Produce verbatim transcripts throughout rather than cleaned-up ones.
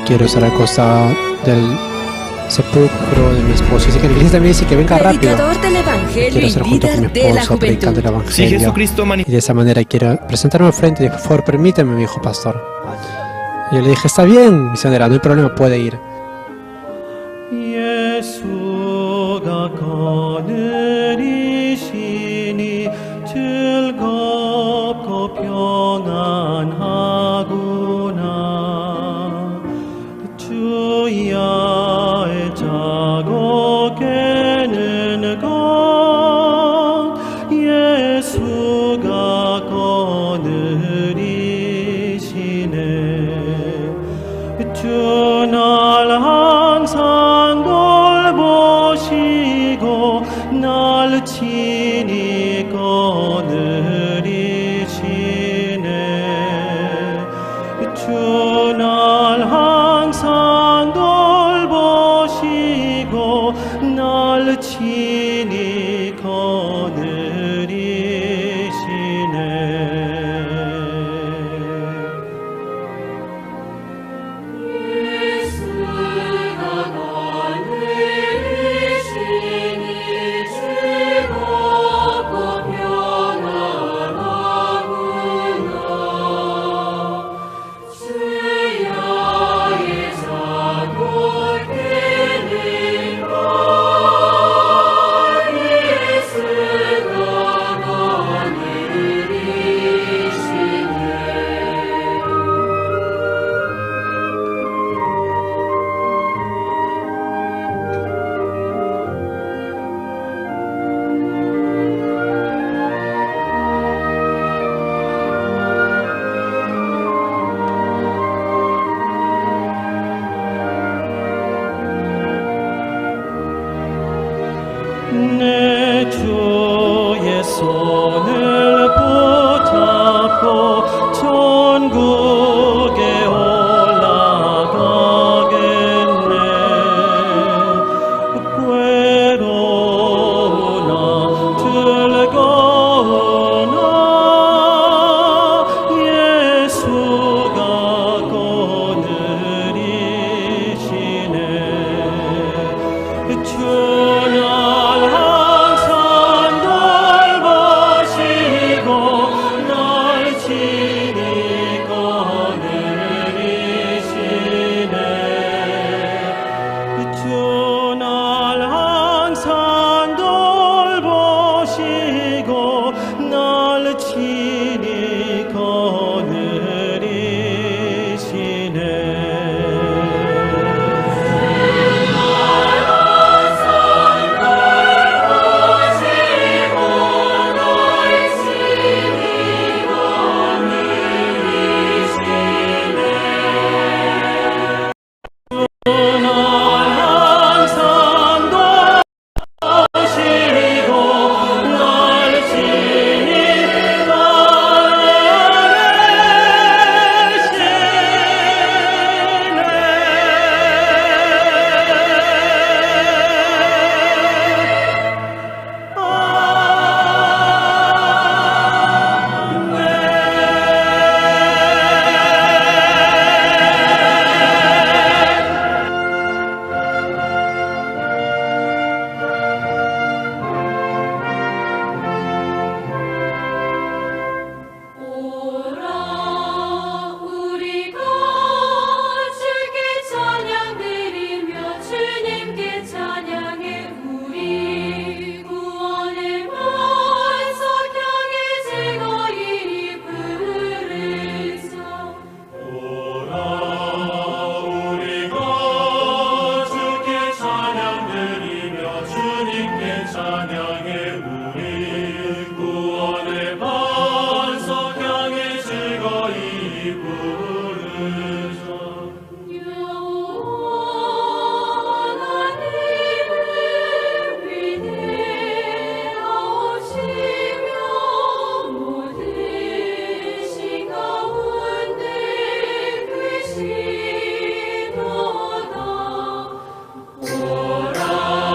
Quiero estar al costado del sepulcro de mi esposo. Dice que la iglesia también dice que venga rápido. Predicador del evangelio. Quiero estar junto con mi esposo predicando el evangelio. Si Jesucristo mani- Y de esa manera quiero presentarme al frente. Dijo, "Por favor, permíteme", me dijo, "pastor". Yo le dije, "Está bien, misionera, no hay problema, puede ir". 예수가 거느리시니 즐겁고 평안하구나. 주야의 자고 깨는 것 예수가 거느리시네. 주 날 항상 돌보시고 날 친히 거느리시네. 주 날 항상 돌보시고 날 친히 거느리시네. 내 주의 손을 붙잡고 천국에 올라가겠네. 괴로우나 즐거우나 예수가 거느리시네. 주 날 항상 돌보시고 날 지키고 늘 이시네. 주 날 항상 돌보시고 날 지키고 늘 이시네. 오라, 우리가 주께 찬양드리며 주님께 찬양해. 우리 구원의 반석 향해 즐거이 부르자. 오라, 우리가 주께 찬양드리며 주님께 찬양해. 우리 구원의 반석 향해 즐거이 부르자. 영원한 이름 위대하시며 모든 신 가운데 계시도다.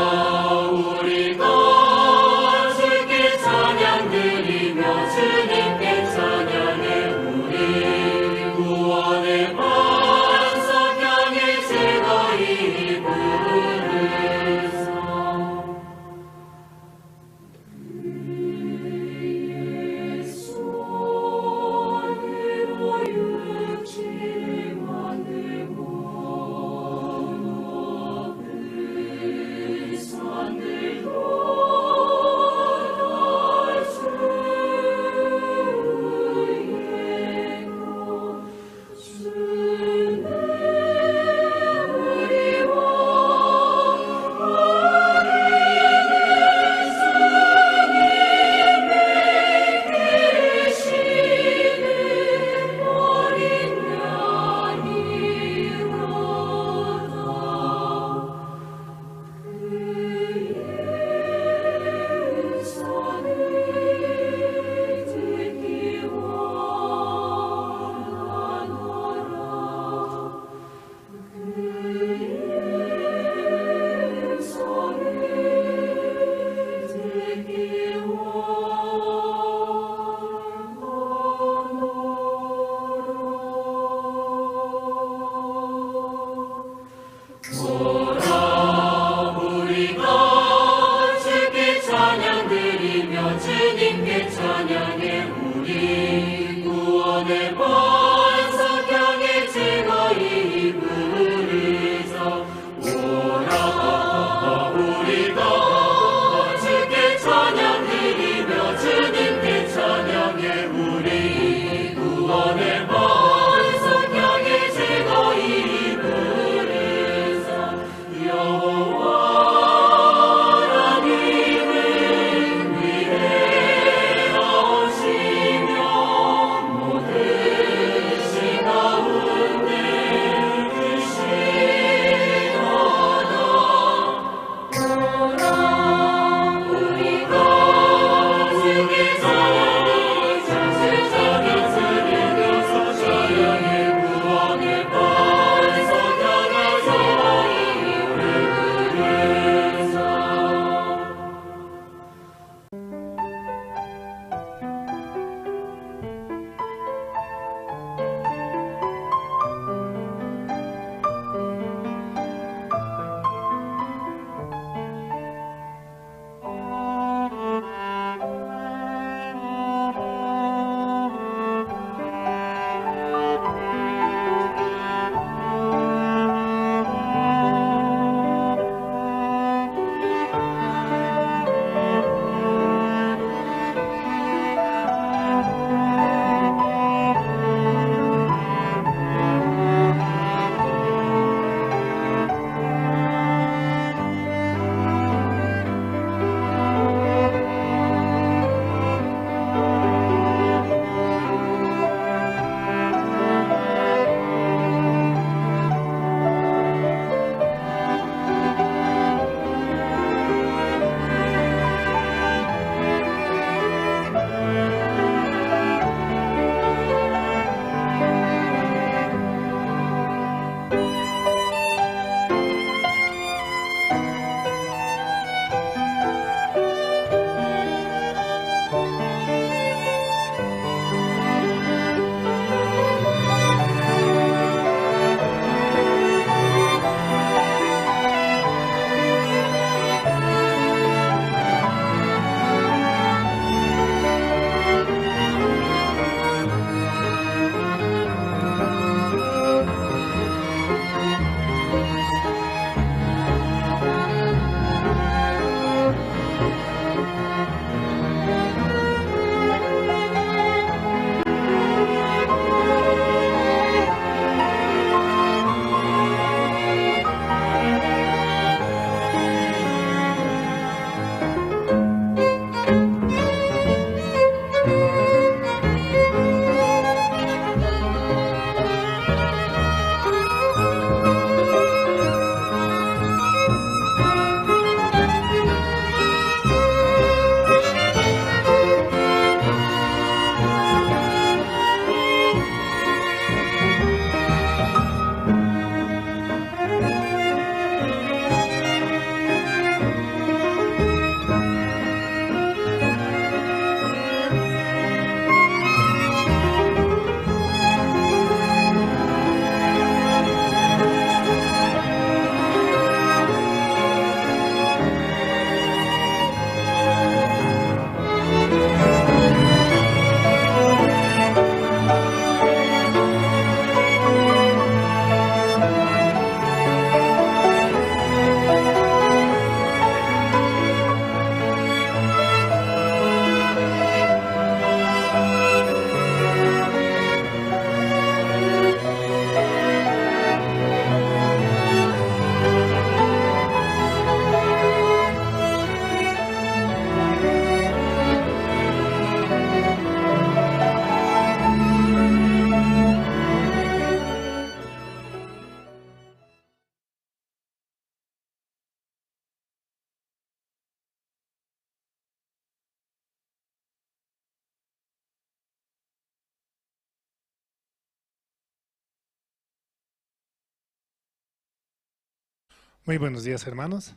Muy buenos días, hermanos.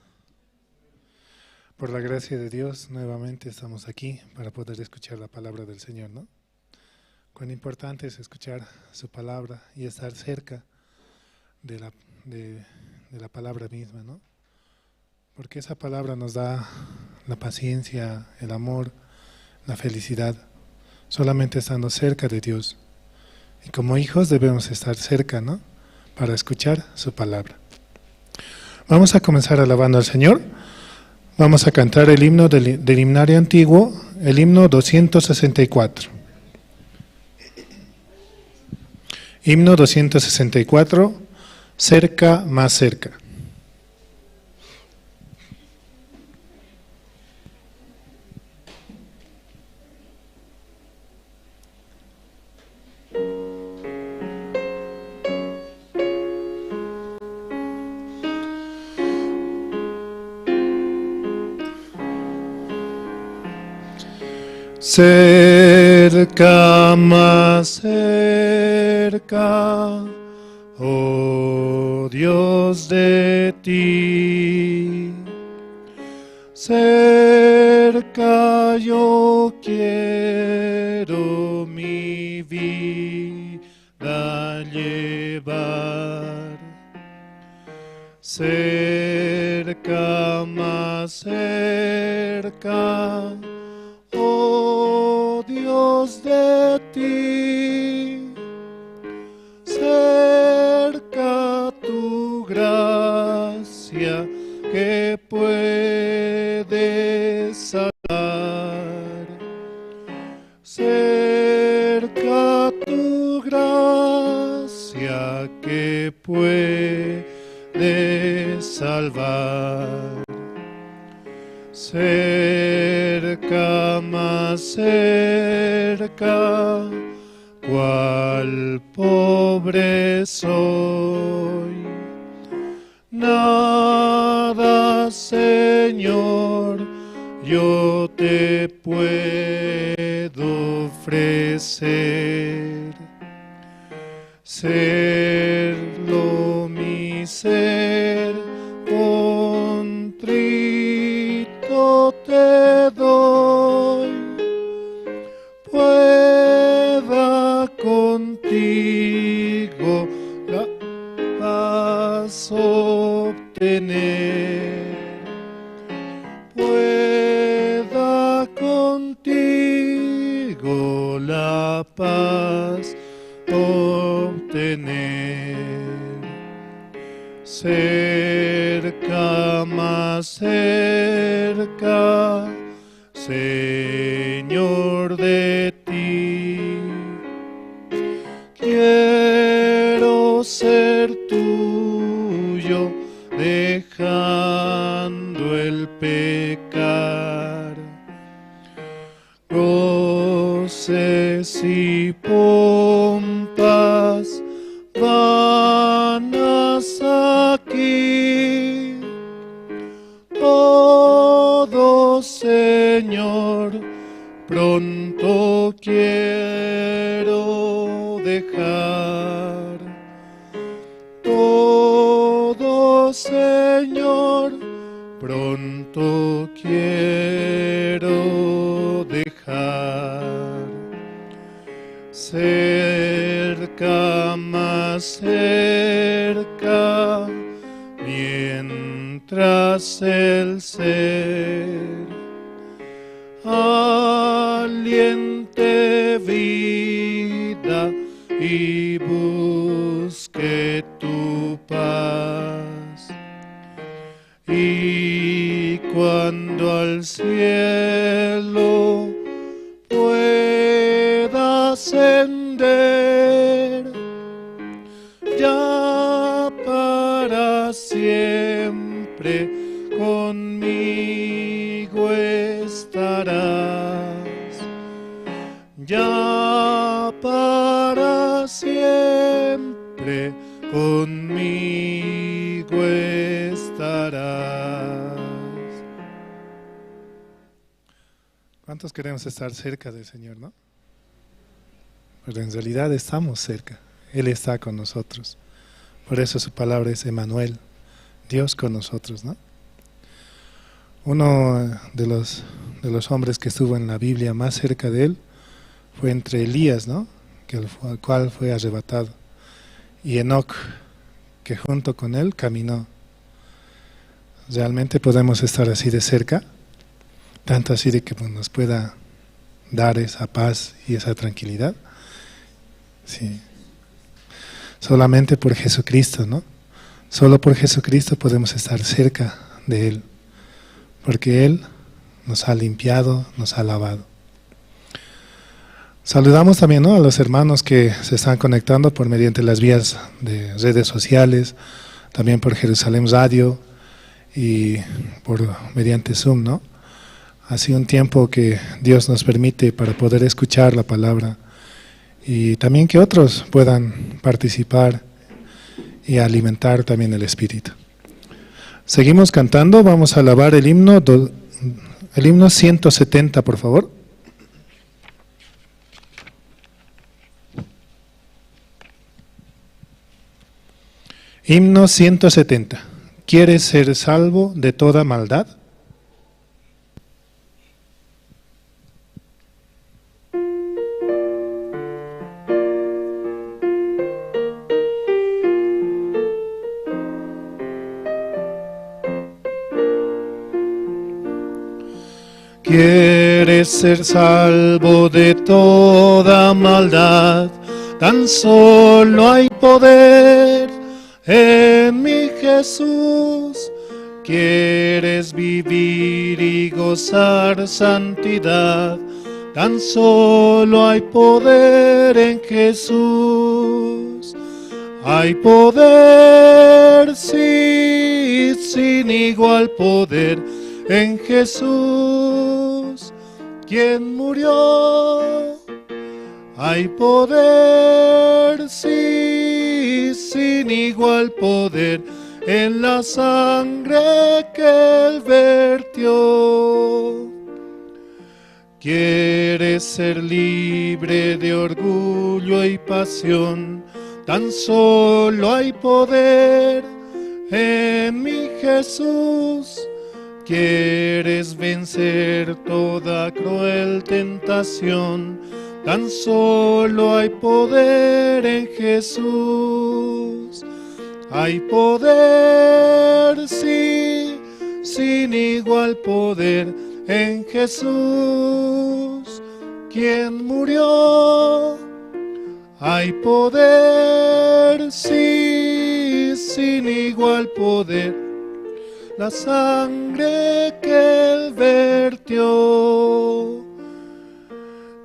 Por la gracia de Dios, nuevamente estamos aquí para poder escuchar la palabra del Señor, ¿no? Cuán importante es escuchar su palabra y estar cerca de la, de, de la palabra misma, ¿no? Porque esa palabra nos da la paciencia, el amor, la felicidad, solamente estando cerca de Dios. Y como hijos debemos estar cerca, ¿no? Para escuchar su palabra. Vamos a comenzar alabando al Señor. Vamos a cantar el himno del, del himnario antiguo, el himno doscientos sesenta y cuatro. Himno doscientos sesenta y cuatro, cerca, más cerca. Cerca, más cerca, oh Dios, de ti. Cerca yo quiero mi vida llevar. Cerca, más cerca, oh Dios, de ti. Cerca tu gracia que puede salvar. Cerca tu gracia que puede salvar. Cerca, más cerca, cual pobre soy. Nada, Señor, yo te puedo ofrecer. Serlo mi ser contrito te doy. Pueda contigo la paz obtener. Pueda contigo la paz obtener. Cerca, más cerca, Señor, de ti. Quiero ser tuyo, dejando el pecar. Goces y pompas vanas aquí. Todo, Señor, pronto quiero dejar. Todo, Señor, pronto quiero dejar. Cerca, más cerca, mientras el ser aliente vida y busque tu paz. Y cuando al cielo pueda ascender, ya para siempre conmigo estarás. Ya para siempre conmigo estarás. ¿Cuántos queremos estar cerca del Señor, no? Pero en realidad estamos cerca. Él está con nosotros. Por eso su palabra es Emanuel, Dios con nosotros, ¿no? Uno de los, de los hombres que estuvo en la Biblia más cerca de él fue entre Elías, ¿no? Que el fu-, el cual fue arrebatado. Y Enoc, que junto con él caminó. ¿Realmente podemos estar así de cerca? Tanto así de que, pues, nos pueda dar esa paz y esa tranquilidad. Sí. Solamente por Jesucristo, ¿no? Solo por Jesucristo podemos estar cerca de Él, porque Él nos ha limpiado, nos ha lavado. Saludamos también, ¿no?, a los hermanos que se están conectando por mediante las vías de redes sociales, también por Jerusalén Radio y por mediante Zoom, ¿no? Ha sido un tiempo que Dios nos permite para poder escuchar la palabra y también que otros puedan participar y alimentar también el espíritu. Seguimos cantando, vamos a alabar el himno do-, el himno ciento setenta, por favor. Himno ciento setenta. ¿Quieres ser salvo de toda maldad? ¿Quieres ser salvo de toda maldad? Tan solo hay poder en mi Jesús. ¿Quieres vivir y gozar santidad? Tan solo hay poder en Jesús. Hay poder, sí, sin igual poder en Jesús, quien murió. Hay poder, sí, sin igual poder en la sangre que él vertió. ¿Quieres ser libre de orgullo y pasión? Tan solo hay poder en mi Jesús. ¿Quieres vencer toda cruel tentación? Tan solo hay poder en Jesús. Hay poder, sí, sin igual poder en Jesús, quien murió. Hay poder, sí, sin igual poder, la sangre que él vertió.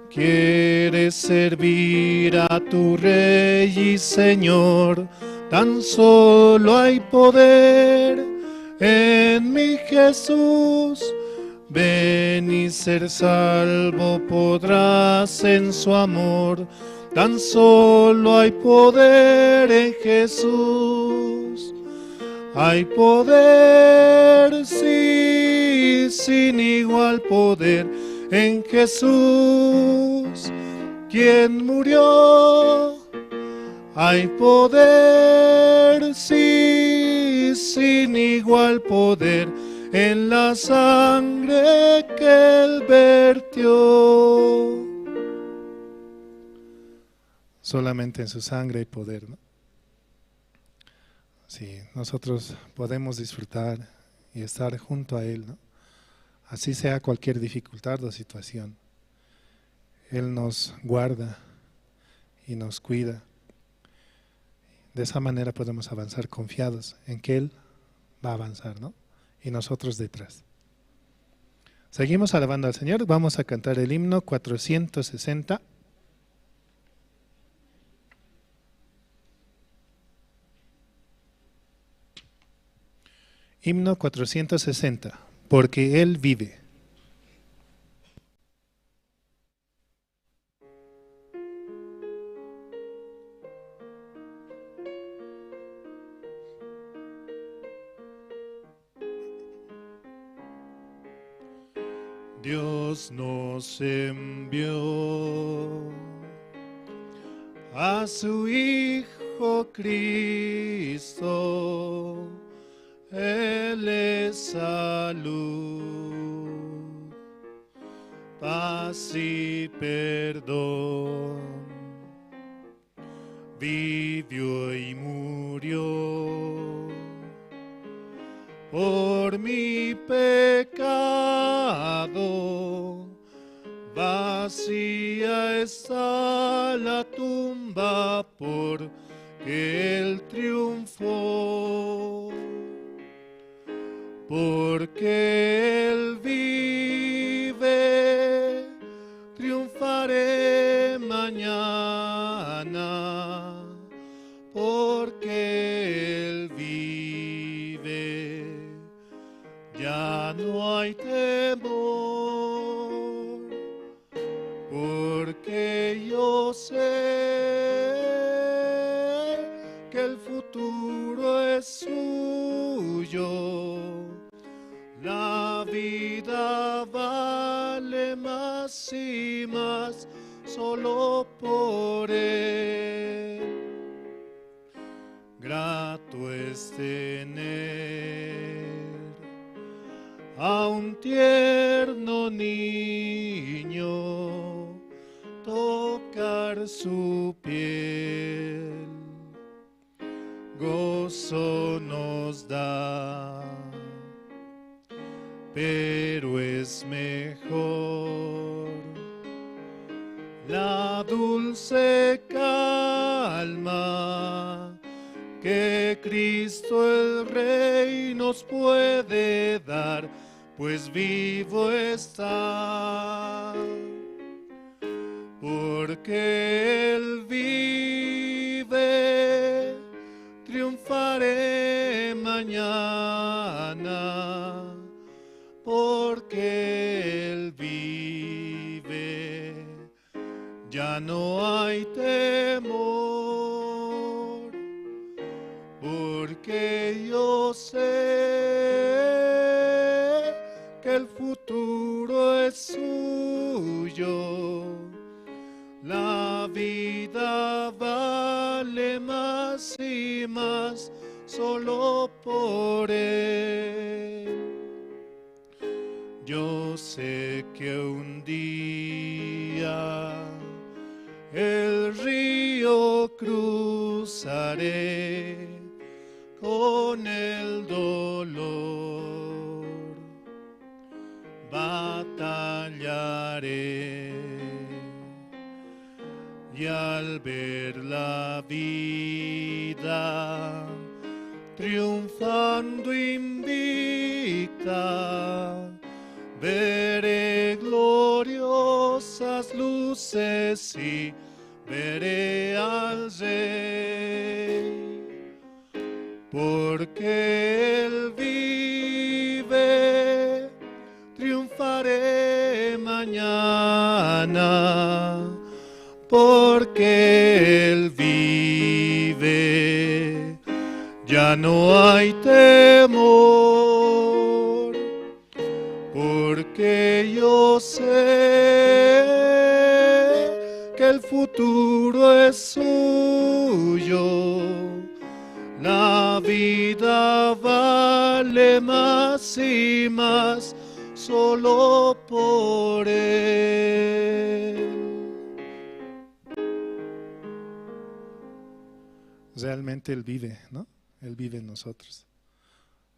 ¿Quieres servir a tu Rey y Señor? Tan solo hay poder en mi Jesús. Ven y ser salvo podrás en su amor. Tan solo hay poder en Jesús. Hay poder, sí, sin igual poder en Jesús, quien murió. Hay poder, sí, sin igual poder en la sangre que él vertió. Solamente en su sangre hay poder, ¿no? Sí, nosotros podemos disfrutar y estar junto a Él, ¿no? Así sea cualquier dificultad o situación. Él nos guarda y nos cuida. De esa manera podemos avanzar confiados en que Él va a avanzar, ¿no? Y nosotros detrás. Seguimos alabando al Señor. Vamos a cantar el himno cuatrocientos sesenta. Himno cuatrocientos sesenta, porque Él vive. Dios nos envió a su Hijo Cristo, Él es salud, paz y perdón. Vivió y murió por mi pecado. Vacía está la tumba porque Él triunfó. Porque Él vive, triunfaré mañana. Porque Él vive, ya no hay temor. Porque yo sé que el futuro es suyo. La vida vale más y más solo por Él. Grato es tener a un tierno niño, tocar su piel, gozo nos da, pero es mejor la dulce calma que Cristo el Rey nos puede dar, pues vivo está. Porque Él vive, triunfaré mañana. Porque Él vive, ya no hay temor, porque yo sé que el futuro es suyo. La vida vale más y más solo por Él. Yo sé que un día el río cruzaré con el dolor. Batallaré y al ver la vida triunfando invicta, veré gloriosas luces y veré al Rey. Porque Él vive, triunfaré mañana. Porque Él vive, ya no hay temor. Porque yo sé que el futuro es suyo. La vida vale más y más solo por Él. Realmente Él vive, ¿no? Él vive en nosotros.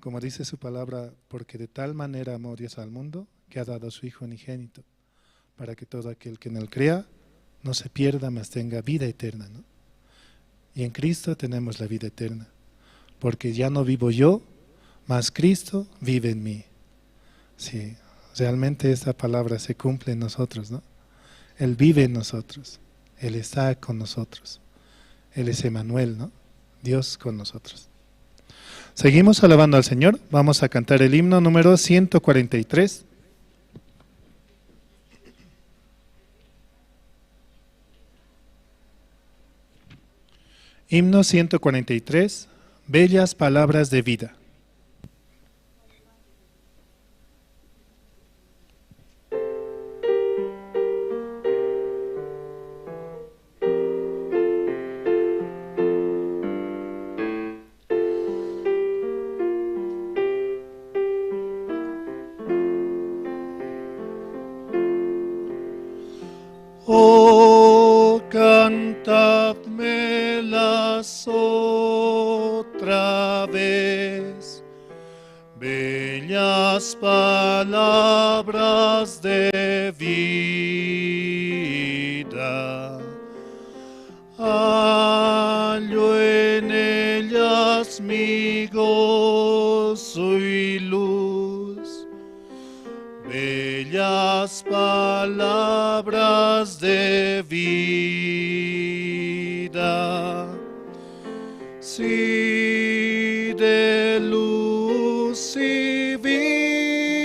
Como dice su palabra, porque de tal manera amó Dios al mundo, que ha dado a su Hijo unigénito, para que todo aquel que en él crea no se pierda, mas tenga vida eterna, ¿no? Y en Cristo tenemos la vida eterna, porque ya no vivo yo, mas Cristo vive en mí. Sí, realmente esta palabra se cumple en nosotros, ¿no? Él vive en nosotros, Él está con nosotros, Él es Emanuel, ¿no? Dios con nosotros. Seguimos alabando al Señor. Vamos a cantar el himno número ciento cuarenta y tres. Himno ciento cuarenta y tres, Bellas palabras de vida. palabras de vida. Hallo en ellas mi gozo y luz, bellas palabras de vida, sí, de luz y vida,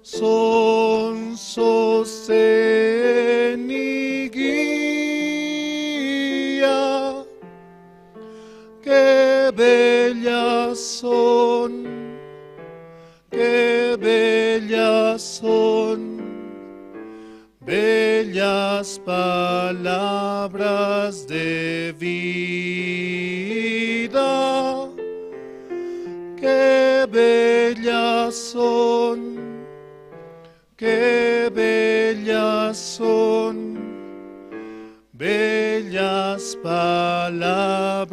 son sostén y guía. Qué bellas son, qué bellas son, bellas palabras de vida. Qué bellas son, qué bellas son, bellas palabras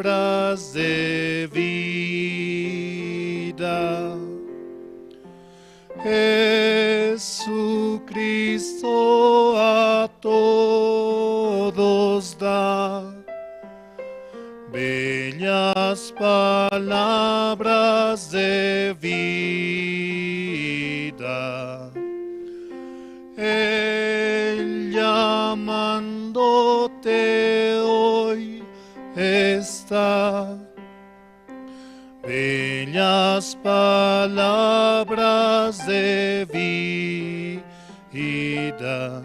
de vida. Jesucristo a todos da bellas palabras de vida. Él llamándote hoy está, bellas palabras de vida.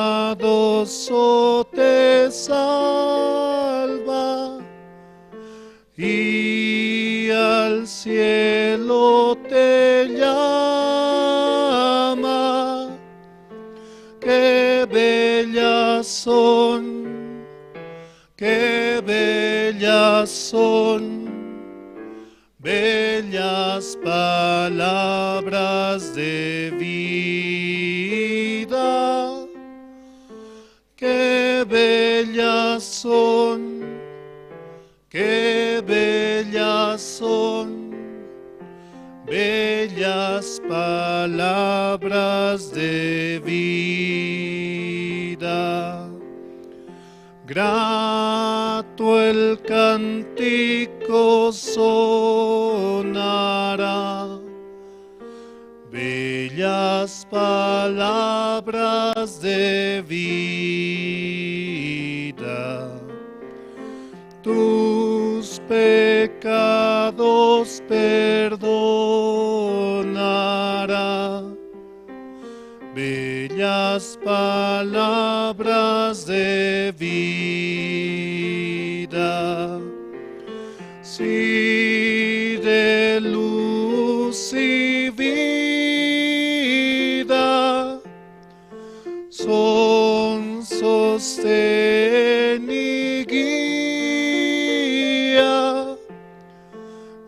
Bondadoso te salva y al cielo te llama. Qué bellas son, qué bellas son, bellas palabras de vida. Qué bellas son, qué bellas son, bellas palabras de vida. Grato el cántico sonará, bellas palabras de vida. Tus pecados perdonará, bellas palabras de vida. Sí, de luz y vida, son sostén y guía.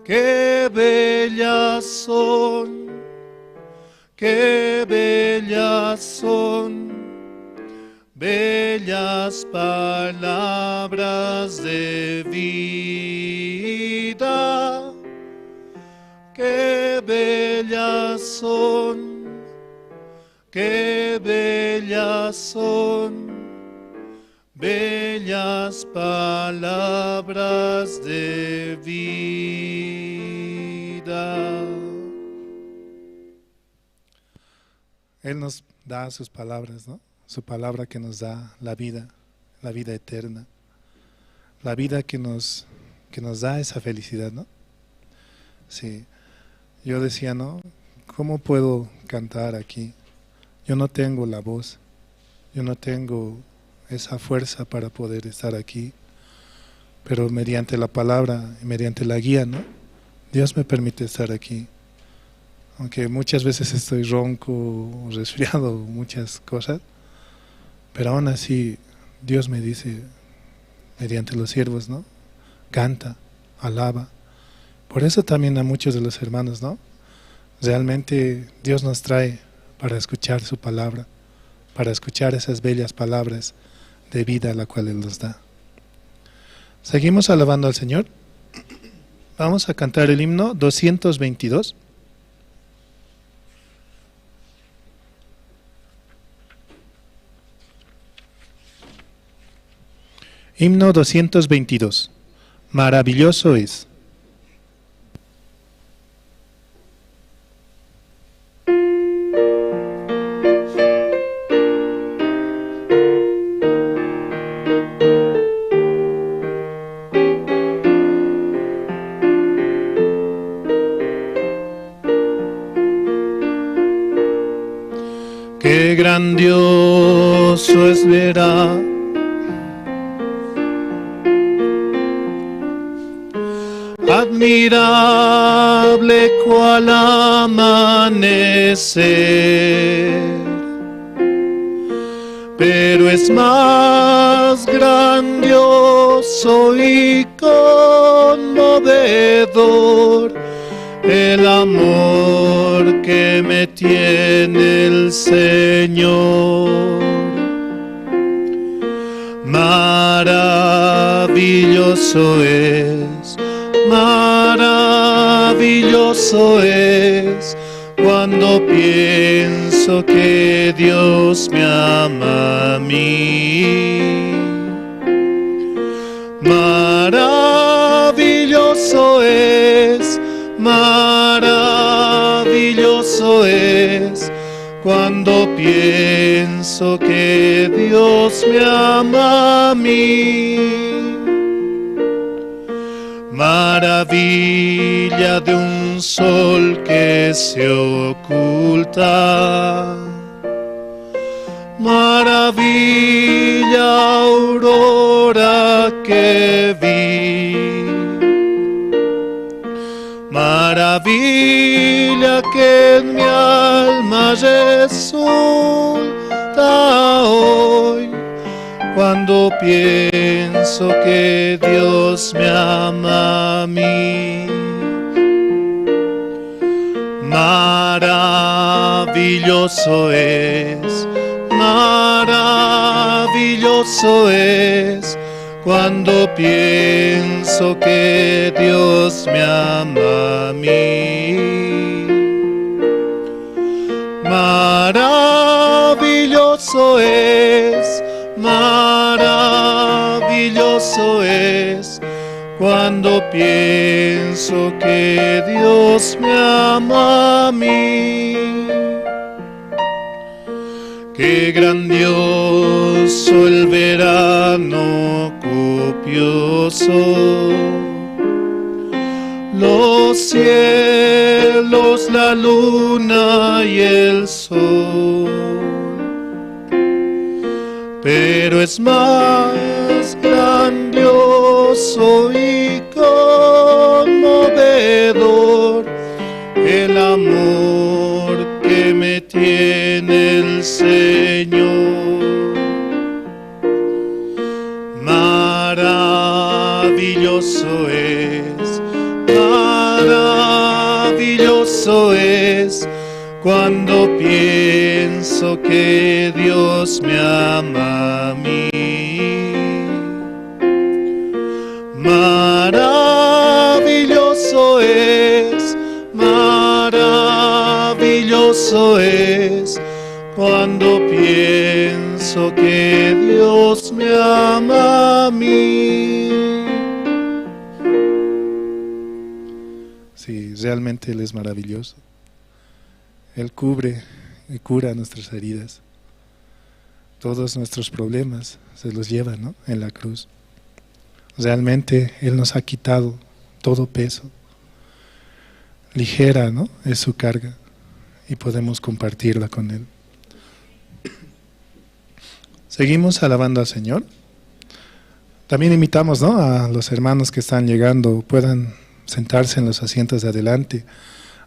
Qué bellas son, qué bellas son, bellas palabras de vida. Qué bellas son, qué bellas son, bellas palabras de vida. Él nos da sus palabras, ¿no? Su palabra que nos da la vida, la vida eterna, la vida que nos, que nos da esa felicidad, ¿no? Sí. Yo decía, ¿no? ¿Cómo puedo cantar aquí? Yo no tengo la voz, yo no tengo esa fuerza para poder estar aquí, pero mediante la palabra y mediante la guía, ¿no? Dios me permite estar aquí. Aunque muchas veces estoy ronco, resfriado, muchas cosas, pero aún así Dios me dice, mediante los siervos, ¿no? Canta, alaba. Por eso también a muchos de los hermanos, ¿no? Realmente Dios nos trae para escuchar su palabra, para escuchar esas bellas palabras de vida a la cual Él nos da. Seguimos alabando al Señor. Vamos a cantar el himno doscientos veintidós. Himno doscientos veintidós. Maravilloso es. Qué grandioso es ver admirable cual amanecer, pero es más grandioso y conmovedor el amor que me tiene el Señor. Maravilloso es, maravilloso es, cuando pienso que Dios me ama a mí. Maravilloso es, maravilloso es, cuando pienso que Dios me ama a mí. Maravilla de un sol que se oculta, maravilla aurora que vi, maravilla que en mi alma resulta hoy, cuando pienso que Dios me ama a mí. Maravilloso es, maravilloso es, cuando pienso que Dios me ama a mí. Maravilloso es, maravilloso es, cuando pienso que Dios me ama a mí. Qué grandioso el verano copioso, los cielos, la luna y el sol. Pero es más grandioso y conmovedor el amor que me tiene el Señor. Maravilloso es, maravilloso es, cuando pienso que Dios me ama a mí. Maravilloso es, maravilloso es, cuando pienso que Dios me ama a mí. Sí, realmente Él es maravilloso. Él cubre y cura nuestras heridas. Todos nuestros problemas se los lleva, ¿no? En la cruz. Realmente Él nos ha quitado todo peso. Ligera, ¿no? Es su carga y podemos compartirla con Él. Seguimos alabando al Señor. También invitamos, ¿no?, a los hermanos que están llegando, puedan sentarse en los asientos de adelante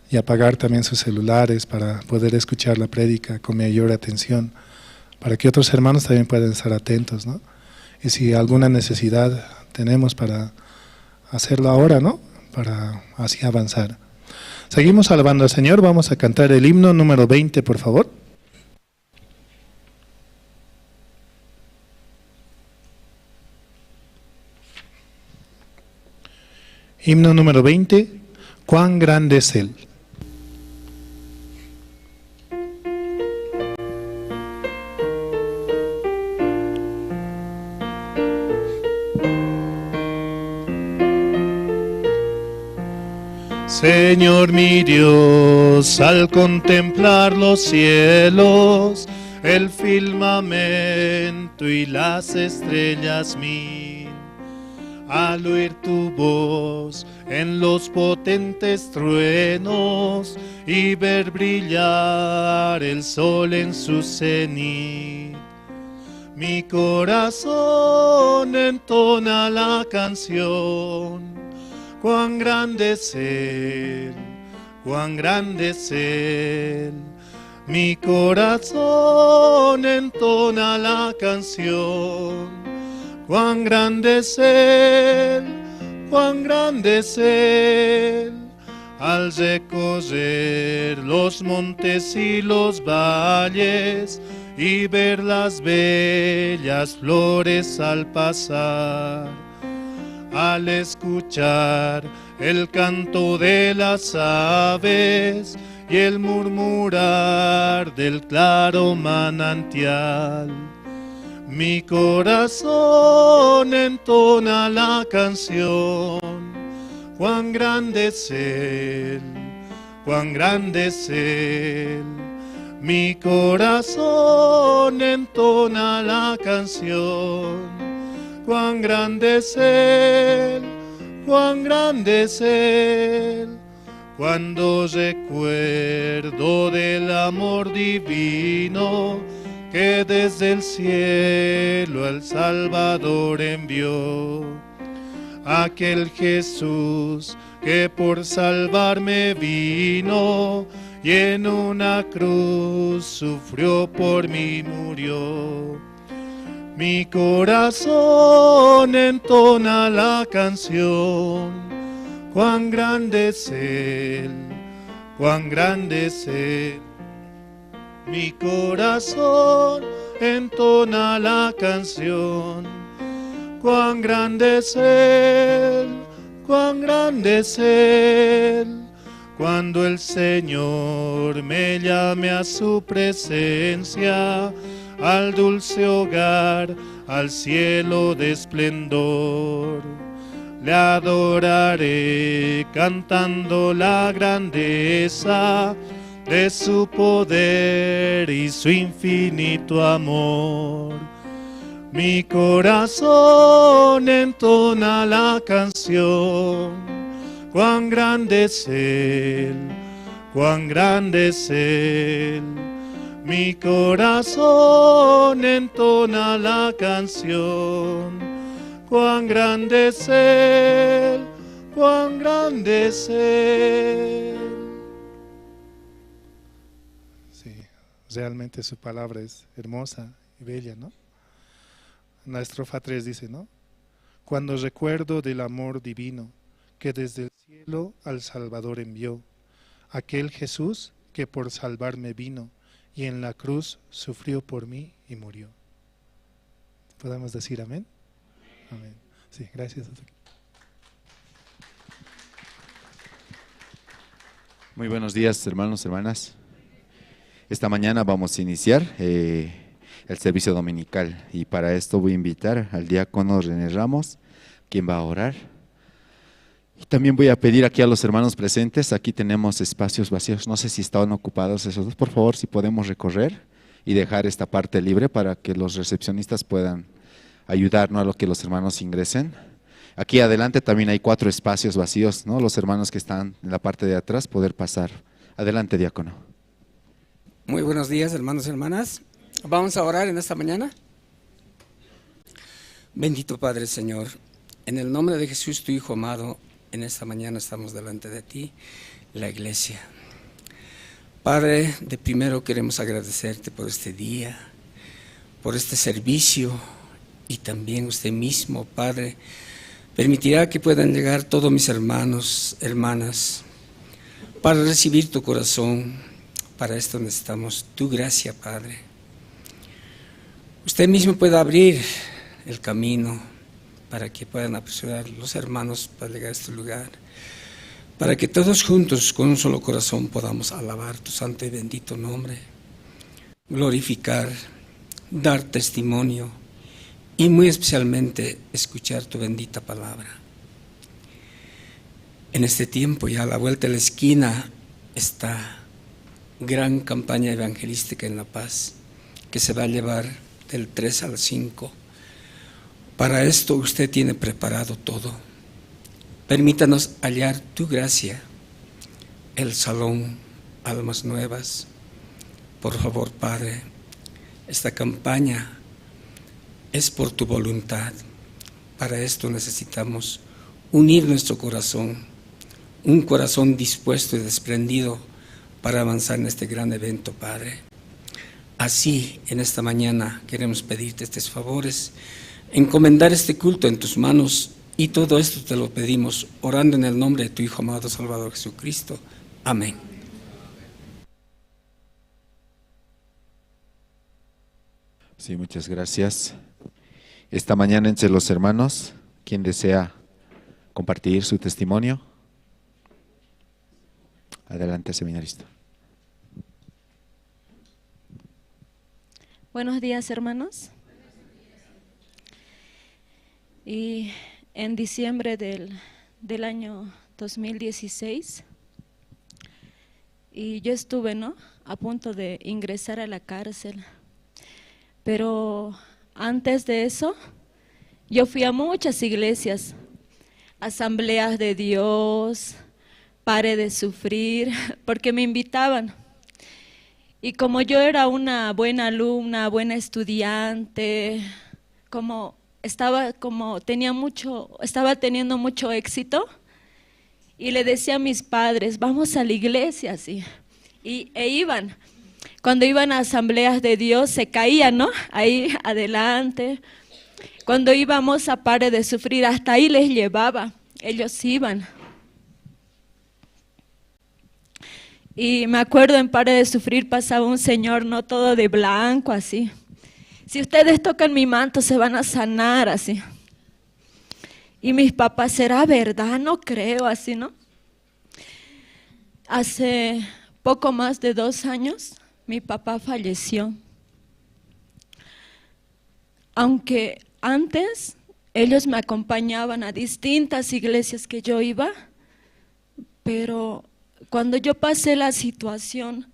y apagar también sus celulares para poder escuchar la prédica con mayor atención, para que otros hermanos también puedan estar atentos, ¿no? Y si alguna necesidad tenemos para hacerlo ahora, ¿no? Para así avanzar. Seguimos alabando al Señor. Vamos a cantar el himno número veinte, por favor. Himno número veinte, Cuán grande es Él. Señor mi Dios, al contemplar los cielos, el firmamento y las estrellas mil, al oír tu voz en los potentes truenos y ver brillar el sol en su cenit. Mi corazón entona la canción, cuán grande es Él, cuán grande es Él. Mi corazón entona la canción, cuán grande es Él, cuán grande es Él. Al recorrer los montes y los valles y ver las bellas flores al pasar, al escuchar el canto de las aves y el murmurar del claro manantial. Mi corazón entona la canción, cuán grande es Él, cuán grande es Él. Mi corazón entona la canción, cuán grande es Él, cuán grande es Él. Cuando recuerdo del amor divino que desde el cielo el Salvador envió, aquel Jesús que por salvarme vino y en una cruz sufrió por mí murió. Mi corazón entona la canción, cuán grande es Él, cuán grande es Él. Mi corazón entona la canción, cuán grande es Él, cuán grande es Él. Cuando el Señor me llame a su presencia, al dulce hogar, al cielo de esplendor, le adoraré cantando la grandeza de su poder y su infinito amor. Mi corazón entona la canción, cuán grande es Él, cuán grande es Él. Mi corazón entona la canción, cuán grande es Él, cuán grande es Él. Sí, realmente su palabra es hermosa y bella, ¿no? La estrofa tres dice, ¿no? Cuando recuerdo del amor divino que desde el cielo al Salvador envió, aquel Jesús que por salvarme vino y en la cruz sufrió por mí y murió. ¿Podemos decir amén? Amén. Sí, gracias. Muy buenos días, hermanos, hermanas. Esta mañana vamos a iniciar eh, el servicio dominical y para esto voy a invitar al diácono René Ramos, quien va a orar. Y también voy a pedir aquí a los hermanos presentes, aquí tenemos espacios vacíos, no sé si estaban ocupados esos dos, por favor, si podemos recorrer y dejar esta parte libre para que los recepcionistas puedan ayudar, ¿no? A lo que los hermanos ingresen. Aquí adelante también hay cuatro espacios vacíos, ¿no? Los hermanos que están en la parte de atrás poder pasar. Adelante, diácono. Muy buenos días, hermanos y hermanas. Vamos a orar en esta mañana. Bendito Padre, Señor, en el nombre de Jesús, tu Hijo amado, en esta mañana estamos delante de ti, la iglesia. Padre, de primero queremos agradecerte por este día, por este servicio y también usted mismo, Padre, permitirá que puedan llegar todos mis hermanos, hermanas, para recibir tu corazón. Para esto necesitamos tu gracia, Padre. Usted mismo puede abrir el camino para que puedan apresurar los hermanos para llegar a este lugar, para que todos juntos con un solo corazón podamos alabar tu santo y bendito nombre, glorificar, dar testimonio y muy especialmente escuchar tu bendita palabra. En este tiempo, ya a la vuelta de la esquina, esta gran campaña evangelística en La Paz, que se va a llevar del tres al cinco. Para esto usted tiene preparado todo. Permítanos hallar tu gracia, el salón, almas nuevas. Por favor, Padre, esta campaña es por tu voluntad. Para esto necesitamos unir nuestro corazón, un corazón dispuesto y desprendido para avanzar en este gran evento, Padre. Así, en esta mañana queremos pedirte estos favores, encomendar este culto en tus manos, y todo esto te lo pedimos orando en el nombre de tu Hijo amado Salvador Jesucristo. Amén. Sí, muchas gracias. Esta mañana entre los hermanos, ¿quién desea compartir su testimonio? Adelante, seminarista. Buenos días, hermanos. Y en diciembre del, del año dos mil dieciséis, y yo estuve, ¿no? A punto de ingresar a la cárcel. Pero antes de eso, yo fui a muchas iglesias, Asambleas de Dios, Pare de Sufrir, porque me invitaban. Y como yo era una buena alumna, buena estudiante, como estaba, como tenía mucho, estaba teniendo mucho éxito, y le decía a mis padres: "Vamos a la iglesia", así. Y, e iban. Cuando iban a Asambleas de Dios, se caían, ¿no? Ahí adelante. Cuando íbamos a Pare de Sufrir, hasta ahí les llevaba. Ellos iban. Y me acuerdo, en Pare de Sufrir pasaba un señor, ¿no? Todo de blanco, así: "Si ustedes tocan mi manto, se van a sanar", así. Y mis papás: "¿Será verdad? No creo", así, ¿no? Hace poco más de dos años, mi papá falleció. Aunque antes ellos me acompañaban a distintas iglesias que yo iba, pero cuando yo pasé la situación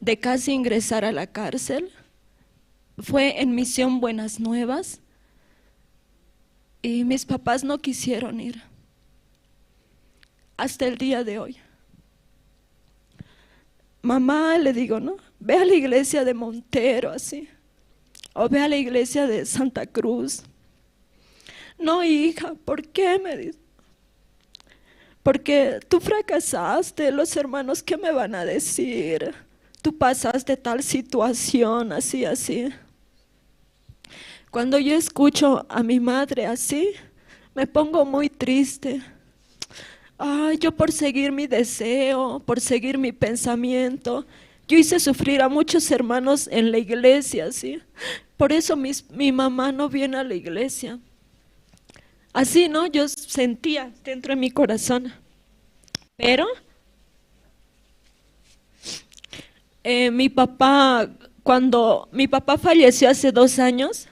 de casi ingresar a la cárcel, fue en Misión Buenas Nuevas y mis papás no quisieron ir. Hasta el día de hoy. "Mamá", le digo, ¿no? "Ve a la iglesia de Montero", así. "O ve a la iglesia de Santa Cruz". "No, hija, ¿por qué?", me dice. "Porque tú fracasaste, los hermanos, ¿qué me van a decir? Tú pasaste tal situación, así, así". Cuando yo escucho a mi madre así, me pongo muy triste. Ay, yo por seguir mi deseo, por seguir mi pensamiento, yo hice sufrir a muchos hermanos en la iglesia, ¿sí? Por eso mis, mi mamá no viene a la iglesia. Así, ¿no? Yo sentía dentro de mi corazón. Pero eh, mi papá, cuando mi papá falleció hace dos años,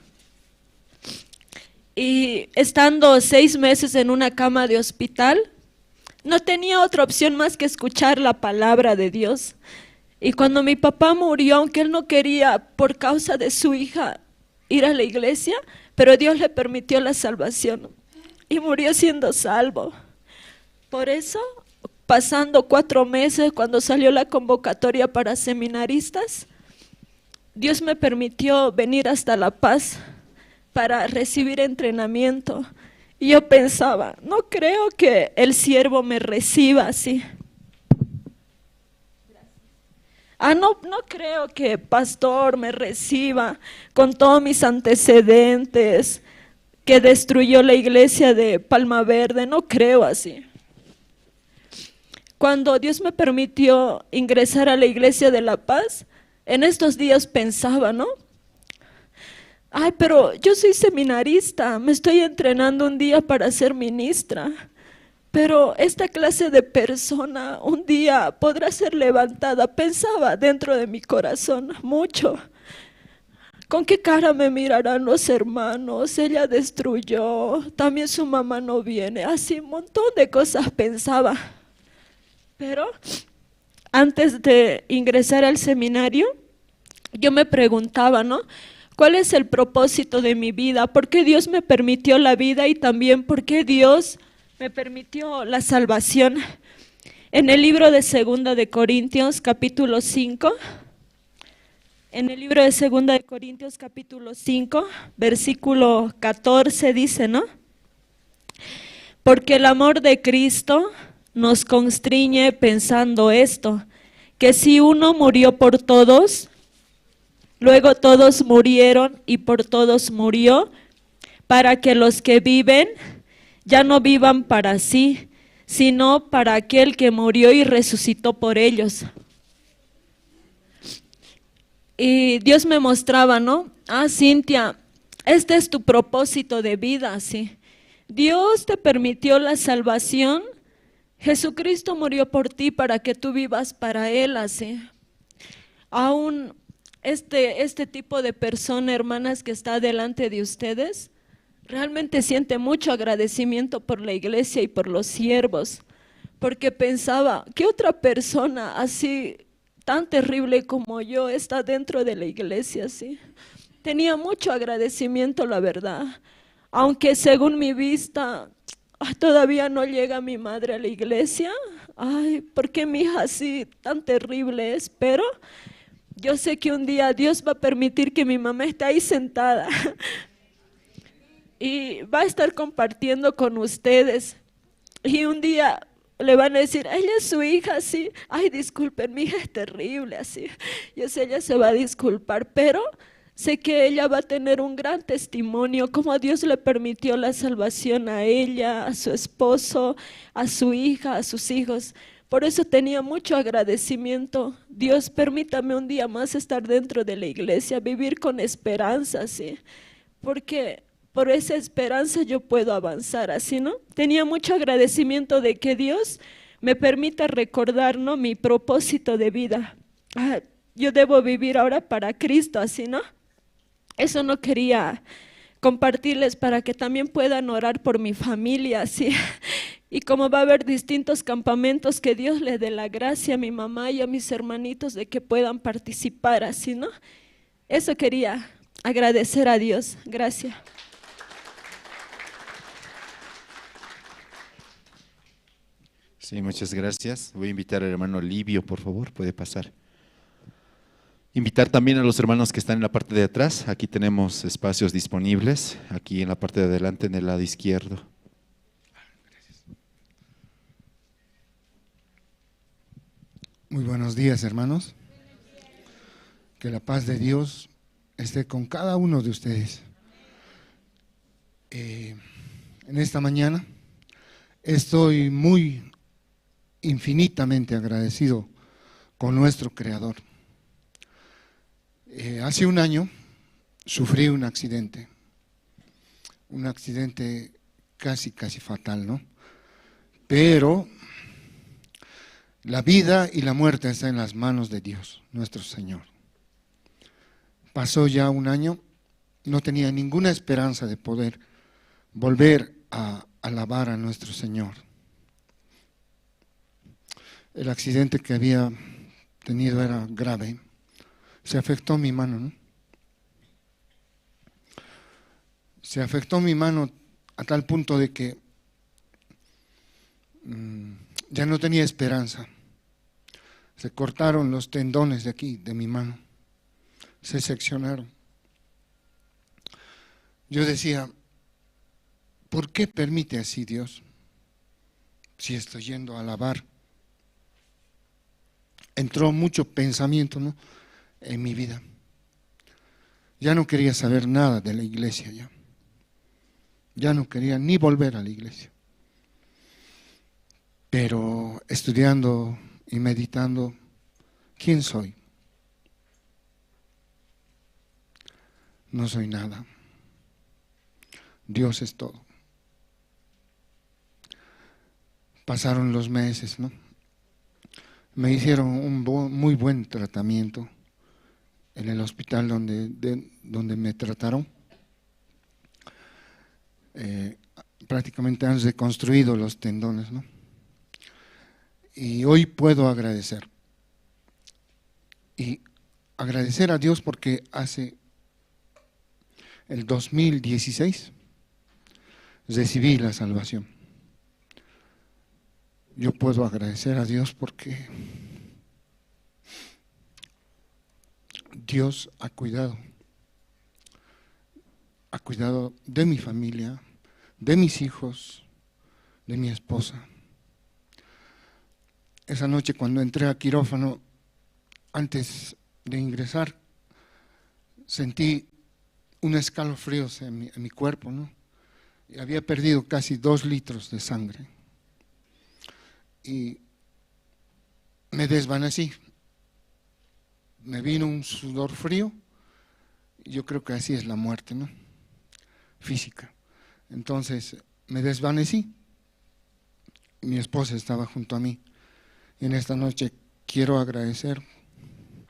y estando seis meses en una cama de hospital, no tenía otra opción más que escuchar la palabra de Dios. Y cuando mi papá murió, aunque él no quería, por causa de su hija, ir a la iglesia, pero Dios le permitió la salvación y murió siendo salvo. Por eso, pasando cuatro meses, cuando salió la convocatoria para seminaristas, Dios me permitió venir hasta La Paz para recibir entrenamiento. Y yo pensaba: "No creo que el siervo me reciba así". Ah, no, no creo que pastor me reciba con todos mis antecedentes, que destruyó la iglesia de Palma Verde, no creo así. Cuando Dios me permitió ingresar a la iglesia de La Paz, en estos días pensaba, ¿no? "Ay, pero yo soy seminarista, me estoy entrenando un día para ser ministra. Pero esta clase de persona un día podrá ser levantada", pensaba dentro de mi corazón, mucho. "¿Con qué cara me mirarán los hermanos? Ella destruyó, también su mamá no viene". Así, un montón de cosas pensaba. Pero antes de ingresar al seminario, yo me preguntaba, ¿no? ¿Cuál es el propósito de mi vida? ¿Por qué Dios me permitió la vida y también por qué Dios me permitió la salvación? En el libro de Segunda de Corintios, capítulo cinco, en el libro de Segunda de Corintios, capítulo cinco, versículo catorce, dice, ¿no? Porque el amor de Cristo nos constriñe pensando esto, que si uno murió por todos, luego todos murieron y por todos murió, para que los que viven ya no vivan para sí, sino para aquel que murió y resucitó por ellos. Y Dios me mostraba, ¿no? "Ah, Cintia, este es tu propósito de vida, sí. Dios te permitió la salvación. Jesucristo murió por ti para que tú vivas para Él, así". Aún este, este tipo de persona, hermanas, que está delante de ustedes, realmente siente mucho agradecimiento por la iglesia y por los siervos, porque pensaba, "¿Qué otra persona así tan terrible como yo está dentro de la iglesia?", sí. Tenía mucho agradecimiento, la verdad. Aunque según mi vista, ah, todavía no llega mi madre a la iglesia. Ay, ¿por qué mi hija así tan terrible es? Pero yo sé que un día Dios va a permitir que mi mamá esté ahí sentada y va a estar compartiendo con ustedes. Y un día le van a decir, "Ella es su hija, sí. Ay, disculpen, mi hija es terrible, así". Yo sé, ella se va a disculpar, pero sé que ella va a tener un gran testimonio, cómo Dios le permitió la salvación a ella, a su esposo, a su hija, a sus hijos. Por eso tenía mucho agradecimiento. "Dios, permítame un día más estar dentro de la iglesia, vivir con esperanza", sí. Porque por esa esperanza yo puedo avanzar, así, ¿no? Tenía mucho agradecimiento de que Dios me permita recordar, ¿no? Mi propósito de vida. Ah, yo debo vivir ahora para Cristo, así, ¿no? Eso no quería compartirles para que también puedan orar por mi familia, así. Y como va a haber distintos campamentos, que Dios les dé la gracia a mi mamá y a mis hermanitos de que puedan participar, así, ¿no? Eso quería agradecer a Dios. Gracias. Sí, muchas gracias. Voy a invitar al hermano Livio, por favor, puede pasar. Invitar también a los hermanos que están en la parte de atrás. Aquí tenemos espacios disponibles, aquí en la parte de adelante, en el lado izquierdo. Muy buenos días, hermanos. Que la paz de Dios esté con cada uno de ustedes. Eh, en esta mañana estoy muy infinitamente agradecido con nuestro Creador. Eh, hace un año sufrí un accidente, un accidente casi, casi fatal, ¿no? Pero la vida y la muerte está en las manos de Dios, nuestro Señor. Pasó ya un año, no tenía ninguna esperanza de poder volver a alabar a nuestro Señor. El accidente que había tenido era grave. Se afectó mi mano, ¿no? Se afectó mi mano a tal punto de que mm, ya no tenía esperanza. Se cortaron los tendones de aquí, de mi mano. Se seccionaron. Yo decía, ¿por qué permite así Dios? Si estoy yendo a alabar. Entró mucho pensamiento, ¿no? En mi vida. Ya no quería saber nada de la iglesia ya. Ya no quería ni volver a la iglesia. Pero estudiando y meditando, ¿quién soy? no soy nada. Dios es todo. Pasaron los meses, ¿no? Me hicieron un bu-, muy buen tratamiento en el hospital donde, de, donde me trataron. Eh, prácticamente han reconstruido los tendones, ¿no? Y hoy puedo agradecer. Y agradecer a Dios porque hace el dos mil dieciséis recibí la salvación. Yo puedo agradecer a Dios porque Dios ha cuidado, ha cuidado de mi familia, de mis hijos, de mi esposa. Esa noche cuando entré a quirófano, antes de ingresar, sentí un escalofrío en mi, en mi cuerpo, ¿no? Y había perdido casi dos litros de sangre. Y me desvanecí. Me vino un sudor frío. Yo creo que así es la muerte, ¿no? Física. Entonces, me desvanecí. Mi esposa estaba junto a mí. En esta noche quiero agradecer,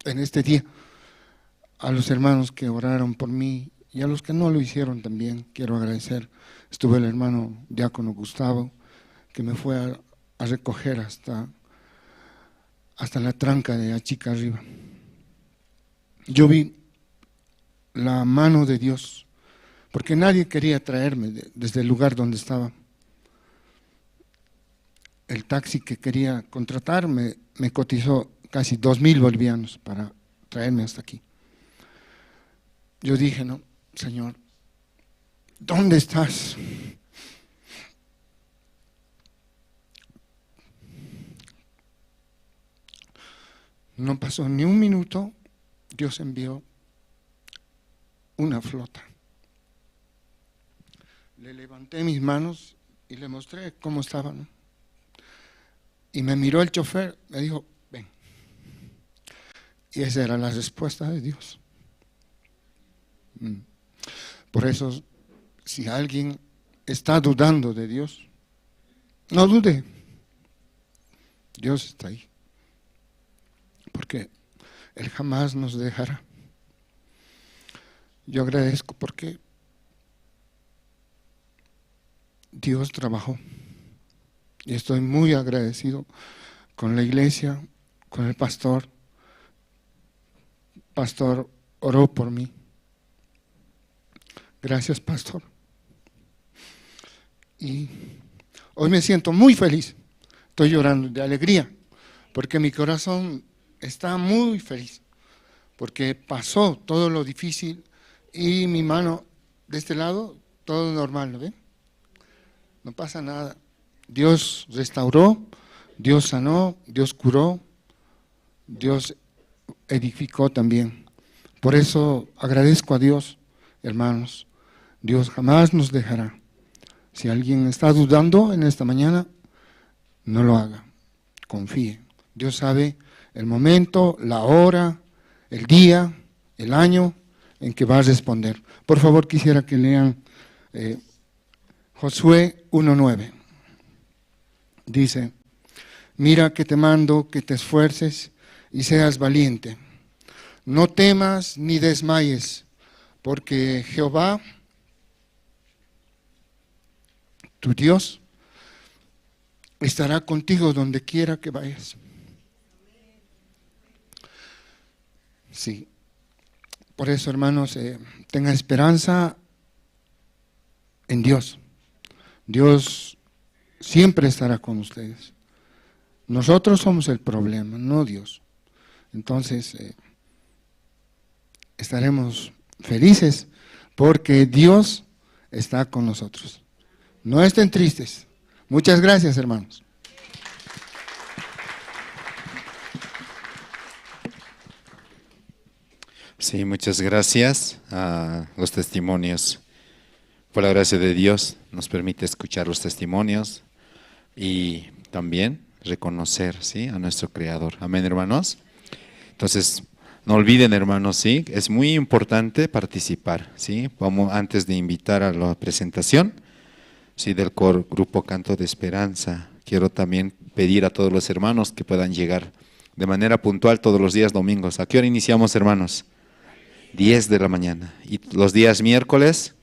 en este día, a los hermanos que oraron por mí y a los que no lo hicieron también. Quiero agradecer. Estuvo el hermano diácono Gustavo, que me fue a, a recoger hasta, hasta la tranca de Achica arriba. Yo vi la mano de Dios, porque nadie quería traerme de, desde el lugar donde estaba. El taxi que quería contratar me, me cotizó casi dos mil bolivianos para traerme hasta aquí. Yo dije, no, Señor, ¿dónde estás? No pasó ni un minuto, Dios envió una flota. Le levanté mis manos y le mostré cómo estaban. Y me miró el chofer, me dijo, ven. Y esa era la respuesta de Dios. Mm. Por eso, si alguien está dudando de Dios, no dude. Dios está ahí. Porque Él jamás nos dejará. Yo agradezco porque Dios trabajó. Y estoy muy agradecido con la iglesia, con el pastor. Pastor oró por mí. Gracias, pastor. Y hoy me siento muy feliz. Estoy llorando de alegría, porque mi corazón está muy feliz, porque pasó todo lo difícil y mi mano de este lado, todo normal, ¿no ve? No pasa nada. Dios restauró, Dios sanó, Dios curó, Dios edificó también. Por eso agradezco a Dios, hermanos. Dios jamás nos dejará. Si alguien está dudando en esta mañana, no lo haga. Confíe. Dios sabe el momento, la hora, el día, el año en que va a responder. Por favor, quisiera que lean, eh, Josué uno nueve. Dice, mira que te mando que te esfuerces y seas valiente. No temas ni desmayes, porque Jehová, tu Dios, estará contigo donde quiera que vayas. Sí. Por eso, hermanos, eh, tengan esperanza en Dios. Dios siempre estará con ustedes. Nosotros somos el problema, no Dios. Entonces, eh, estaremos felices porque Dios está con nosotros. No estén tristes. Muchas gracias, hermanos. Sí, muchas gracias a los testimonios. Por la gracia de Dios nos permite escuchar los testimonios y también reconocer, ¿sí?, a nuestro Creador. Amén, hermanos. Entonces, No olviden, hermanos, sí, es muy importante participar, ¿sí? Vamos, antes de invitar a la presentación, sí, del cor-, grupo Canto de Esperanza, quiero también pedir a todos los hermanos que puedan llegar de manera puntual todos los días domingos. ¿A qué hora iniciamos, hermanos? Diez de la mañana. ¿Y los días miércoles?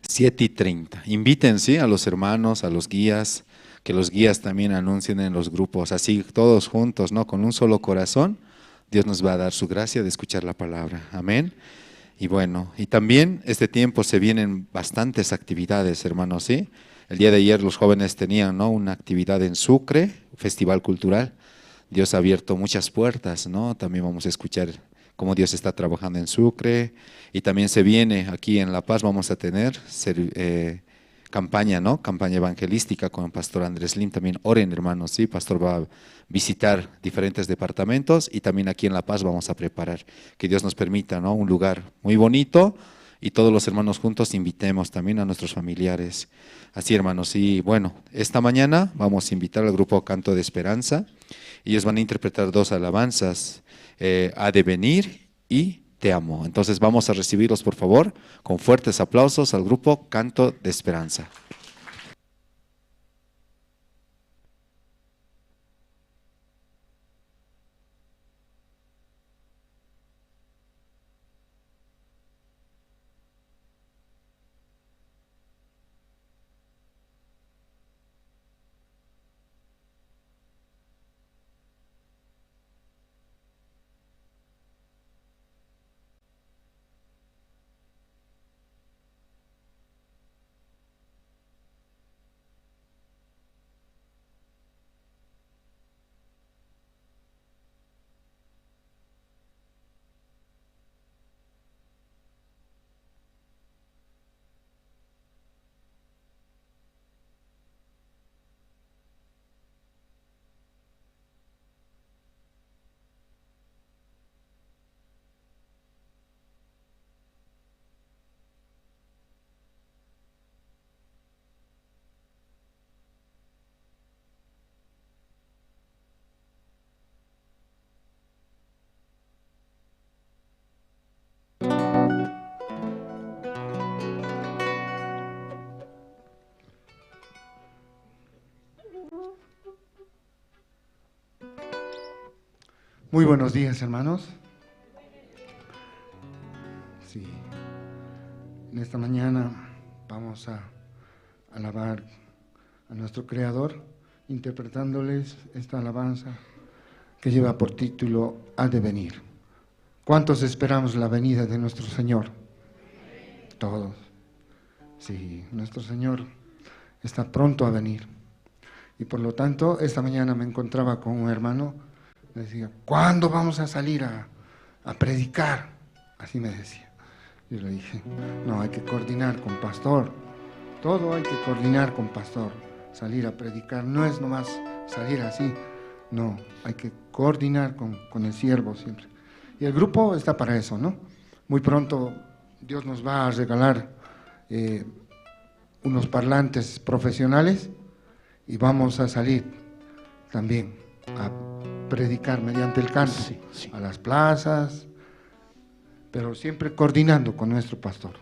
Siete y treinta. Inviten, ¿sí?, a los hermanos, a los guías, que los guías también anuncien en los grupos. Así todos juntos, ¿no? Con un solo corazón, Dios nos va a dar su gracia de escuchar la palabra. Amén. Y bueno, y también este tiempo se vienen bastantes actividades, hermanos, ¿sí? El día de ayer los jóvenes tenían, ¿no?, una actividad en Sucre, festival cultural. Dios ha abierto muchas puertas, ¿no? También vamos a escuchar cómo Dios está trabajando en Sucre. Y también se viene aquí en La Paz, vamos a tener ser-, eh, campaña, ¿no? Campaña evangelística con Pastor Andrés Lim. También oren, hermanos, ¿sí? Pastor va a visitar diferentes departamentos y también aquí en La Paz vamos a preparar. Que Dios nos permita, ¿no? Un lugar muy bonito y todos los hermanos juntos invitemos también a nuestros familiares. Así, hermanos, y bueno, esta mañana vamos a invitar al grupo Canto de Esperanza. Ellos van a interpretar dos alabanzas, eh, Ha de venir y Te amo. Entonces vamos a recibirlos, por favor, con fuertes aplausos al grupo Canto de Esperanza. Muy buenos días, hermanos. Sí. En esta mañana vamos a alabar a nuestro Creador interpretándoles esta alabanza que lleva por título Ha de venir. ¿Cuántos esperamos la venida de nuestro Señor? Todos. Sí, nuestro Señor está pronto a venir. Y por lo tanto, esta mañana me encontraba con un hermano, me decía: "¿Cuándo vamos a salir a, a predicar?", así me decía. Yo le dije: "No, hay que coordinar con pastor. Todo hay que coordinar con pastor. Salir a predicar no es nomás salir así. No, hay que coordinar con, con el siervo siempre". Y el grupo está para eso, ¿no? Muy pronto Dios nos va a regalar, eh, unos parlantes profesionales y vamos a salir también a predicar mediante el canto, sí, sí, a las plazas, pero siempre coordinando con nuestro pastor.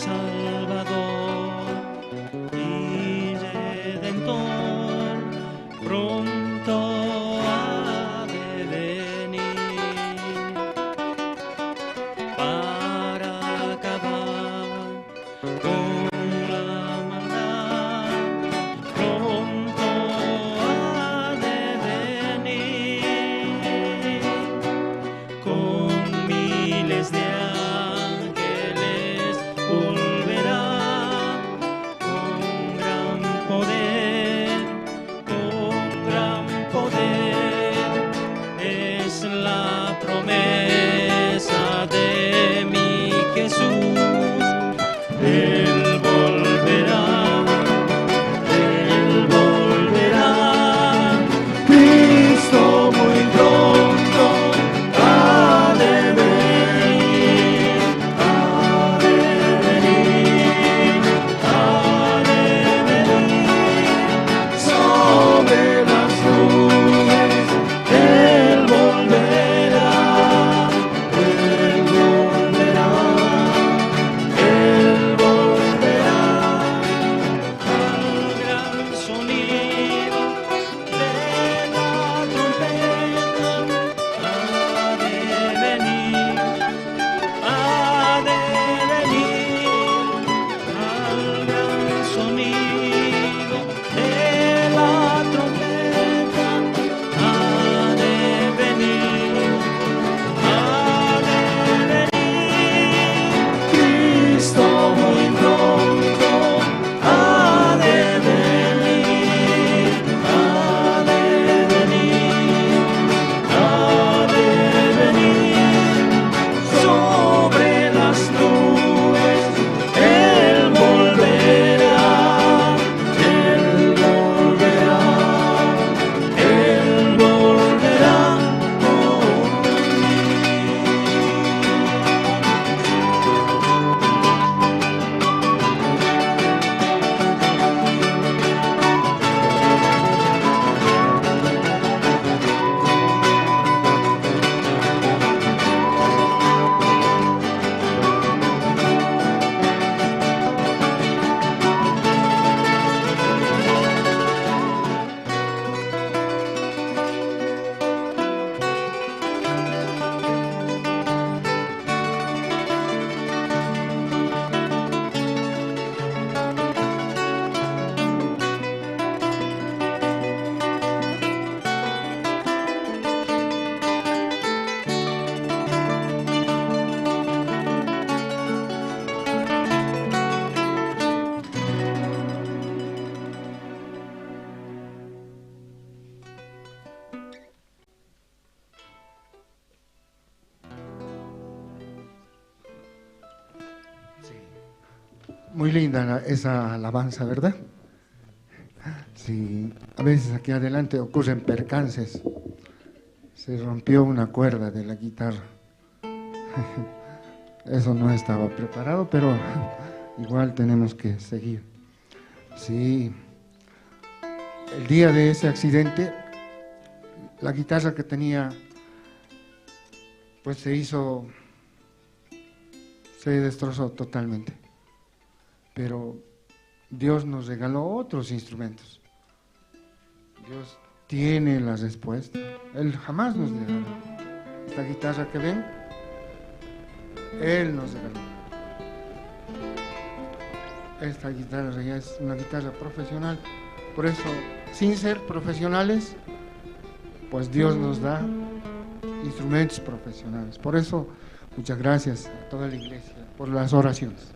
Salvador y Redentor pronto ha de venir para acabar con la maldad. Pronto ha de venir con miles de ángeles volverá con gran poder, con gran poder. Es la promesa de mi Jesús. Él volverá, él volverá. Cristo muy pronto ha de venir, ha de venir, ha de venir sobre las nubes. Él volverá, él volverá, él volverá. Al gran sonido de la trompeta ha de venir, ha de venir. Al gran sonido de la trompeta ha de venir, ha de venir. Cristo muy pronto ha de venir, ha de venir, ha de venir sobre las nubes. Él volverá, él volverá, él volverá. Sí. Muy linda la- esa alabanza, ¿verdad? Sí, a veces aquí adelante ocurren percances. Se rompió una cuerda de la guitarra. Eso no estaba preparado, pero igual tenemos que seguir. Sí. El día de ese accidente, la guitarra que tenía, pues se hizo, se destrozó totalmente. Pero Dios nos regaló otros instrumentos. Dios tiene la respuesta. Él jamás nos dejará. Esta guitarra que ven, Él nos regaló. Esta guitarra ya es una guitarra profesional. Por eso, sin ser profesionales, pues Dios nos da instrumentos profesionales. Por eso, muchas gracias a toda la iglesia por las oraciones.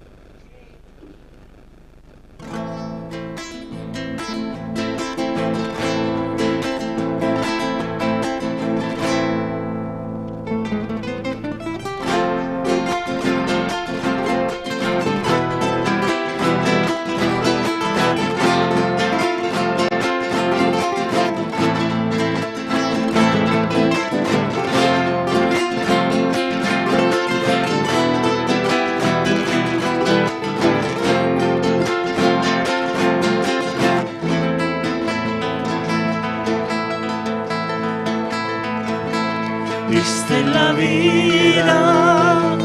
Diste la vida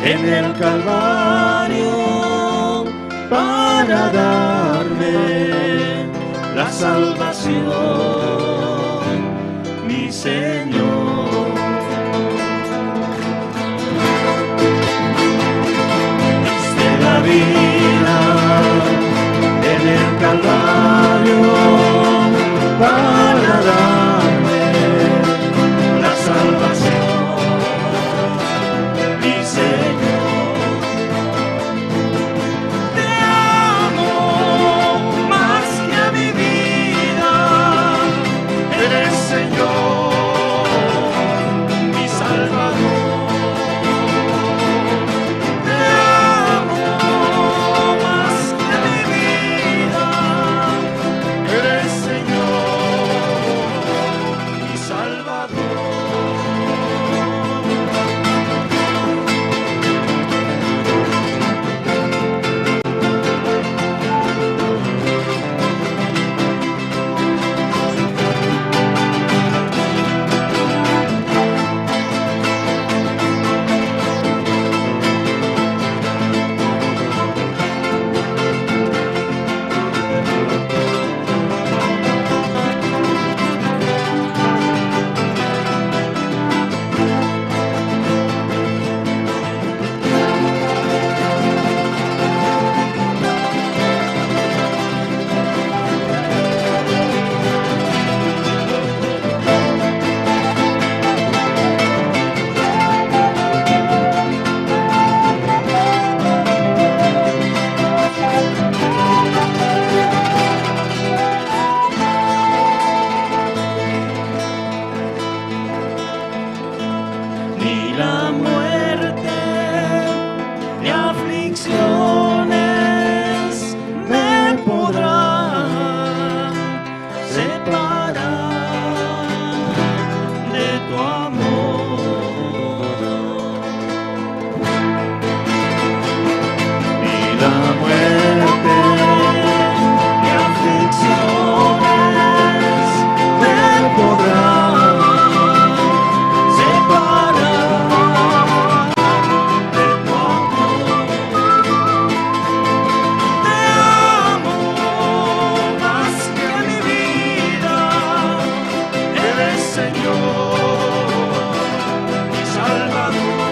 en el Calvario. darme la salvación, mi Señor. Diste la vida en el Calvario para darme la salvación, mi Señor. Te amo más que a mi vida, eres Señor, mi Salvador. Te amo más que a mi vida, eres Señor, mi Salvador. Ni la muerte, ni aflicciones me podrán separar de tu amor. Ni la muerte, ni aflicciones me podrán separar de tu amor. Te amo más que a mi vida, eres Señor, mi Salvador.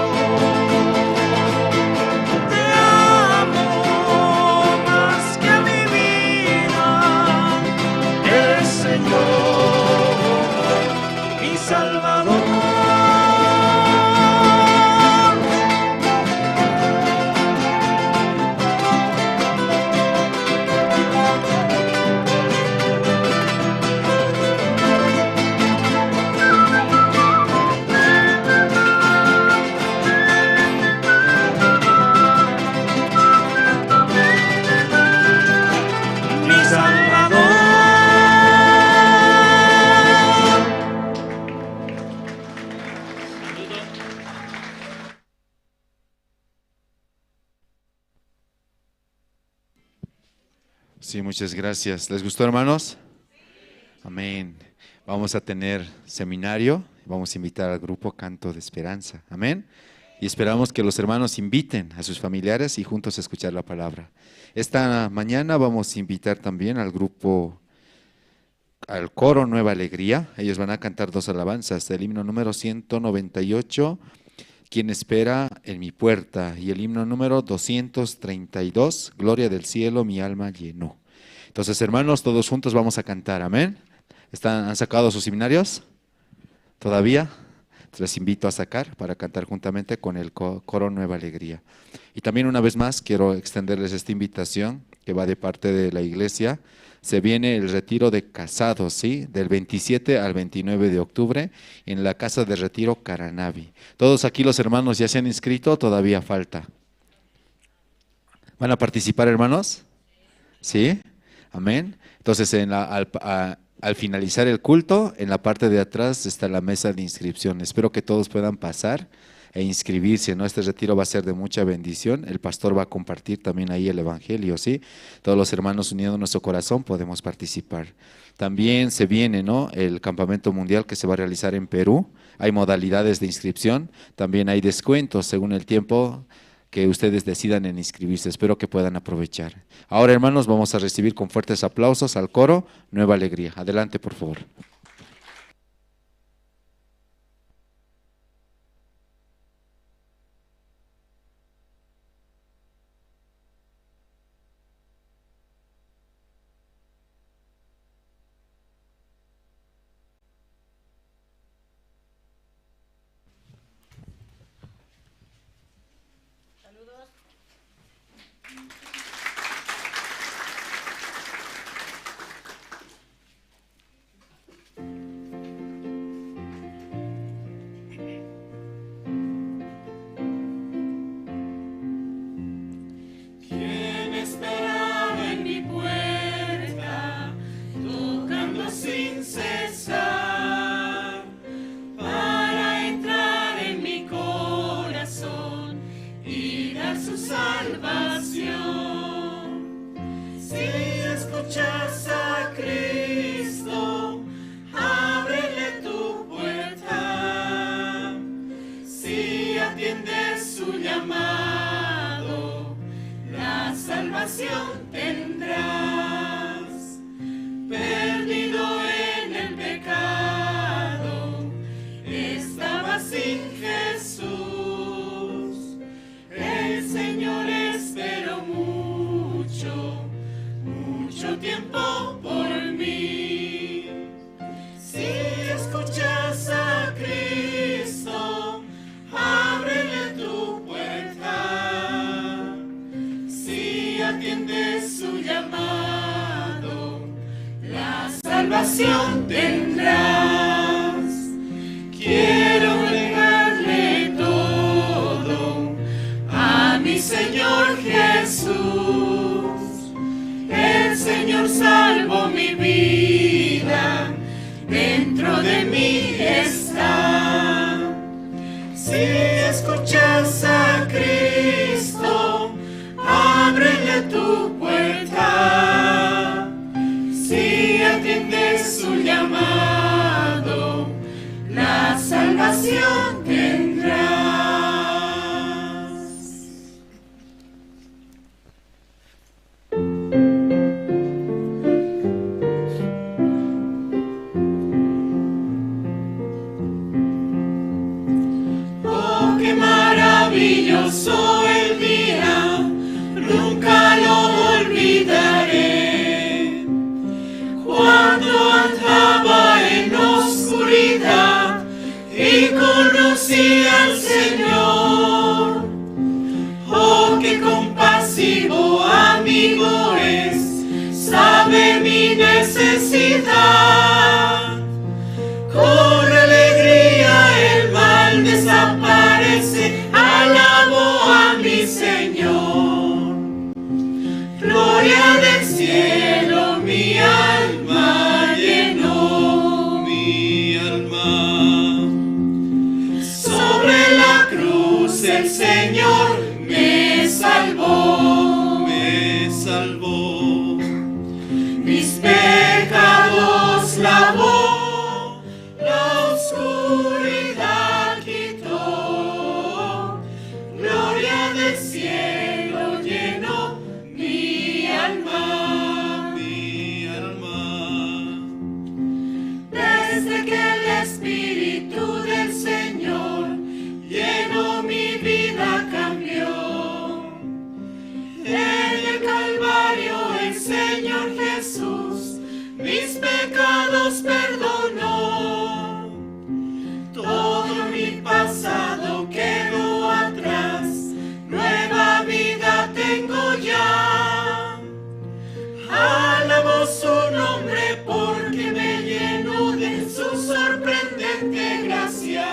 Te amo más que a mi vida, eres Señor, mi Salvador. Mi Salvador. Sí, muchas gracias. ¿Les gustó, hermanos? Amén. Vamos a tener seminario. Vamos a invitar al grupo Canto de Esperanza. Amén. Y esperamos que los hermanos inviten a sus familiares y juntos escuchar la palabra. Esta mañana vamos a invitar también al grupo, al coro Nueva Alegría. Ellos van a cantar dos alabanzas, el himno número ciento noventa y ocho, "Quien espera en mi puerta", y el himno número doscientos treinta y dos, "Gloria del cielo, mi alma llenó". Entonces, hermanos, todos juntos vamos a cantar, amén. ¿Están, han sacado sus himnarios? ¿Todavía? Les invito a sacar para cantar juntamente con el co-, coro Nueva Alegría. Y también una vez más quiero extenderles esta invitación que va de parte de la iglesia. Se viene el retiro de casados, ¿sí? Del veintisiete al veintinueve de octubre en la Casa de Retiro Caranavi. ¿Todos aquí los hermanos ya se han inscrito? Todavía falta. ¿Van a participar, hermanos? ¿Sí? Amén. Entonces, en la, al, a- al finalizar el culto, en la parte de atrás está la mesa de inscripción. Espero que todos puedan pasar e inscribirse, ¿no? Este retiro va a ser de mucha bendición. El pastor va a compartir también ahí el evangelio, ¿sí? Todos los hermanos uniendo nuestro corazón podemos participar. También se viene, ¿no? El campamento mundial que se va a realizar en Perú. Hay modalidades de inscripción. También hay descuentos según el tiempo. que ustedes decidan en inscribirse. Espero que puedan aprovechar. Ahora, hermanos, vamos a recibir con fuertes aplausos al coro Nueva Alegría. Adelante, por favor. Quien esperaba en mi puerta, tocando sin cesar, para entrar en mi corazón y dar su salvación. Si escuchas a Cristo, ábrele tu puerta. Si atiendes su llamado, la salvación tendrás. Perdido en el pecado, estaba sin Jesús. El Señor esperó mucho, mucho tiempo por mí. Si escuchas a Cristo, ábrele tu puerta. Si atiendes su llamado, la salvación tendrás. Quiero dejarle todo a mi Señor Jesús. El Señor salvó mi vida, dentro de mí está. Si escuchas a Cristo, ábrele tu puerta. Si atiendes su llamado, la salvación tendrás. Oh, qué maravilloso el día, nunca lo olvidaré. Cuando andaba en oscuridad y conocí al Señor. Oh, qué compasivo amigo es, sabe mi necesidad. Con alegría el mal desaparece, alabo a mi Señor. Gloria del cielo, mi alma llenó. Mi alma. Sobre la cruz el Señor me salvó. Me salvó. Mis pecados lavó, la oscuridad quitó. Gloria del cielo llenó mi alma. Mi alma. Desde que el Espíritu del Señor llenó mi vida, cambió. En el Calvario el Señor Jesús mis pecados perdonó. Todo mi pasado quedó atrás, nueva vida tengo ya. Alabo su nombre porque me llenó de su sorprendente gracia.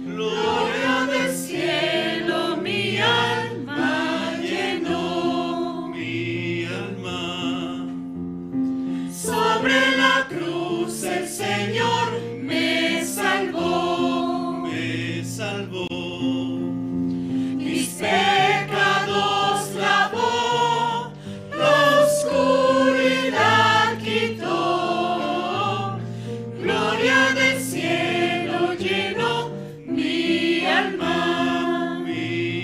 Gloria del cielo, mi alma llenó. Mi alma. Sobre la cruz el Señor me salvó. Me salvó. Mis pecados lavó, la oscuridad quitó. Gloria del cielo llenó mi alma. Mi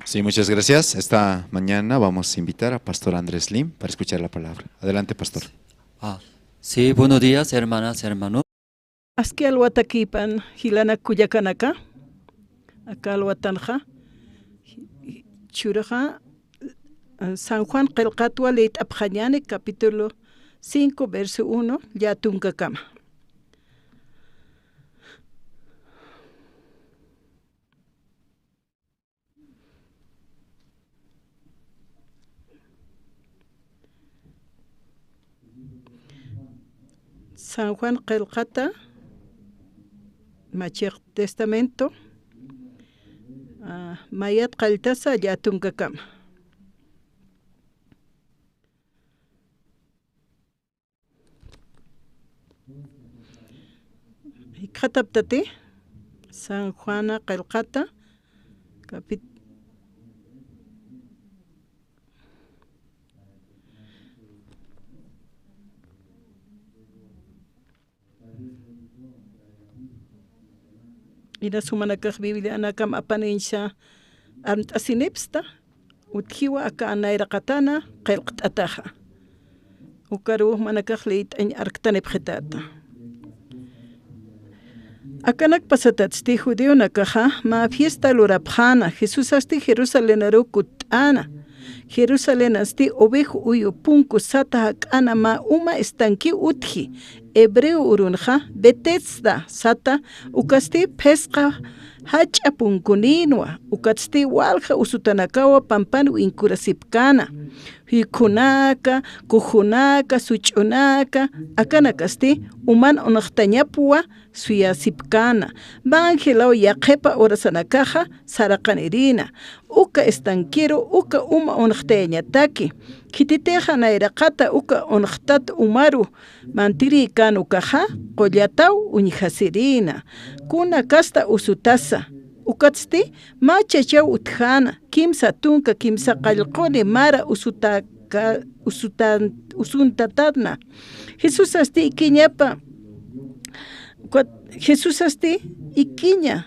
Sí, muchas gracias. Esta mañana vamos a invitar a Pastor Andrés Lim para escuchar la palabra. Adelante, Pastor. Ah, sí, buenos días, hermanas, hermanos. Aski alwatakipan jilanak kullakanaka, aka alwatanxa, churaxa, San Juan qillqatwa lït'apxañäni, capítulo cinco, verso uno, llätunkakama. San Juan qillqata, Machix Testamento, ah, mayat qalltasa llätunkakama. Jikxataptati, San Juana qillqata, capit-, Inas jumanakax Biblianakam apaniñsa armt'asinipxsta, utjiwa aka nayraqatana qillqt'ataxa. Ukaruw jumanakax lït'añ arktanipxitäta. Akanak pasatatsti judionakaxa mä fiesta lurapxäna, Jesusasti Jerusalemaru kutt'äna. Jerusalenasti Oveja Uyu punku sata jak'ana mä uma estankiw utji, hebreo urunxa Betesda sata, ukasti phisqa jach'a punkunïnwa, ukatsti walja usutanakawa pampan winkurasipkäna, jikhunaka, kujunaka, such'unaka, akanakasti uman unxtañapwa suyasipkäna, mä angelaw yaqhipa urasanakaxa saraqanirïna, uka estankiru uka uma unxtayañataki, khititixa nayraqata uka unxtat umaru mantirïkän ukaxa, qullataw uñjasirïna, kuna kasta usutasa, ukatsti mä chachaw utjäna, kimsa tunka kimsa qallquni mara usutaka, usutan-, usuntatana. Jesusasti ikiñapa, ukat-, Jesusasti ikiña,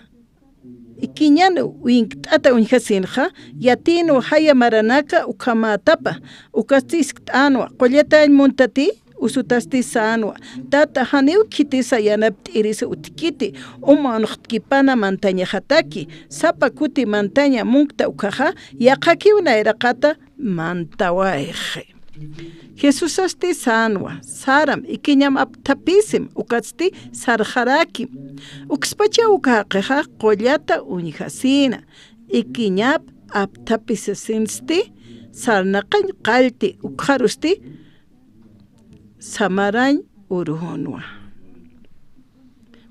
ikiñan winkt'ata uñjasinxa, yatïnwa jaya maranaka ukhamätapa, ukatsti iskt'änwa, qullatañ muntati, usutasti sänwa, Tata, janiw khitisa yanapt'irisa utjkiti, uma unxtkipana mantañaxataki, sapa kuti mantaña munkta ukkhaxa, yaqhakiw nayraqata mantawayxi. Jesusasti sänwa, saram, ikiñam apthapisim, ukatsti sarxarakim. Ukspachaw uka jaqixa qullata uñjasïna, ikiñap apthapisisinsti, sarnaqañ qallti, ukxarusti samarañ urunwa.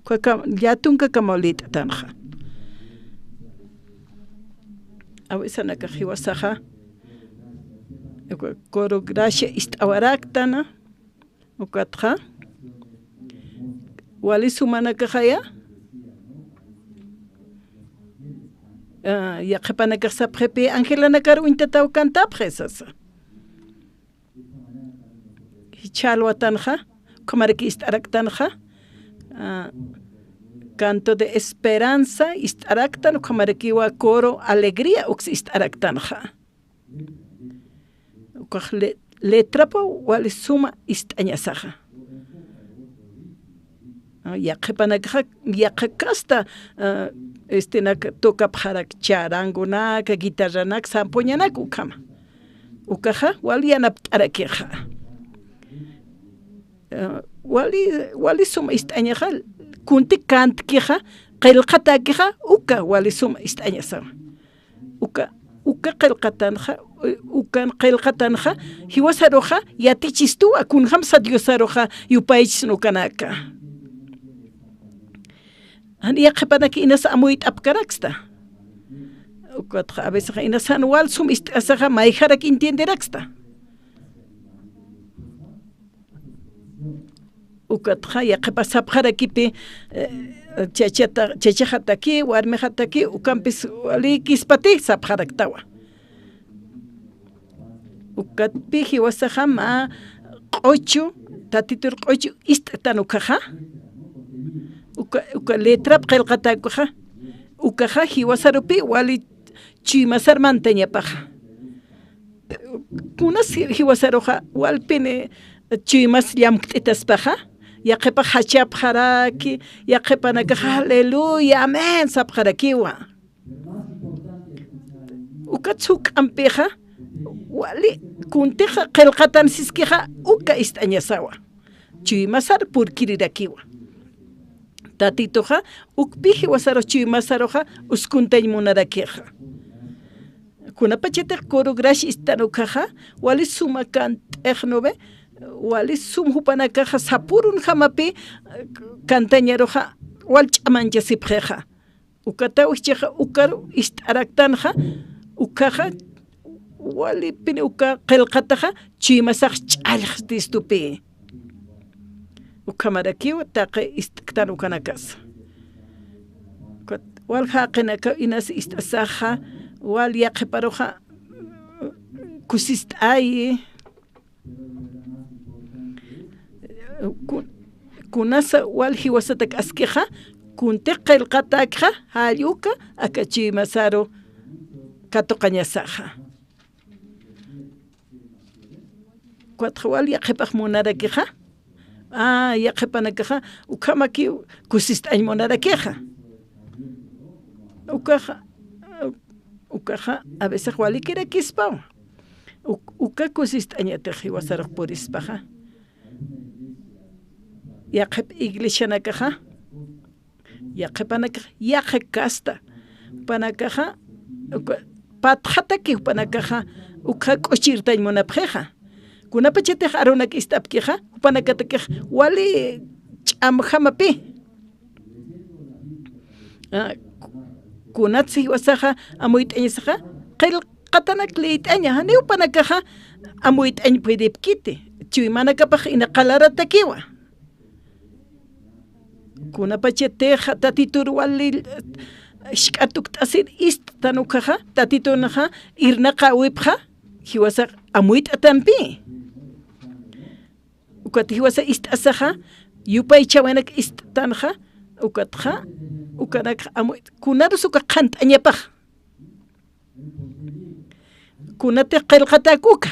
Ukakam, llätunkakamaw lït'atanxa. Awisanakax jiwasaxa, coro gracia ist'awaraktana, ukatxa, wali sumanakaxaya, ah, yaqhipanakax sapxipï, angelanakar uñtataw cantapxi sasa. Jichha alwatanxa, ukhamaraki ist'araktanxa, ah, canto de esperanza ist'araktan, ukhamarakiwa coro alegría uks ist'araktanxa. Ukax le-, letrapa wali suma ist'añasaxa. Ah, yaqhipanakaxa, yaqha kasta, ah, este, nak tocapxarak charangonaka, guitarranak, sampuñanak ukhama. Ukaxa wali yanapt'arakixa. Ah, wali, wali suma ist'añaxa, kunti cantkixa, qillqatakixa, uka wali suma ist'añasawa. Uka, uka qillqatanxa, ukan qillqatanxa, jiwasaruxa yatichistuwa, kunjamsa Diosaruxa yupaychisna ukanaka. Jan yaqhipanaki inas amuyt'apkaraksta. Ukatxa a veces inas jan wal sum ist'asaxa mayjarak entienderaksta. Ukatxa yaqhipa sapxarakipi, eh, chachata, chachaxataki, warmixataki, ukampis wali kispati sapxaraktawa. Ukatpi jiwasaxa mä q'uchu, Tatitur q'uchu ist'tan ukaxa. Uka, uka letrap qillqatäkuxa. Ukaxa jiwasarupi wali chuymasar mantañapaxa. Kunas jiwasaruxa walpini chuymas llamkt'itaspaxa, yaqhipax jachapxaraki, yaqhipanakaxa, "Aleluya, amén", sapxarakiwa. Ukat juk'ampixa, wali kuntixa qillqatan siskixa, uka ist'añasawa. Chuymasar purkirirakiwa. Tatituxa, ukpi jiwasarux chuymasaruxa, uskuntañ munarakixa. Kunapachatix coro gracia ist'tan ukkhaxa, wali suma kant'ix, ¿no ve? Wali sum jupanakaxa sapürunjamapi, kantañaruxa, wal ch'amanchasipxixa. Ukataw jichhaxa, ukaru ist'araktanxa, ukkhaxa, walipini uka qillqataxa, chuymasax ch'allxtistupi. Ukhamarakiw taqi ist'ktan ukanakasa. Ukat wal jaqinakaw inas ist'asaxa, wal yaqhiparuxa kusist'ayi. Ku-, kunasa wal jiwasatak askixa, kuntix qillqatäkxa, jall uka, aka chuymasaru katuqañasaxa. Ukatxa wal yaqhipax munarakixa, a, yaqhipanakaxa, ukhamaki kusist'añ munarakixa. Ukaxa, ukaxa, a veces walikirakispaw. Uk-, uka kusist'añatix jiwasarux purispaxa. Yaqhip iglesianakaxa, yaqhipanakax, yaqha casta. Jupanakaxa, uka, patxataki jupanakaxa, ukha k'uchirtañ munapxixa. Kunapachatix arunak ist'apkixa, jupanakatakix wali ch'amjamapi. A, ku-, kunatsa jiwasaxa amuyt'añasaxa, qillqatanak liyt'aña, janiw jupanakaxa amuyt'añ puedipkiti, chuymanakapax ina qalaratakiwa. Kunapachatix Tatitur wali, eh, jisk'a tukt'asir ist'tan ukkhaxa, Tatitunxa irnaqäwipxa, jiwasax amuyt'atampi. Ukat jiwasa ist'asaxa, yupaychäwinak ist'tanxa, ukatxa, ukanakxa amu-, kunarus uka qhant'añapax. Kunatix qillqatäk uka.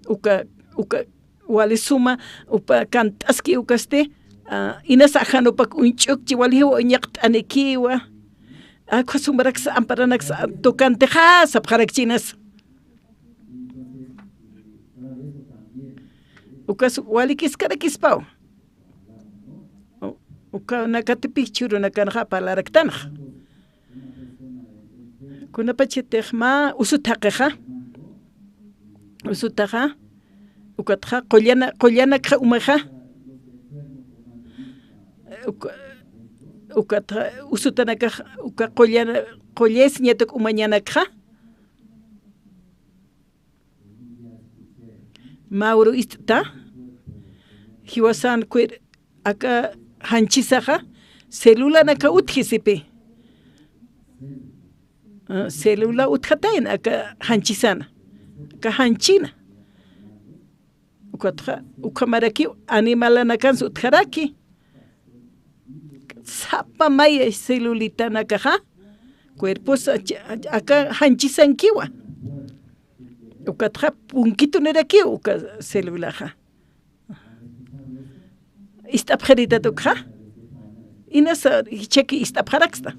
Uka, uka, wali suma, upa kant'aski ukasti, a, inas ajanupak uñch'ukchi, wali jiwa uñaqt'anikiwa. Akha sumaraksa, amparanaksa, tukantixa, sapxarakchi inas. Ukas walikiskarakispaw. U-, ukanakatipï jichhürunakanxa parlaraktanxa. Kunapachatix mä usut jaqixa. Usutaxa. Ukatxa qullana-, qullanakxa umaxa. Uka-, ukatxa usutanakax, uka qullana-, qullasiñatak umañanakxa. Mä uru ist'ta, jiwasan kuir aka janchisaxa, celulanaka utjisipi. Ah, celula utjatayna aka janchisana, aka janchina. Ukatxa, ukhamarakiw animalanakans utjaraki. Sapa maya celulitanakaxa, cuerpos ach-, ach-, aka janchisankiwa. Ukatxa punkitunirakiw uka celulaxa. Ist'apxiritat ukxa. Inasa jichhaki ist'apxaraksta.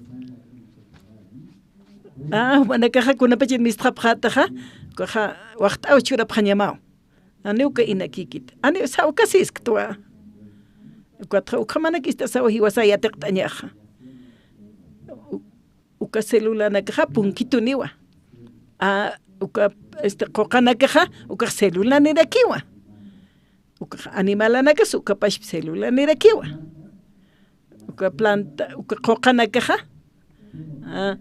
Ah, jumanakaxa kunapachin mistxapxätaxa, ukaxa waxt'aw churapxañamaw. Janiw uka inakïkit. Janiw sawkasisktwa. Ukatxa ukhamanak ist'asawa jiwasa yatiqt'añaxa. U-, uka celulanakaxa punkituniwa. A, uka, este, quqanakaxa, ukax celulanirakiwa. Ukax animalanakas, ukapash celulanirakiwa. Uka planta, uka quqanakaxa. A,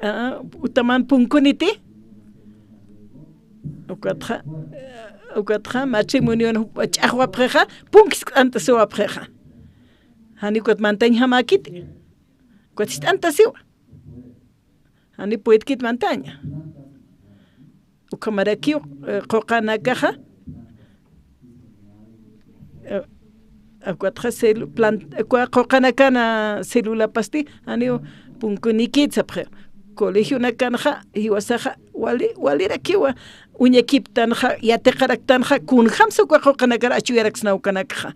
a, utaman punkuniti. Ukatxa, ukatxa matrimonion ch'axwapxixa, punkis t'antasiwapxixa. Jani ukat mantañjamäkiti. Ukat ist'antasiwa. Jani puedkit mantaña. Ukhamarakiw, eh, quqanakaxa, eh, Ukatxa celu-, plant-, ukwa quqanakana celulapasti, janiw punkunikit sapxi. Colegionakanxa, jiwasaxa, wali, walirakiwa, uñakiptanxa, yatiqaraktanxa, kunjamsa ukwa quqanakar achuyaraksnaw ukanakxa.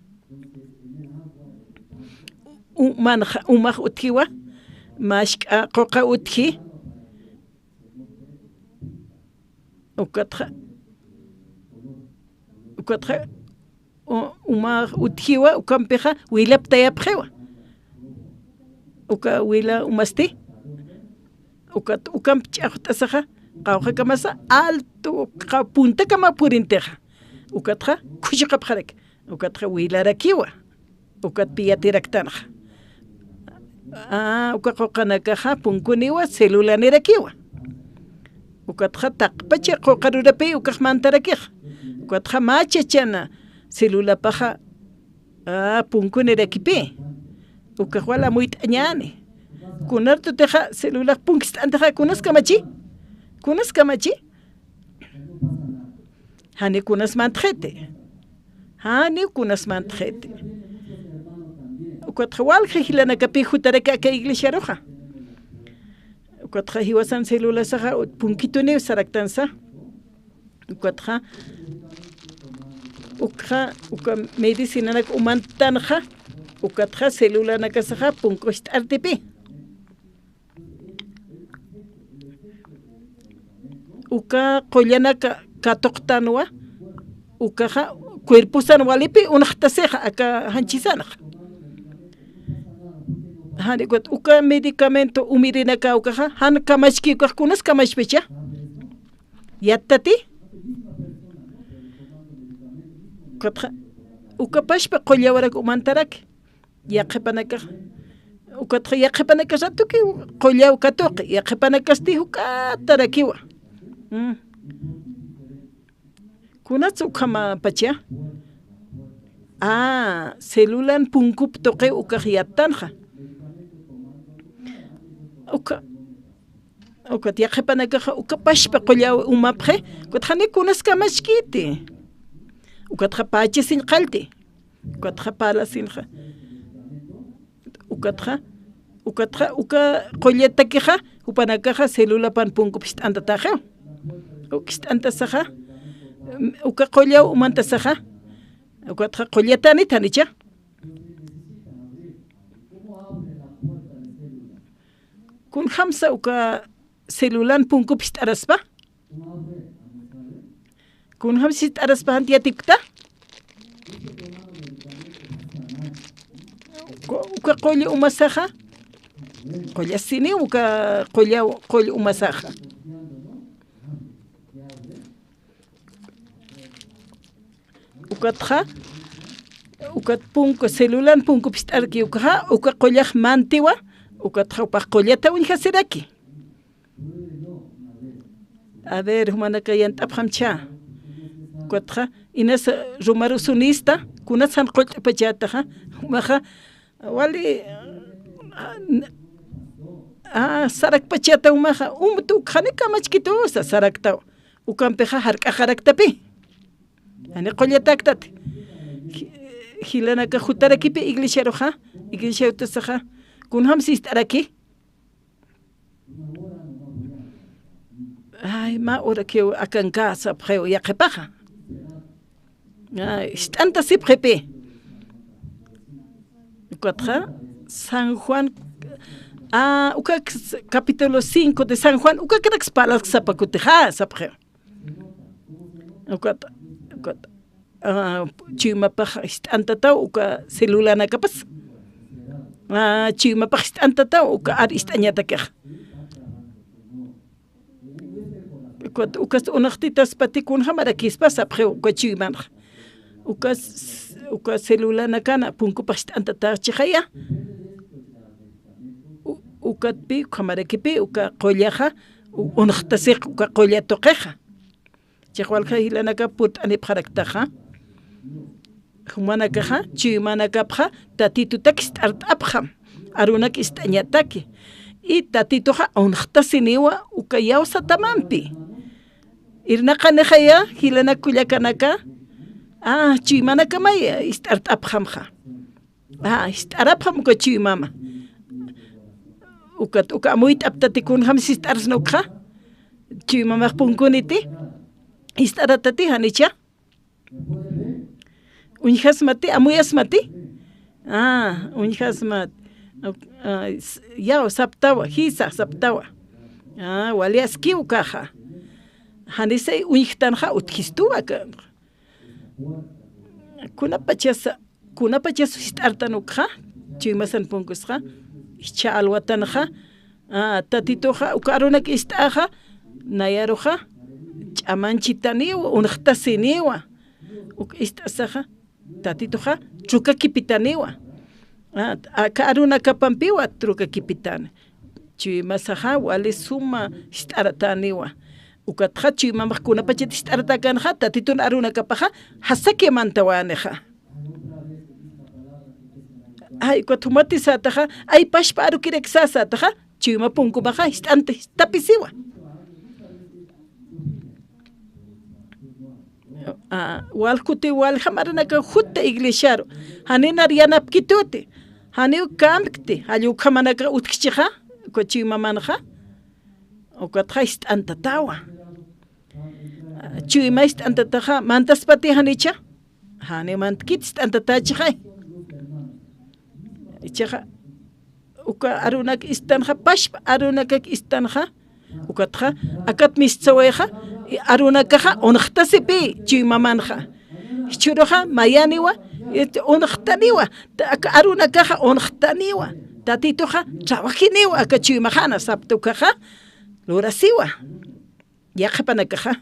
Umanxa, umax utjiwa, mask'a quqa utji. Ukatxa, ukatxa, u-, umax utjiwa, ukampixa, wilap tayapxiwa. Uka wila umasti, ukat, ukamp ch'axt'asaxa, qawqhakamasa, alto, qa-, puntakama purintixa. Ukatxa, khuchuqapxarak. Ukatxa wilarakiwa, ukatpi yatiraktanxa. Ah, uka quqanakaxa punkuniwa celulanirakiwa. Ukatxa taqpacha quqarurapi ukax mantarakixa. Ukatxa mä chachana celulapaxa, ah, punkunirakipi. Ukax wal amuyt'añäni. Kunartutixa celulax punkist'antixa kunas kamachi? Kunas kamachi? Jani kunas mantxiti. Jani kunas mantxiti. Ukatxa walja jilanakapi jutaraki aka iglesiaruxa. Ukatxa jiwasan celulasaxa ut-, punkituniw saraktansa. Ukatxa, ukxa, uka medicinanak umantanxa, ukatxa celulanakasaxa punkuxt'artipi. Uka qullanaka katuqtanwa, ukaxa cuerposan walipi unxtasixa aka janchisanxa. Jani ukat uka medicamento umirinaka ukaxa, jan kamachki ukax kunas kamachpicha? Yattati? Ukatxa, uka pachpa qullawarak umantaraki. Yaqhipanakax, ukatxa yaqhipanakax ratuki qullaw katuqi, yaqhipanakasti juk'atarakiwa. Mm. Kunats ukhamapacha? Ah, celulan punkup tuqi ukax yattanxa. Uka, ukat yaqhipanakaxa uka pachpa qullaw umapxi, ukatxa jani kunas kamachkiti. Ukatxa pachasiñ qallti. Ukatxa parlasinxa. Ukatxa, ukatxa, uka qullatakixa, jupanakaxa celulapan punkupist'antataxiw. Ukist'antasaxa, uka qullaw umantasaxa. Ukatxa qullatanit janicha. Kunjamsa uka celulan punkupist'araspa? Kunjam sist'araspa janti yatipkta? Uka, uka qull umasaxa. Qullasiniw uka qulla, qull umasaxa. Ukatxa, ukat punku, celulan punkupist'arki ukaxa, uka qullax mantiwa, ukatxa upax qullata uñjasiraki. A ver, jumanaka yant'apxamcha. Ukatxa, inas rumarusunista, kunatsan qullpachataxa, jumaxa, wali, ah, sarakpachata jumaxa, um, tu, jani kamachkitusa, saraktaw. Ukampixa jark'axaraktapi. Jani qullataktati. Ji-, jilanaka jutarakipi iglesiaruxa, iglesiarutasaxa, kunjam sist'araki. Ay, mä urakiw akanka sapxiw yaqhipaxa. Ay, ist'antasipxipi. Ukatxa, San Juan, ah, uka capítulo cinco de San Juan, uka cracks palask sapakutixa, sapxiw. Ukat, ukat, ah, chuymapax ist'antataw uka celulanakapas. Ah, chuymapax ist'antataw uka ar ist'añatakixa. Ukat, ukas unaxtitaspati kunjamarakispa sapxiw uka chuymanxa. Ukas, uka celulanakana punkupax ist'antatächixaya. U-, ukatpi, ukhamarakipi, uka qullaxa, u-, unaxtasiq uka qulla tuqixa. Chiqwalja jilanaka purt'anipxaraktaxa. Jumanakaxa, chuymanakapxa, Tatitutak ist'art'apxam, arunak ist'añataki. Y Tatituxa unaxtasiniwa uka yawsatamampi. Irnaqanixaya, jilanak kullakanaka, ah, chuymanakamay ist'art'apxamxa. A, jist'arapxam uka chuymama. Ukat, uka amuyt'aptati kunjam jist'arsna ukxa. Chuymamax punkuniti. Jist'aratati janicha. Uñjasmati, amuyasmati. A, uñjasmat. A, s-, yaw, saptawa, jisa, saptawa. A, wali askiw ukaxa. Janisay uñjtanxa utjistuwa ka. Kunapachasa, kunapachas jist'artan ukxa, chuymasan punkusxa, jichha alwatanxa, a, Tatituxa, uka arunak ist'axa, nayaruxa, ch'amanchitaniwa, unxtasiniwa, uk ist'asaxa, Tatituxa, trukakipitaniwa. A, aka arunakapampiwa, trukakipitani. Chuymasaxa, wali suma jist'arataniwa. Ukatxa, chuymamax kunapachat jist'aratäkänxa, Tatitun arunakapaxa, jasaki mantawanixa. Ay, ukat jumati sätaxa, ay, pachpa arukirak sä sätaxa, chuyma punkumaxa, jist'anta, jist'apisiwa. A, wal kuti, waljam arunakan jutta iglesiaru. Janinar yanapkituti. Janiw kampkti. Jall ukhamanaka utjchixa, uka chuymamanxa. Ukatxa jist'antatawa. A, chuyma jist'antataxa, mantaspati janicha. Janiw mantkit jist'antatächixay. Ichaxa, uka arunak istanxa, pachpa arunakak istanxa, ukatxa, akat mistsawayxa, arunakaxa, unxtasipï, chuymamanxa. Jichhüruxa, mayaniwa, este, unxtaniwa, ta-, aka arunakaxa, unxtaniwa, Tatituxa, trabajiniwa, aka chuymaxana, sapta ukaxa, lurasiwa, yaqhipanakaxa.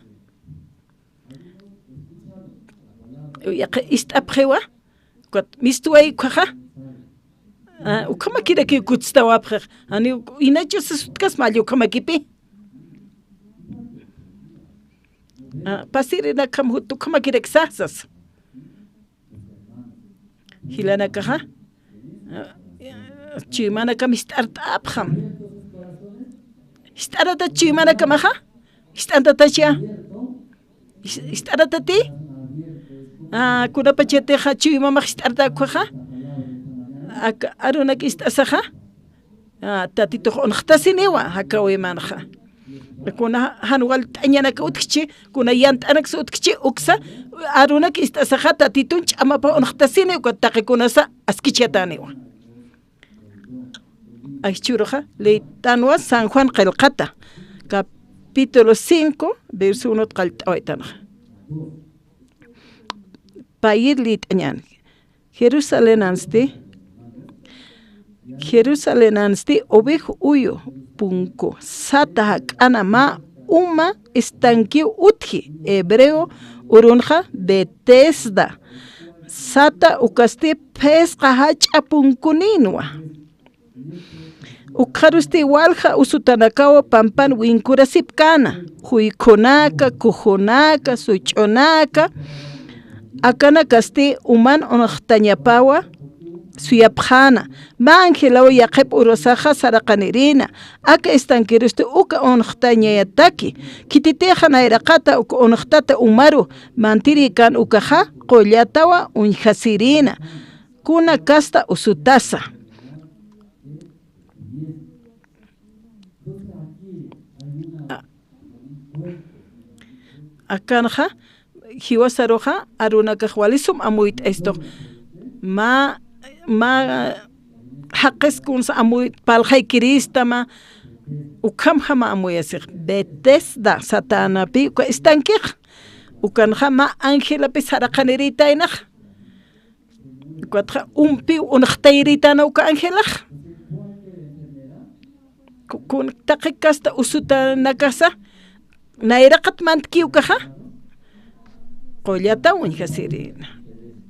Yaqha ist'apxiwa, ukat mistuway ukhaxa. A, ukhamakirakiw kutstawapxix. Janiw inachus sutkas mall ukhamakipï. A, pasirinakjam jut ukhamakirak sasas. Jilanakaxa. A, chuymanakam jist'art'apxam. Jist'aratat chuymanakamaxa. Jist'antatacha. Jis-, jist'aratati. A, kunapachatixa chuymamax jist'artäkuxa. Aka arunak ist'asaxa. A, Tatitux unxtasiniwa, jakawaymanxa. Kuna jan walt'añanaka utjchi, kuna yant'anaksa utjchi, uksa, arunak ist'asaxa, Tatitun ch'amapa unxtasini, ukat taqi kunasa askichataniwa. Jichhüruxa, liyt'anwa San Juan qillqata, capítulo cinco, verso uno qallt'awaytanxa. Payïr liyt'añäni. Jerusalenansti, Jerusalenansti, Oveja Uyu punku, sata jak'ana mä uma estanquew utji, hebreo urunxa Betesda, sata ukasti phisqa jach'a punkunïnwa. Ukxarusti walja usutanakawa pampan winkurasipkäna, juykhunaka, kujunaka, such'unaka, akanakasti uman unxtañapawa suyapxäna, mä angelaw yaqhip urusaxa saraqanirïna, aka estanquerusti uka unxtañayataki, khititixa nayraqata uka unxtata umaru mantirïkän ukaxa, qullatawa uñjasirïna, kuna kasta usutasa. A-, akanxa, jiwasaruxa, arunakax wali sum amuyt'aystux. Mä, mä, jaqis kunsa amuy, parlxaykirïstama, ukhamjama amuyasix. Betesda, satanapï, uka estanquex. Ukanxa mä angelapï saraqanirïtaynax. Ukatxa umpiw unxtayirïtäna uka angelax. Ku-, kun taqi kasta usutanakasa, nayraqat mantki ukaxa, qullataw uñjasirïna.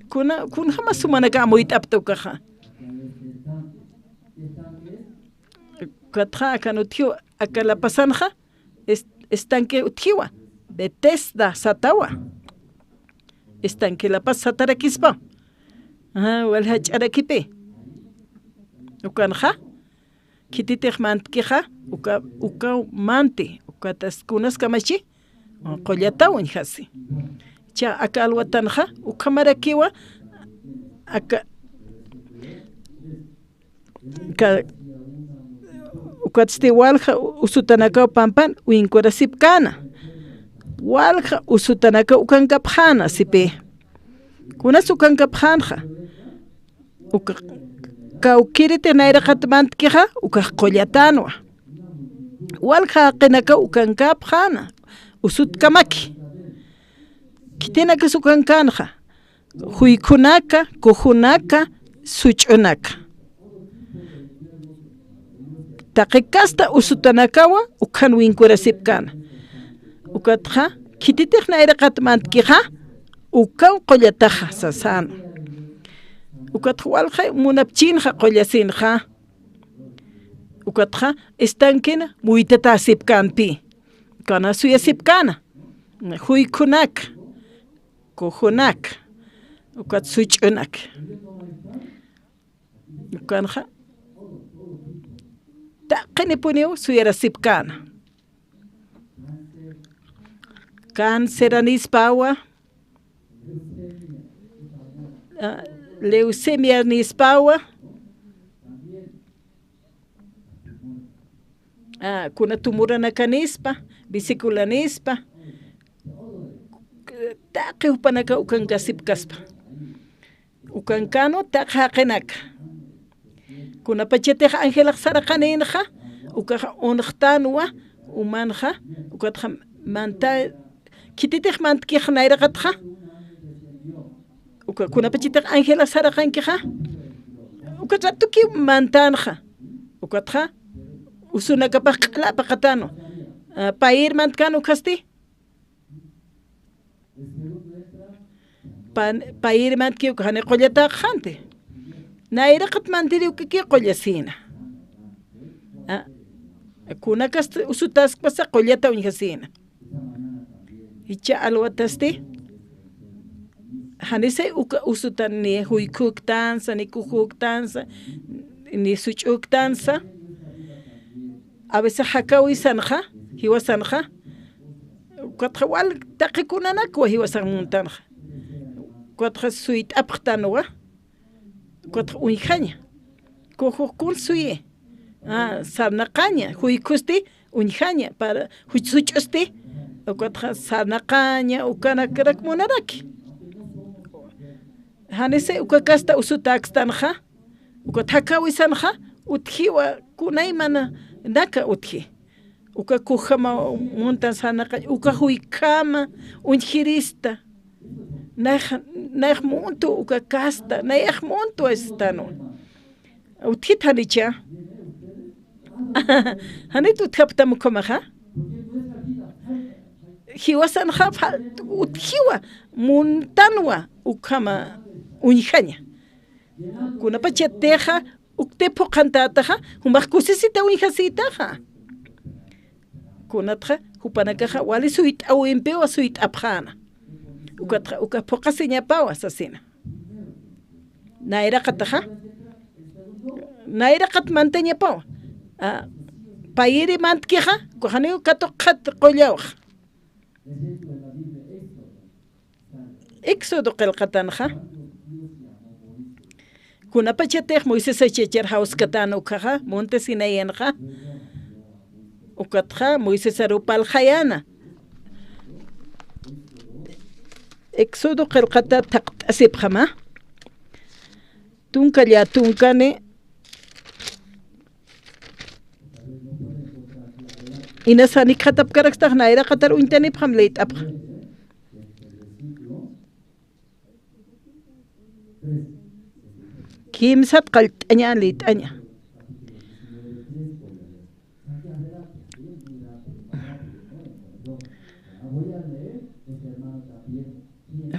Kuna, kunjama sumanaka amuyt'apta ukaxa. Ukatxa akan utjiw, aka lapasanxa, est-, estanque utjiwa, Betesda satawa. Estanque La Paz satarakispa. Ajá, wal jach'arakipï. Ukanxa, khititix mantkixa, uka, uka manti, ukatas kunas kamachi, qullataw uñjasi. Cha aka alwatanxa, ukhamarakiwa, aka, Ka-, ukatsti walja usutanakaw pampan winkurasipkäna. Walja usutanakaw ukankapxäna, sipï. Kunas ukankapxänxa. Uka, kawkïritix nayraqat mantkixa, ukax qullatänwa. Walja jaqinakaw ukankapxäna, usutkamaki. Khitinakas ukankänxa, juykhunaka, kujunaka, such'unaka. Taqi kasta usutanakawa, ukhan winkurasipkäna. Ukatxa, khititix nayraqat mantkixa, ukaw qullataxa, sasäna. Ukatxa walja munapchinxa, qullasinxa. Ukatxa, estankina, muytatäsipkänpï. Kana suyasipkäna. Juykhunaka, kujunaka, ukat such'unaka. Ukanxa, taqinipuniw suyarasipkäna. Cáncer nispawa, ah, leucemia nispawa, ah, kuna tumuranaka nispa, vesícula nispa, taqi jupanaka ukankasipkaspa. Ukankänwa taqi jaqinaka. Kunapachatix angelax saraqanïnxa, ukax unxtänwa umanxa, ukatxa manta, khititix mantkix nayraqatxa. Uka kunapachatix angelax saraqankixa, ukat ratukiw mantänxa. Ukatxa, usunakapax q'ala apaqatänwa. Ah, payïr mantkän ukasti. Pan-, payïr mantki uka jani qullatäxänti. Nayraqat mantiri ukaki qullasïna. Ah, kunakasti usutaskpasa qullata uñjasïna. Jichha alwatasti, janisay uka usutan ni juykhüktansa, ni kujüktansa, ni such'üktansa. A veces jakawisanxa, jiwasanxa, ukatxa wal taqi kunanakwa jiwasan muntanxa. Ukatxa suyt'apxtanwa, ukatxa uñjaña. Kujux kun suyi. Ah, sarnaqaña, juykhusti uñjaña, para, juy such'usti, ukatxa sarnaqaña, ukanakarak munaraki. Janisi uka kasta usutäkstanxa, ukat jakawisanxa, utjiwa kunaymanaka utji. Uka kujama muntan sarnaqañ, uka juykhama uñjirista. Nayax, nayax muntwa uka kasta, nayax muntwa estanwa. Utjit janicha. Janit utjaptam ukhamaxa. Jiwasanxa fa-, utjiwa, muntanwa ukhama uñjaña. Kunapachatixa, ukti phuqhantätaxa, jumax kusisita uñjasïtaxa. Kunatxa, jupanakaxa, wali suyt'awimpiwa suyt'apxäna. Ukatxa, uka phuqhasiñapawa sasina. Nayraqataxa, nayraqat mantañapawa. Ah, payïri mantkixa, uka janiw katuqxat qullawax. Éxodo qillqatanxa. Kunapachatix Moisés achachar jawskatän ukhaxa, monte Sinaínxa. Ukatxa, Moisés aru parlxayäna. Éxodo qillqata thaqt'asipxama. Tunka llätunkani. Inas janikxatapkarakstax nayraqatar uñtanipxam liyt'apxa. Kimsat qallt'aña liyt'aña.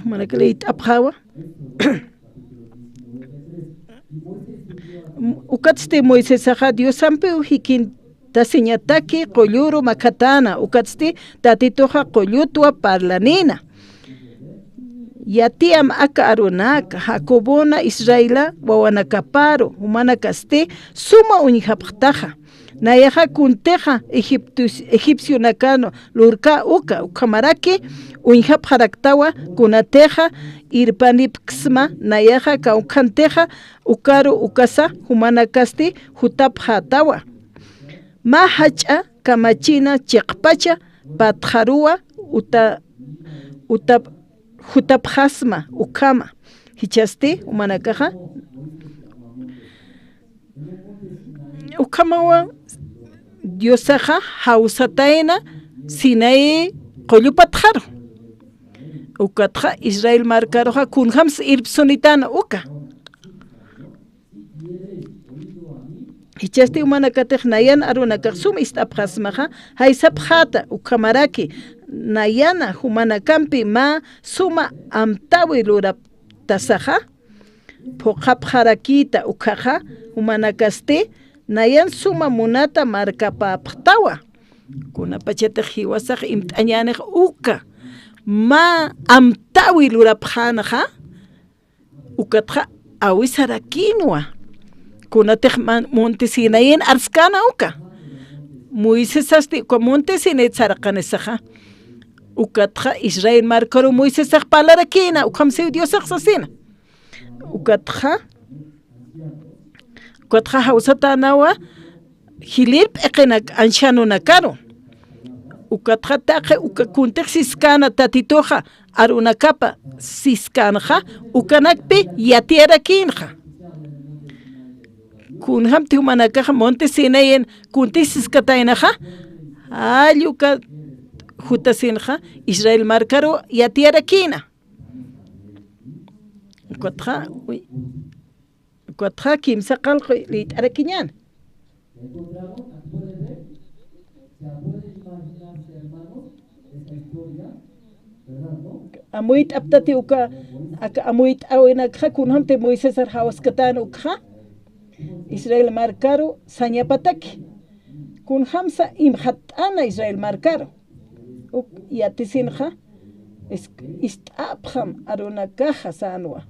Manaka liyt'apxäwa. Ukatsti Moisesaxa Diosampiw jikintasiñataki qullüru makhatäna, ukatsti Tatituxa qullutwa parlanïna. Yatiyam aka Aaronaka, Jacobona, Israela wawanakaparu, jumanakasti suma uñjapxtaxa. Nayaxa kuntixa egiptus-, egipcionakan lurkä uka, ukhamaraki uñjapxaraktawa, kunatixa irpanipksma nayaxa kawkhantixa ukaru ukasa jumanakasti jutapxätawa. Mä jach'a kamachina chiqpacha patxaruwa uta-, utap-, jutapxasma ukhama. Jichhasti jumanakaxa ukhamawa Diosaxa jawsatayna Sinaí qullu patxaru. Ukatxa Israel markaruxa kunjams irpsunitäna uka. Jichhasti jumanakatix nayan arunakax sum ist'apxasmaxa, jaysapxäta ukhamaraki nayana jumanakampi mä suma amtäwi luraptasaxa, phuqhapxarakïta ukhaxa, jumanakasti nayan suma munata markapäpxtawa. Kunapachatix jiwasax imt'añänix uka mä amtäwi lurapxänxa, ukatxa awisarakïnwa. Kunatix man-, monte Sinaín arskäna uka. Moisesasti uka monte Sinaí saraqanisaxa. Ukatxa Israel markaru Moisesax parlarakïna, ukham siw Diosax sasina. Ukatxa, ukatxa jawsatänawa jilïr p'iqinak ancianonakaru. Ukatxa taqi uka kuntix siskäna Tatituxa arunakapa siskanxa, ukanakpi yatiyarakïnxa. Kunjamti jumanakaxa monte Sinaín kuntix siskataynaxa, jall uka jutasinxa Israel markaru yatiyarakïna. Ukatxa, uy, ukatxa kimsa qallqu liyt'arakiñäni. Amuyt'aptati uka, aka amuyt'äwinakxa kunjamti Moisesar jawskatän ukxa, Israel markaru sañapataki. Kunjamsa imxatt'äna Israel markaru. Uk yatisinxa, is-, ist'apxam arunakaxa sänwa.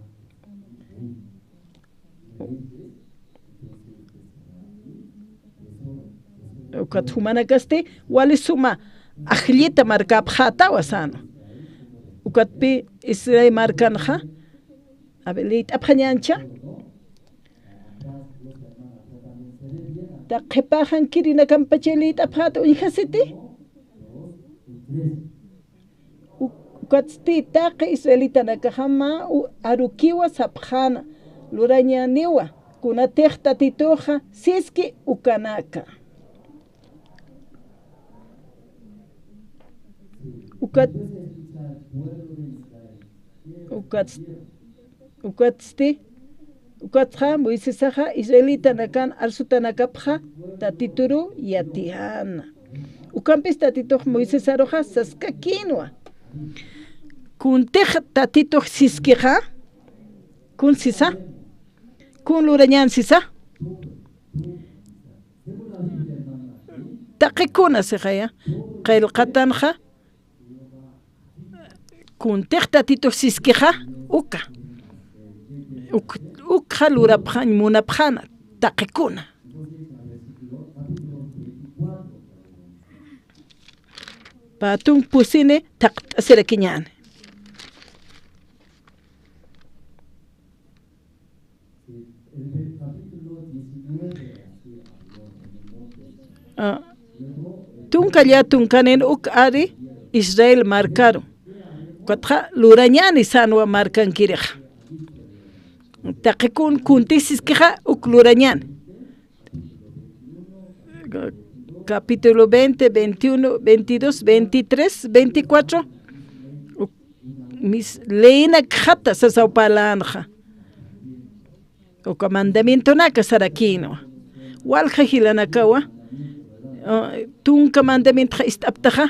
Ukat jumanakasti wali suma ajllita markäpxätawa sänwa. Ukatpi Israel markanxa, a ver, liyt'apxañäncha. Taqi pixankirinakampachay liyt'apxäta uñjasiti. Uk-, ukatsti taqi israelitanakaxa mä u-, arukiwa sapxäna lurañäniwa, kunatix Tatituxa siski ukanaka. Ukat-, ukats-, ukatsti, ukatxa Moisesaxa israelitanakan arsutanakapxa Tatituru yatiyäna. Ukampis Tatitux Moisesaruxa saskakïnwa. Kuntix Tatitux siskixa, kun sisa, kun lurañän sisa. Taqi kuna sixaya, qillqatanxa, kuntix Tatitux siskixa, uka. Uk-, ukxa lurapxañ munapxäna, taqi kuna. Pä tunk pusini thaqt'asirakiñäni. Ah, tunka llätunkanin uk ari Israel markaru. Ukatxa lurañäni sänwa markankirixa. Taqi kun kuntix siskixa uk lurañäni. Capítulo veinte, veintiuno, veintidós, veintitrés, veinticuatro. Uk mis leyinakxata sasaw parlänxa. Uka mandamientonaka sarakïnwa. Walja jilanakawa, ah, tunka mandamientoxa ist'aptaxa.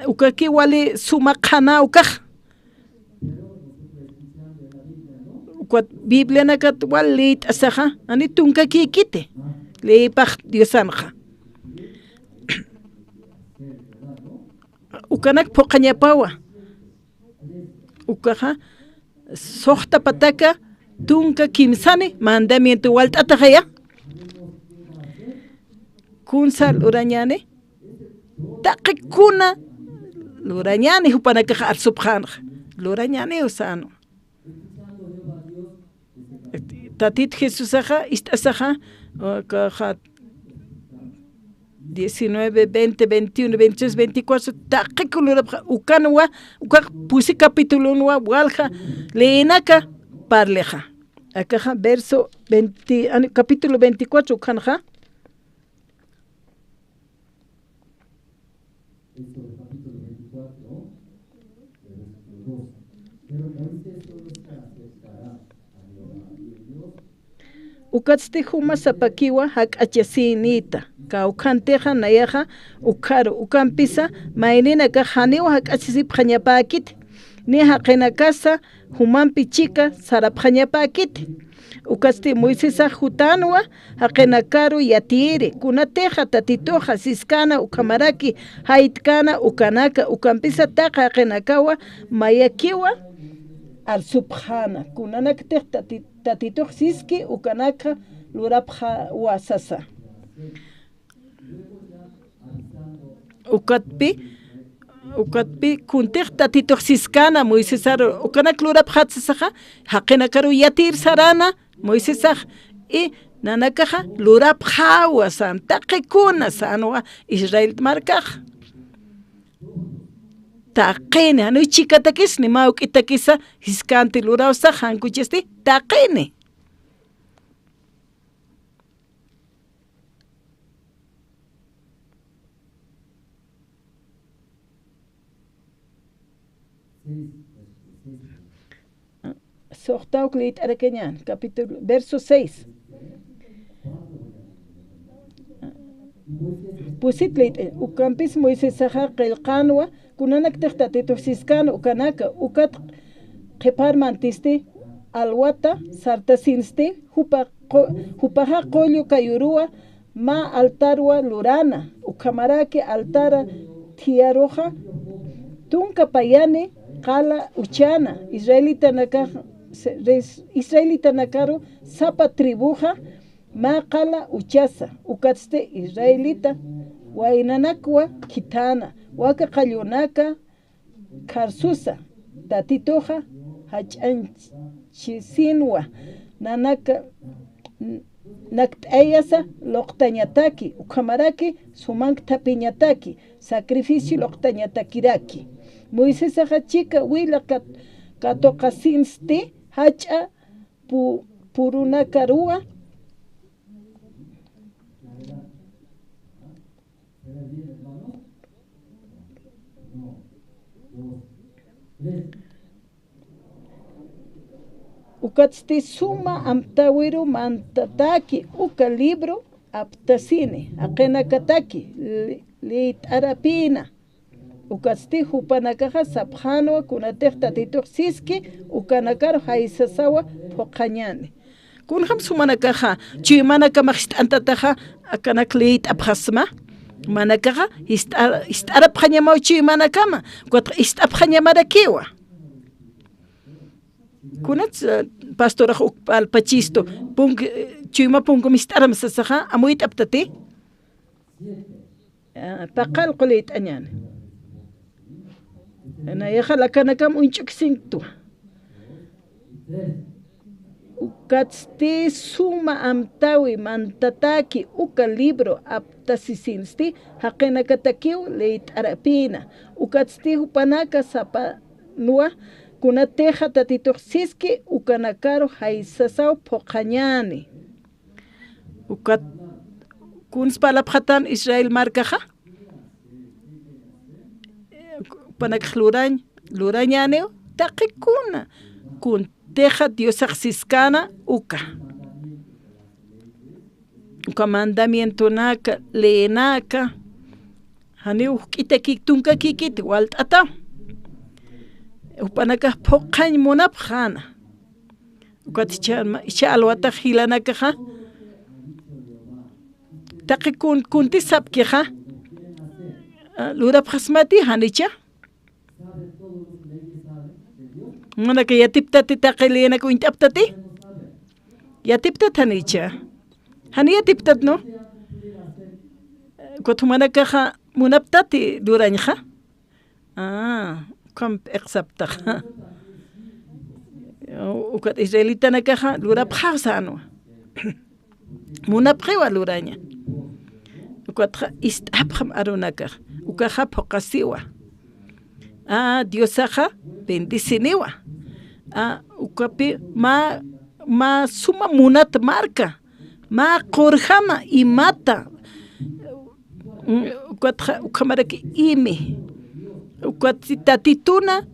Ukaki wali suma qhana ukax. Ukat Biblianakat wal liyt'asaxa, ani tunkakïkiti. Leypax Diosanxa. Ukanak phuqhañapawa. Ukaxa, suxta pataka tunka kimsani mandamiento walt'ataxaya. Kunsa lurañäni, taqi kuna lurañäni jupanakax arsupxänxa. Lurañäniw sänwa. Tatit Jesusaxa, ist'asaxa, akaxa diecinueve, veinte, veintiuno, veintitrés, veinticuatro, taqi kun lurapxa, ukanwa, ukax pusi capitulunwa, walja, leenaka, parlixa. Akaxa, verso veinte, ani, capítulo veinticuatro, ukanxa. Ukatsti juma sapakiwa jak'achasïnïta, kawkhantixa nayaxa ukharu, ukampisa mayninakax janiw jak'achasipxañapäkiti, ni jaqinakasa jumampi chika sarapxañapäkiti. Ukatsti Moisesax jutänwa jaqinakaru yatiyiri, kunatixa Tatituxa siskäna ukhamaraki jaytkäna ukanaka, ukampisa taqi jaqinakawa mayakiwa arsupxäna, kunanaktix Tati-, Tatitux siski ukanakxa lurapxäwa sasa. Ukatpi, ukatpi, kuntix Tatitux siskäna Moisesaru, ukanak lurapxät sasaxa, jaqinakaru yatir saräna Moisesax, y nanakaxa lurapxäwa sän, taqi kuna sänwa Israel markax. Taqini, janiw chikatakis, ni mä juk'itakisa, jiskänti luraw sax, jan kuchisti, taqini. Suxtawk liyt'arakañän, capítulo, verso seis. Pusit liyt'a, ukampis Moisesaxa qillqänwa, kunanaktix Tatitux siskäna ukanaka, ukat qhiparmantisti alwata sartasinsti, jupa qu-, jupaxa qullu kayuruwa mä altarwa luräna, ukhamaraki altara thiyaruxa tunka payani qala uchäna, israelitanakax, se-, res-, israelitanakaru sapa tribuxa mä qala uchasa, ukatsti israelita waynanakwa khithatäna, waka qallunaka kharsusa, Tatituxa jach'añchisinwa, nanaka, nakt'ayasa luqtañataki, ukhamaraki sumankthapïñataki, sacrificio luqtañatakiraki. Moisesaxa chika wila kat-, katuqasinsti jach'a pu-, purunakaruwa. Ukatsti suma amtäwiru mantataki uka libro aptasini, jaqinakataki li-, liyt'arapïna. Ukatsti jupanakaxa sapxänwa kunatix Tatitux siski, ukanakaru jaysasawa phuqhañäni. Kunjam sumanakaxa, chuymanakamax jist'antataxa, akanak liyt'apxasma. Jumanakaxa, jist'a-, jist'arapxañamaw chuymanakama, ukat jist'apxañamarakiwa. Kunats, eh, pastorax uk palpachistu, punk-, eh, chuyma punkum jist'aram sasaxa, amuyt'aptati. Ah, paqallqu liyt'añäni. Nayaxa lakanakam uñch'ukisinktwa. Ukatsti suma amtäwi mantataki uka libro aptasisinsti, jaqinakatakiw liyt'arapïna. Ukatsti jupanaka sapanwa, kunatixa Tatitux siski, ukanakaru jaysasaw phuqhañäni. Ukat, kuns parlapxatan Israel markaxa, jupanakax lurañ, lurañäniw, taqi kuna, kuntixa Diosax siskäna uka. Uka mandamientonaka, leenaka, janiw juk'itakik, tunkakikiti, walt'ata. Jupanakax phuqhañ munapxäna. Ukat jichha, jichha alwatax jilanakaxa, taqi kun-, kunti sapkixa, ah, lurapxasmati, janicha. Jumanaka yatiptati, taqi leenak uñt'aptati. Yatiptat, janicha. Jani yatiptat, ¿no? Ukat jumanakaxa munaptati lurañxa. Ah, ukham p'iqsaptaxa. Ukat israelitanakaxa lurapxaw sänwa. Munapxiwa luraña. Ukatxa ist'apxam arunakax. Ukaxa phuqasiwa. Ah, Diosaxa bendeciniwa. Ah, ukapi mä, mä suma munat marka. Mä qurjama imata. Mm, ukatxa, ukhamaraki imi. Ukat tatituna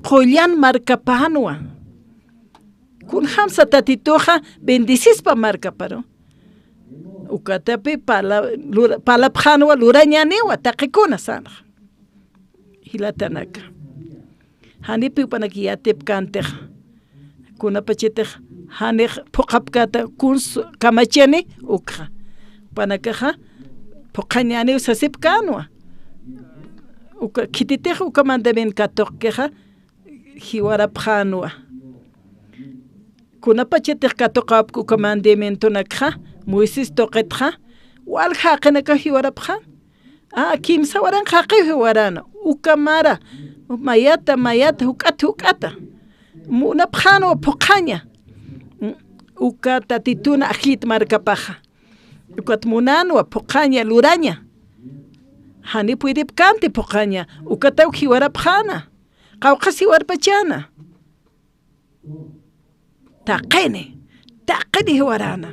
qullan markapanwa. Kunjamsa tatituxa bendecispa markaparu. Ukatapi pala-, lura-, palapxänwa lurañäniwa, taqikuna sänxa. Jilatanaka. Janipi jupanaka yatipkäntixa. Kunapachatix janix phuqhapkäta kuns kamachani ukxa. Jupanakaxa phuqhañäniw sasipkänwa. Uka khititix uka mandamiento katuqkixa jiwarapxänwa. Kunapachatix katuqäpki uka mandamientonakxa, Moisés tuqitxa, walja jaqinakaw jiwarapxän. Ah, kimsa waranqa jaqiw jiwaräna. Uka mara, mayata, mayata, juk'ata, juk'ata. Munapxänwa phuqhaña. Uka tatituna ajllit markapaxa. Ukat munänwa phuqhaña, luraña. Jani puydipkänti phuqhaña. Ukataw jiwarapxäna. Qawqhas jiwarpachäna. Taqini, taqini jiwaräna.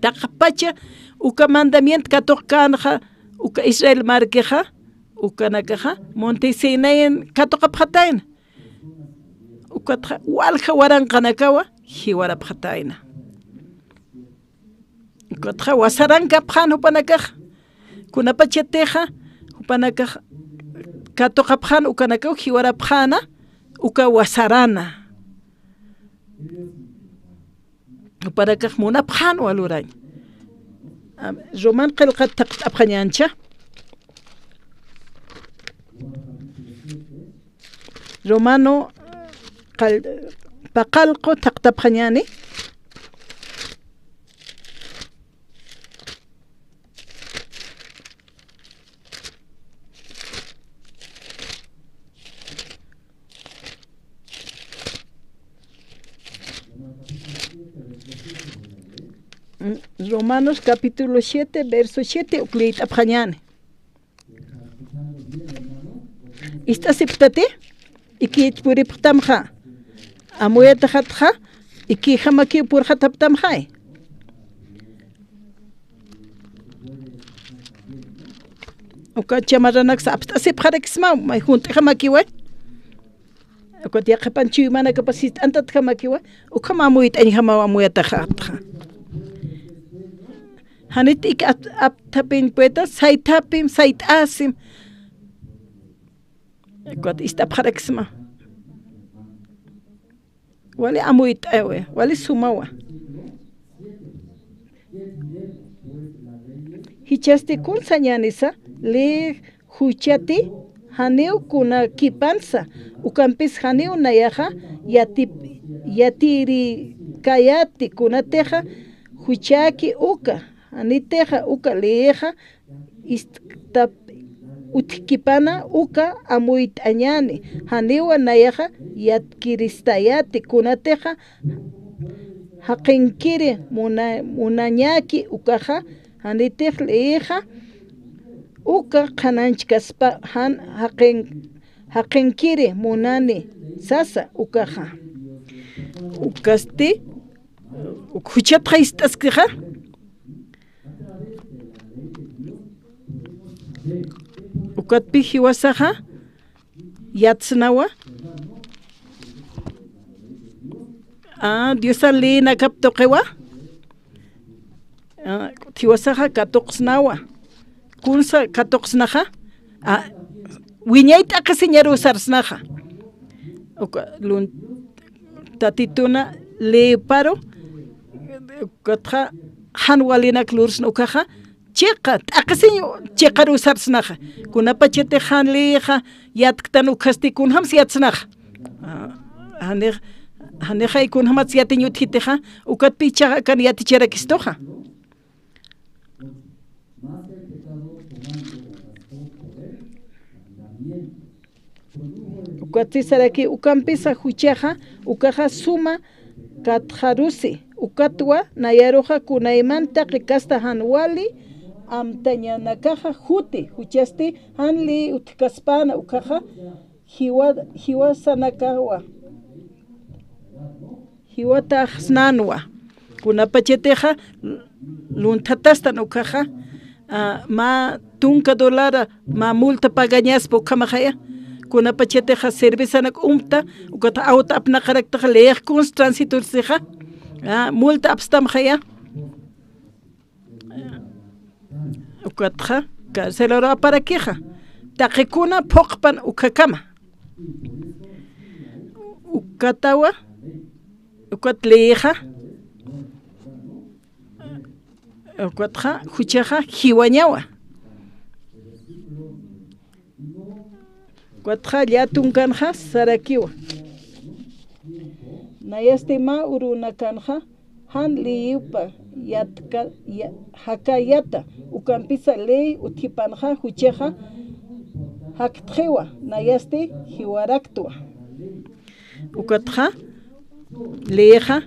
Taqpacha uka mandamiento katuqkänxa, uka Israel markixa, ukanakaxa, monte Sinaín katuqapxatayna. Ukatxa walja waranqanakawa jiwarapxatayna. Ukatxa wasarankapxän jupanakax. Kunapachatixa jupanakax katuqapxän ukanakaw jiwarapxäna uka wasarana. Jupanakax munapxänwa lurañ. Am, Roman qillqat thaqt'apxañäncha. Romano qal-, paqallqu thaqtapxañäni. Mm, Romanos capítulo siete, verso siete, uk liyt'apxañäni. Ist'asipktati, ikïch puripxtamxa. Amuyataxatxa, ikïjamakiw purxataptamxay. Uka chamaranaksa apst'asipxaraksmaw, may junt'jamakiwa. Ukat yaqhipan chuymanakapas jist'antatjamakiwa, ukham amuyt'añjamaw amuyataxatxa. Janit ik ap-, apthapiñ pueta, saythapim, sayt'asim. Ukat ist'apxaraksma. Wali amuyt'awa, wali sumawa. Jichhasti kun sañänisa, ley juchati janiw kunakipansa, ukampis janiw nayaxa yatip-, yatirikayäti kunatixa juchäki uka, janitixa uka leyixa ist'tap-, utjkipana uka amuyt'añäni, janiwa nayaxa yatkiristayäti kunatixa jaqinkiri muna-, munañäki ukaxa, janitix leyixa uka qhanañchkaspa jan jaqin-, jaqinkiri munani sasa ukaxa. Ukasti, uk juchatxa ist'askixa. Ukatpi jiwasaxa yatsnawa. Ah, Diosa leyinakap tuqiwa. Ah, jiwasaxa katuqsnawa. Kunsa katuqsnaxa. Ah, wiñay t'aqhisiñaruw sarsnaxa. Uka lun-, tatituna leyparu, ukatxa jan walinak lursna ukaxa, chiqa, t'aqhisiñ chiqaruw sarsnaxa. Kunapachatix jan leyixa yatktan ukhasti kunjams yatsnaxa. Ah, janix, janixay kunjamats yatiñ utjitixa, ukatpi ichhaxa akan yaticharakistuxa. Ukat sisaraki ukampisa juchaxa, ukaxa suma katxarusi, ukatwa nayaruxa kunaymanta qikasta jan wali amtañanakaxa juti, juchasti jan lï utjkaspäna ukaxa jiwa-, jiwasanakawa. Jiwataxsnanwa. Kunapachatixa lunthatastan ukaxa, a, mä tunka dolara, mä multa pagañaspa ukhamaxaya. Kunapachatixa cervezanak umpta, ukat awta apnaqaraktaxa lïx kuns transitorsixa, a, multa apstamxaya. Ukatxa, carcelor aparakixa. Taqikuna phuqpan ukhakama. Ukatawa, ukat lïxa, ukatxa, juchaxa, jiwañawa. Ukatxa, llatunkanxa, sarakiwa. Nayasti mä urunakanxa, jan lïyipa yatka-, ya-, jakayata, ukampisa lï utjipanxa, juchaxa, jaktxiwa, nayasti, jiwaraktwa. Ukatxa, lïxa,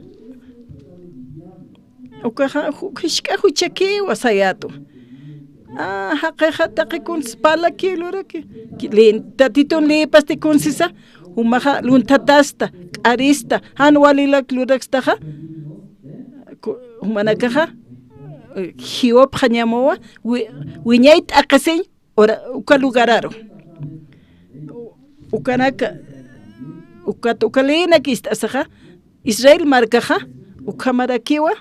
ukaxa, ju-, jisk'a juchakiwa sayätwa. A, jaqixa taqi kuns parlaki luraki. Ki-, lï-, tatitun lïpasti kunsisa, jumaxa lunthatasta, k'arista, jan walilak lurakstaxa, ku-, jumanakaxa, eh, jiwapxañamuwa, wi-, wiñay t'aqisiñ, ora, uka lugararu. Ukanaka, ukat, uka lïnak ist'asaxa, Israel markaxa, ukhamarakiwa,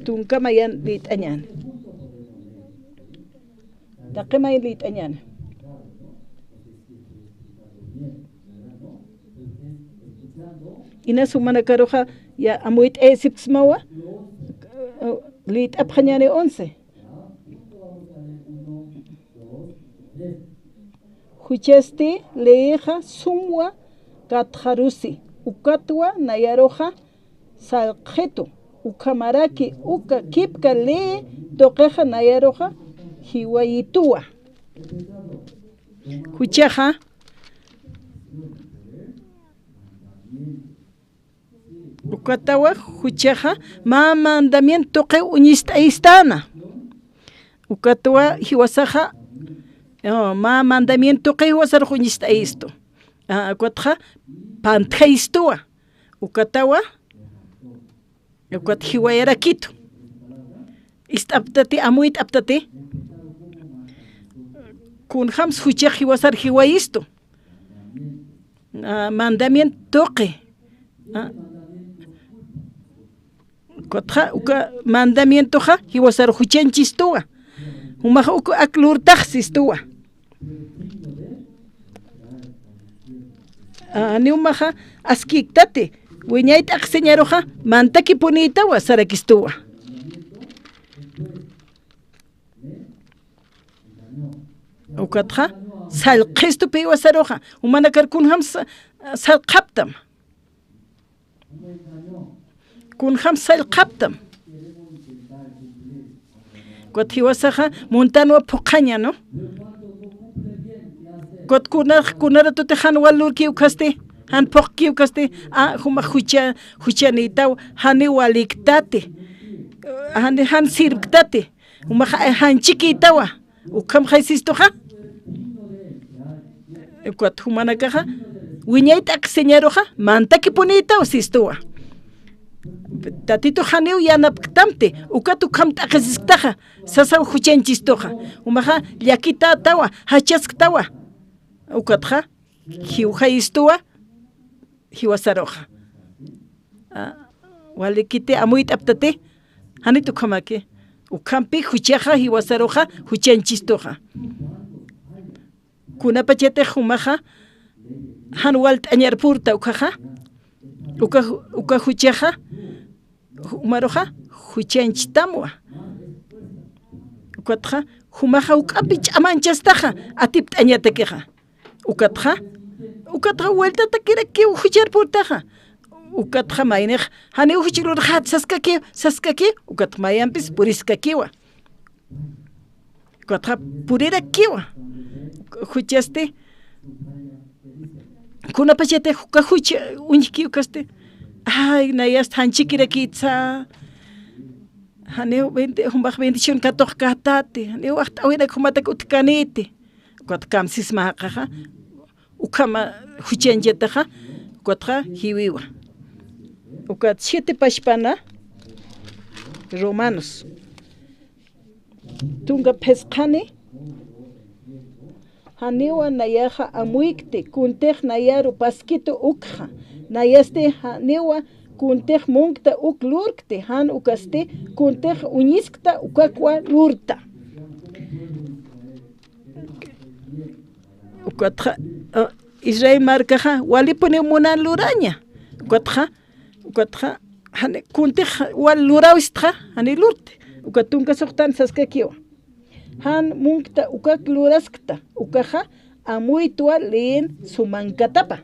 tunka mayan lït'añäni. Taqi mayan lït'añäni. Inas jumanakaruxa, ya, amuyt'asipksmawa, lït'apxañäni once. Juchasti lïxa sumwa katxarusi, ukatwa nayaruxa sallqxitu, ukhamaraki uka kipka lï tuqixa nayaruxa jiwayituwa. Juchaxa, ukatawa juchaxa mä mandamiento tuqiw uñist'ayistāna. Ukatawa jiwasaxa, oh, mä mandamiento tuqiw jiwasarux uñist'ayistu. Ah, ukatxa pantjayistuwa. Ukatawa, ukat jiwayarakitu. Ist'aptati, amuyt'aptati. Kunjams juchax jiwasar jiwayistu. Ah, mandamiento tuqi. Ah. Ukatxa, uka mandamientoxa, jiwasar juchañchistuwa. Jumax uk ak lurtax sistuwa. Ah, janiw jumaxa askiktati, wiñay t'aqsiñaruxa, mantakipunïtawa, sarakistuwa. Ukatxa, sallqxistu pï jiwasaruxa, jumanakar kunjams sa-, sallqxaptam. Kunjams sallqxaptam. Ukat jiwasaxa, muntanwa phuqhaña, ¿no? Ukat kuna-, kunaratutix jan wal lurkiw ukasti, jan phuqkiw ukasti, a, jumax jucha-, juchanïtaw, janiw waliktati, jan, jan sirvktati. Jumax, eh, janchikïtawa, ukhamxay sistuxa. Ukat jumanakaxa, wiñay t'aqsiñaruxa, mantakipunïtaw sistuwa. Tatitux janiw yanapktamti, ukat ukham t'aqisisktaxa, sasaw juchañchistuxa. Jumaxa, llakitätawa, jachasktawa. Ukatxa, jiwjayistuwa, jiwasaruxa. Ah, walikiti amuyt'aptati, janit ukhamaki. Ukhampi juchaxa jiwasaruxa, juchañchistuxa. Kunapachatix jumaxa, jan walt'añar purta ukaxa, uka, uka juchaxa, jumaruxa, juchañchtamwa. Ukatxa, jumaxa juk'ampi ch'amanchastaxa, atipt'añatakixa. Ukatxa, ukatxa vueltatakirakiw juchar purtaxa. Ukatxa maynix, janiw juch lurxät saskakiw, saskakiw, ukat mayampis puriskakiwa. Ukatxa purirakiwa. Juchasti, kunapachatix uka jucha uñjki ukasti, ay, nayast janchikirakïtsa, janiw bendi-, jumax bendición katuqkätäti, janiw waxt'äwinak jumatak utjkanïti. Ukat kamsisma jaqaxa, ukhama juchañchataxa, ukatxa jiwiwa. Ukat siete pachpana, Romanos. Tunka phisqani, janiwa nayaxa amuykti, kuntix nayaru paskitu ukxa, nayasti janiwa kuntix munkta uk lurkti, jan ukasti kuntix uñiskta ukakwa lurta. Ukatxa, ah, Israel markaxa walipuniw munan luraña. Ukatxa, ukatxa, jani kuntix wal lurawistxa, jani lurti. Ukat tunka suxtan saskakiwa. Jan munkta ukak luraskta, ukaxa amuytwa leyin sumankatapa.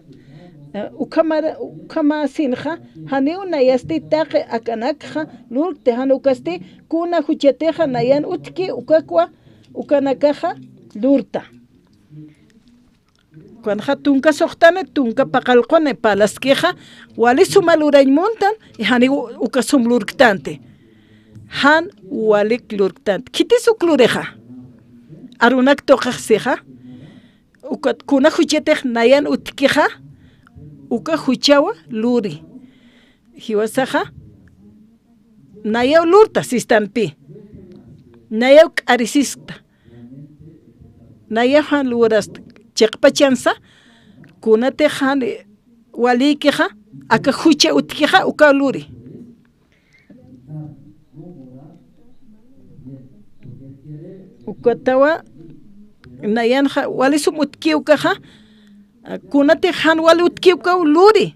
Eh, ukhamara-, ukhamasinxa, janiw nayasti taqi akanakxa lurkti, jan ukasti kuna juchatixa nayan utjki ukakwa ukanakaxa lurta. Kunxa tunka suxtani, tunka paqallquni parlaskixa, wali suma lurañ muntan, janiw uka sum lurktanti. Jan walik lurktanti. Khitis uk lurixa. Arunak tuqix sixa. Ukat kuna juchatix nayan utjkixa, uka juchawa luri. Jiwasaxa, nayaw lurta sistanpi. Nayaw k'arisiskta. Nayaw jan lurasta chiqpachansa, kunatix jan walïkixa, aka jucha utjkixa, uka luri. Ukatawa, nayanxa wali sum utjki ukaxa, kunatix jan wali utjki ukaw luri.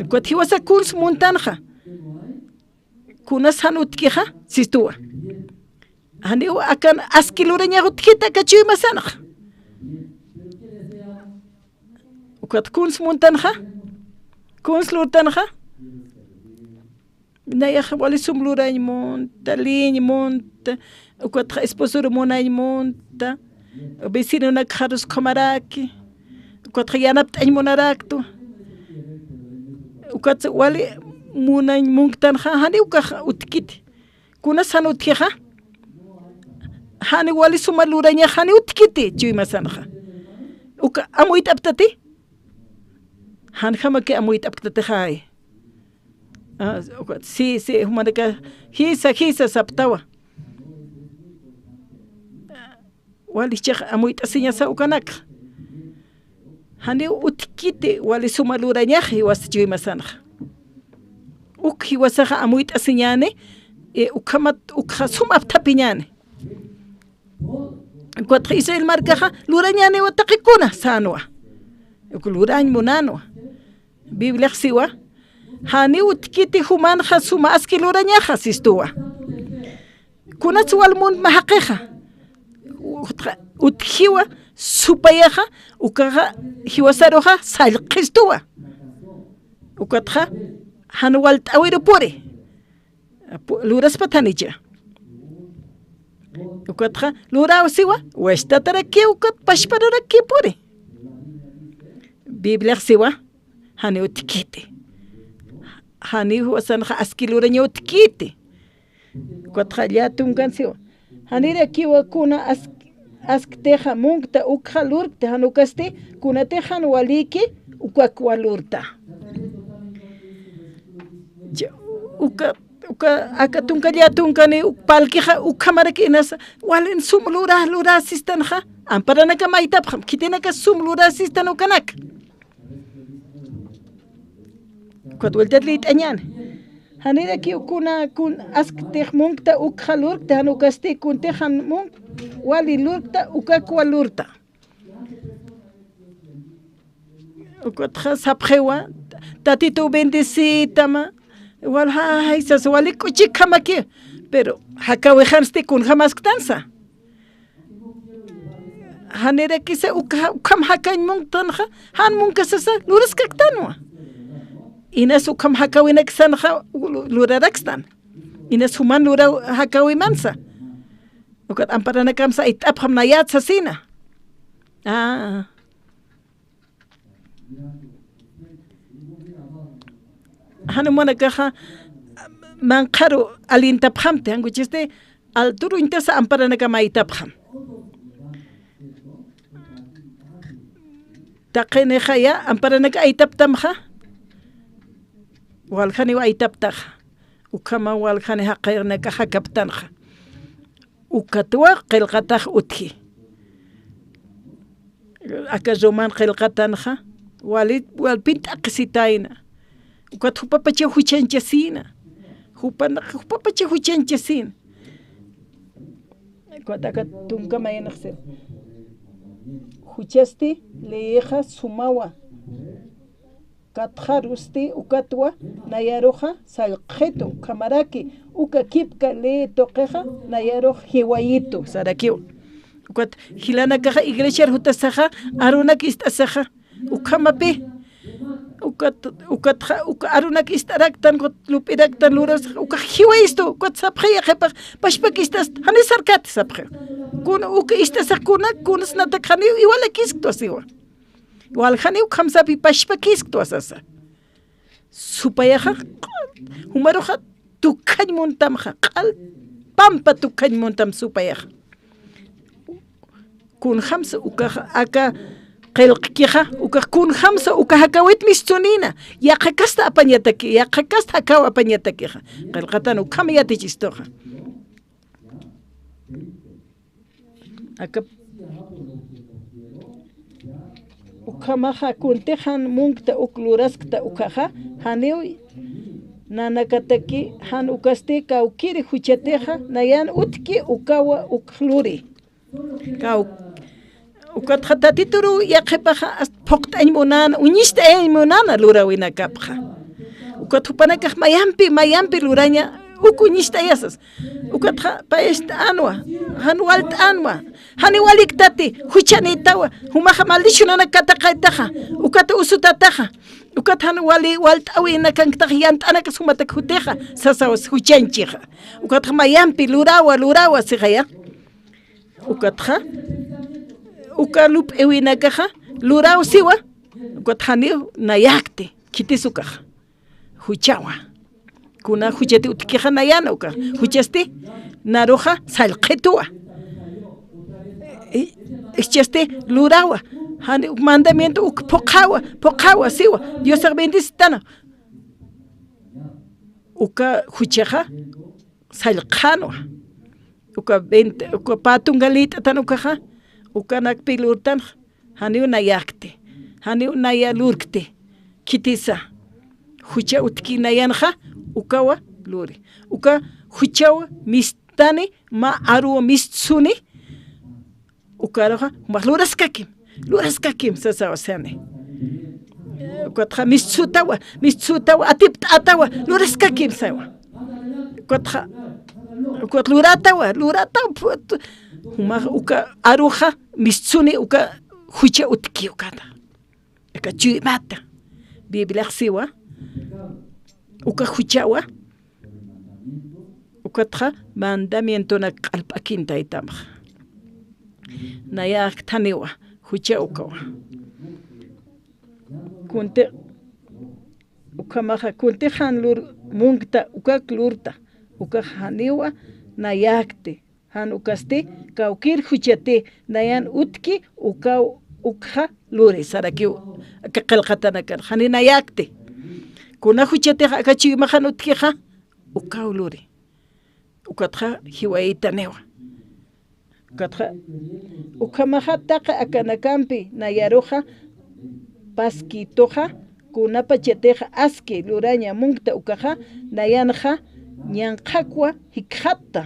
Ukat jiwasa kuns muntanxa. Kunas jan utjkixa, sistuwa. Janiw akan aski lurañax utjkiti aka chuymasanxa. Ukat kuns muntanxa, kuns lurtanxa. Nayax wali sum lurañ munta, liñ munta, ukatxa esposoru munañ munta, vecinonakxarus ukhamaraki, ukatxa yanapt'añ munaraktwa. Ukat wali munañ munktanxa, jani ukax utjkiti. Kunas jan utjixa, jani wali suma lurañax jani utjkiti, chuymasanxa. Uka amuyt'aptati, janjamaki amuyt'apktatixay. Ah, ukat, sí, sí, jumanaka, jisa, jisa, saptawa. Wali jichhax amuyt'asiñasa ukanakxa. Janiw utjkiti wali suma lurañax jiwasa chuymasanxa. Uk jiwasaxa amuyt'asiñäni, e, ukhamat, ukxa sum apthapiñäni. Ukatxa Israel markaxa lurañäniwa taqikuna sänwa. Uk lurañ munänwa. Bibliax siwa, janiw utjkiti jumanxa suma aski lurañaxa, sistuwa. Kunats wal muntma jaqixa. Utjiwa supayaxa, ukaxa jiwasaruxa sallqistuwa. Ukatxa jan walt'äwiru puri. Pu-, luraspat janicha. Ukatxa luräw siwa, wachtatarakiw ukat pachpararakiw puri. Bibliax siwa, jani utjkiti. Jani jiwasanxa aski lurañaw utjkiti. Ukatxa llätunkan siwa. Janirakiwa kuna ask-, asktixa munkta ukxa lurkta, jan ukasti kunatix jan walïki ukakwa lurta. Uka, uka, aka tunka llätunkani uk parlkixa ukhamarak inasa, walin sum lurä, lurä sistanxa, amparanaka mayt'apxam, khitinakas sum lurä sistan ukanak. Ukat vueltat liyt'añäni. Janirakiw kuna, kun asktix munkta ukxa lurkta, jan ukasti kuntix jan munk wali lurkta, ukakwa lurta. Ukatxa sapxiwa, Tatituw bendecitama, wal, ay, sas, wali k'uchikjamaki, pero jakäwixansti kunjam asktansa. Janirakisa ukha-, ukham jakañ munktanxa, jan munkasasa luraskaktanwa. Inas ukham jakäwinak sanxa lu-, lurarakstan. Inas juman luraw jakäwimansa. Ukat amparanakamsa ayt'apxam nayat sasina. Ah. Jan umanakaxa manqharu alintapxamti, jan ukasti alturuñtasa amparanakam aytapxam. Taqinixaya amparanaka aytaptamxa, waljaniw aytaptaxa, ukhama waljani jaqinaka jakaptanxa. Ukatwa qillqatax utji. Aka Roman qillqatanxa, wali, walpin t'aqhisitayna. Ukat jupapachaw juchanchasina. Jupan-, jupapachaw juchanchasina. Ukat aka tunka mayanxsir. Juchasti leyixa sumawa. Katxarusti ukatwa nayaruxa sallqxitu, ukhamaraki uka kipka ley tuqixa nayarux jiwayitu sarakiw. Ukat jilanakaxa iglesiar jutasaxa arunak ist'asaxa, ukhamapi ukat, ukatxa uka arunak ist'araktan, ukat lup'iraktan lurasaxa, ukax jiwayistu, ukat sapxi yaqhipax, pachpak ist'asta, jani sarkati sapxiw. Kun uka ist'asax kunak, kunsnatak janiw iwalakisktu asiwa. Waljaniw ukhamsapi pachpakisktu asasa. Supayaxa, jumaruxa tukjañ muntamxa, q'al pampa tukjañ muntam supayaxa. Kunjamsa ukaxa, aka qillqkixa, ukax kunjamsa uka jakawit mistsunïna, yaqha kasta apañataki, yaqha kasta jakaw apañatakixa. Qillqatan ukham yatichistuxa. Aka, ukhamaxa kuntix jan munkta uk luraskta ukaxa, janiw nanakataki, jan ukasti kawkïri juchatixa nayan utjki ukawa uk luri. Kaw-, ukatxa Tatituruw yaqhipaxa hasta phuqt'añ munäna, uñist'ayañ munäna luräwinakapxa. Ukat jupanakax mayampi, mayampi luraña, uk uñist'ayasas. Ukatxa payacht'änwa, jan walt'änwa, jani waliktati, juchanïtawa, jumaxa maldicionanak kataqaytaxa, ukat usutataxa, ukat jan wali walt'äwinakanktax yant'anakas jumatak jutixa, sasawas juchanchixa. Ukatxa mayampi luräwa, luräwa sixaya. Ukatxa, uka lup'iwinakaxa, luräw siwa, ukat janiw nayakti, khitis ukaxa. Juchawa. Kuna juchati utjkixa nayan uka. Juchasti, naruxa sallqhituwa. I, jichhasti luräwa. Jani mandamiento uk phuqhawa, phuqhawa siwa. Diosax bendicitana. Uka juchaxa sallqhänwa. Uka bent-, uka pä tunka lït'atan ukaxa, ukanakpi lurtanxa, janiw nayakti, janiw naya lurkti, khitisa. Jucha utjki nayanxa, ukawa luri. Uka juchaw mistani, mä aruw mistsuni, ukaruxa, jumax luraskakim, luraskakim, sasawa sani. Ukatxa mistsutawa, mistsutawa, atipt'atawa, luraskakim sawa. Ukatxa, ukat luratawa, luratawa, pu-, tu-, jumax uka aruxa, mistsuni uka jucha utjki ukata. Aka chuymata. Bibliax siwa, uka juchawa, ukatxa mandamientonak q'alp'akin taytamxa. Nayaktaniwa, jucha ukawa. Kunti, ukhamaxa, kuntix jan lur, munkta, ukak lurta, ukax janiwa nayakti. Jan ukasti, kawkïr juchati, nayan utjki, ukaw ukxa luri, sarakiw, aka qillqatanakan, jani nayakti. Kuna juchatix aka chuymaxan utjkixa, ukaw luri. Ukatxa jiwayitaniwa. Ukatxa, ukhamaxa taqi akanakampi nayaruxa, paskituxa, kunapachatixa aski luraña munkta ukaxa, nayanxa ñanqhakwa jikxatta.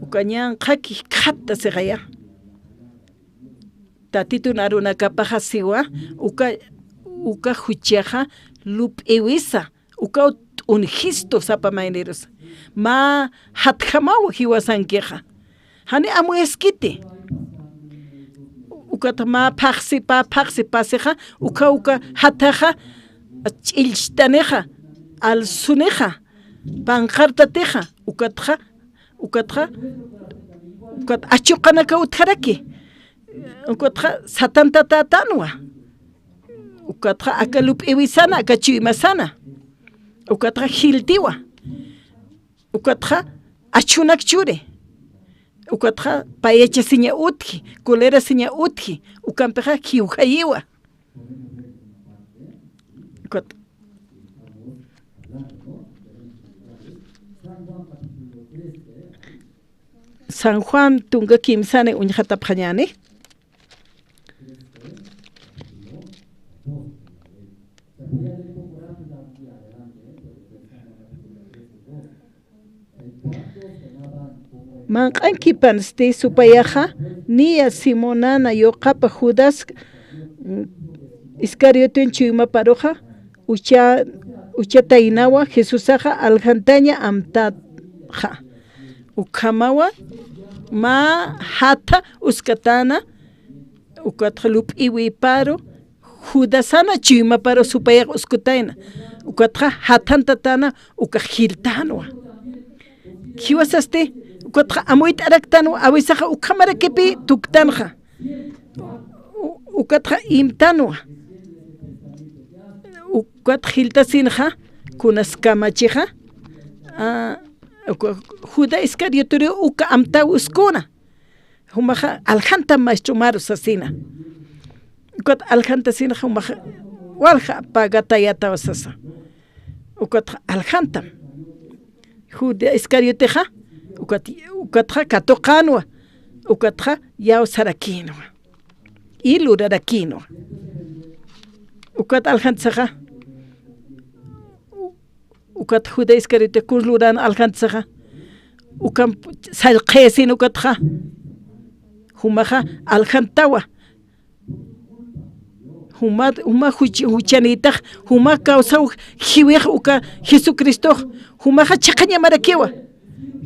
Uka ñanqhak jikxatta sixaya. Tatitun arunakapaxa siwa, uka, uka juchaxa lup'iwisa, ukaw t'unjistu sapa maynirusa. Mä jatjamaw jiwasankixa. Jani amuyaskiti. Ukat mä phaxsi, pä phaxsi pasixa, uka, uka jathaxa, ch'illchtanixa, alsunixa, panqartatixa, ukatxa, ukatxa, Ukat achuqanaka utjaraki. Ukatxa satantatätanwa. Ukatxa aka lup'iwisana, aka chuymasana. Ukatxa jiltiwa. Ukatxa achunak churi. Ukatxa payachasiña utji, colerasiña utji. Ukampixa jiwjayiwa. Ukat San Juan tunka kimsani uñjatapxañäni. Manq'ankipansti supayaxa, niya Simonana yuqapa Judas, mm, Iscarioten chuymaparuxa, ucha, uchataynawa Jesusaxa aljantaña amtaxa. Ukhamawa mä jatha uskutäna, ukatxa lup'iwiparu, Judasana chuymaparu supayax uskutäna, ukatxa jathantatäna, ukax jiltänwa. Jiwasasti, ukatxa amuyt'araktanwa, awisaxa ukhamarakipi tuktanxa. U-, ukatxa imtanwa. Ukatxa jiltasinxa, kunas kamachixa, a, uka Judas Iscarioteriw uka amtaw uskuna. Jumaxa, "Aljantam, maestro", maru sasina. Ukat aljantasinxa jumaxa, "Walja pagatayataw", sasa. Ukatxa aljantam. Judas Iscariotexa, ukat, ukatxa katuqänwa, ukatxa yawsarakïnwa. Y lurarakïnwa. Ukat aljantasaxa, ukat Judas Iscariote kun luran aljantasaxa, ukamp sallqayasin ukatxa. Jumaxa aljantawa. Juma, juma juch-, juchanïtax, juma kawsaw jiwix uka Jesucristox, jumaxa chiqañamarakiwa.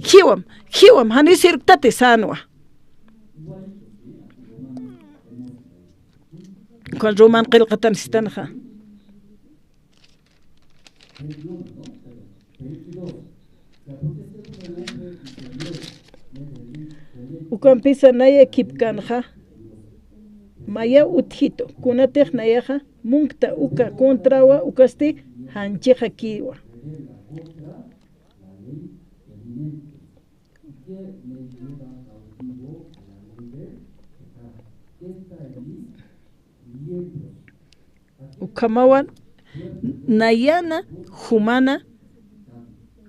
Jiwam, jiwam, janiw sirktati sänwa. Ukan Roman qillqatan sistanxa. Ukampisa naya kipkanxa, mayaw utjitu, kunatix nayaxa munkta uka contrawa, ukasti janchixa kiwa. Ukhamawa nayana jumana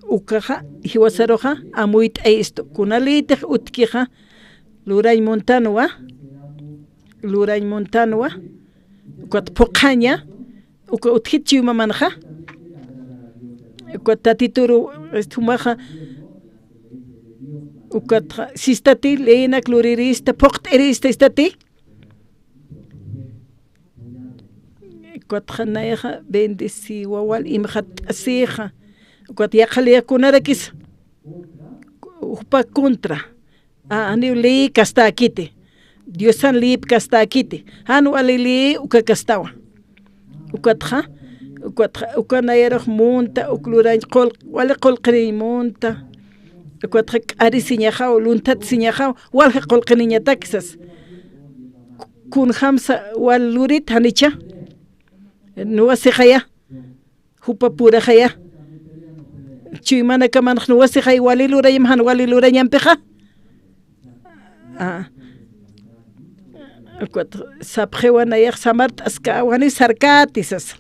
ukaxa jiwasaruxa amuyt'ayistu. Kunalïtix utjkixa lurañ muntanwa, lurañ muntanwa, ukat phuqhaña, uka utjit chuymamanxa, ukat Tatituru, este, jumaxa, ukat sistati, leynak lurirista, phuqt'irista istati. Ukatxa nayaxa bendeciwa, wal imxatt'asixa. Ukat yaqha liyakunarakis jupa contra. A, janiw ley kastakiti. Diosan leyp kastakiti. Jan wali ley uka kastawa. Ukatxa, ukatxa, uka nayarux munta, uk lurañ qul-, wali qullqiriñ munta. Ukatxa k'arisiñaxaw, lunthatasiñaxaw, walja qullqiriñatak sas. Kunjamsa wal lurit janicha. Nuwasixaya. Jupa puraxaya. Chuymanakamanx nuwasixay wali lurañam jan wali lurañampixa. A. Ukat sapxiwa nayax samart'askawani sarkati sasa.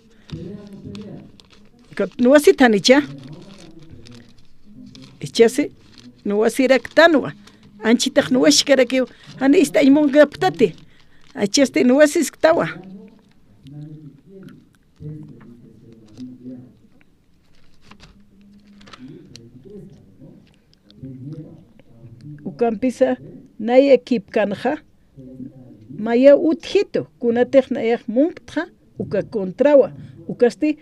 Ukat nuwasit janicha. Ichasi nuwasiraktanwa. Anchitax nuwaskarakiw. Jani ist'añ munkaptati. Achasti nuwasisktawa. Ukampisa naya kipkanxa, mayaw utjitu, kunatix nayax munktxa, uka contrawa, ukasti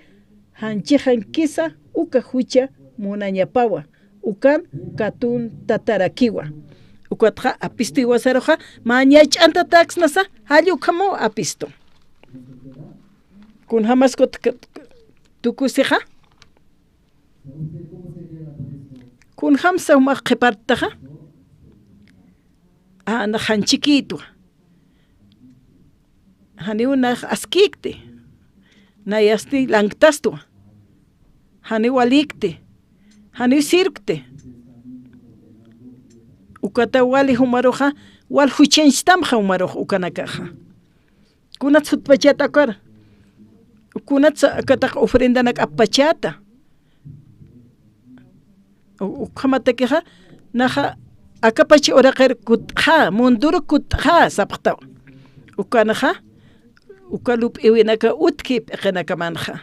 janchixankisa, uka jucha munañapawa. Ukan katuntatarakiwa. Ukatxa apistu jiwasaruxa, mä ñach'antataksnasa, jall ukhamaw apistu. Kunjamas kut-, tukusixa? Kunjamsa jumax qhiparttaxa? A, nax janchikïtwa. Janiw nax askïkti. Nayasti lanktastwa. Janiw walïkti. Janiw sirvkti. Ukata wali jumaruxa, wal juchañchtamxa jumarux ukanakaxa. Kunats jutpachata akar. Kunats akatax ofrendanak appachata. U-, ukhamatakixa, naxa akapach uraqir kutt'xa, munduru kutt'xa, sapxtaw. Ukanxa, uka lup'iwinaka utki p'iqinakamanxa.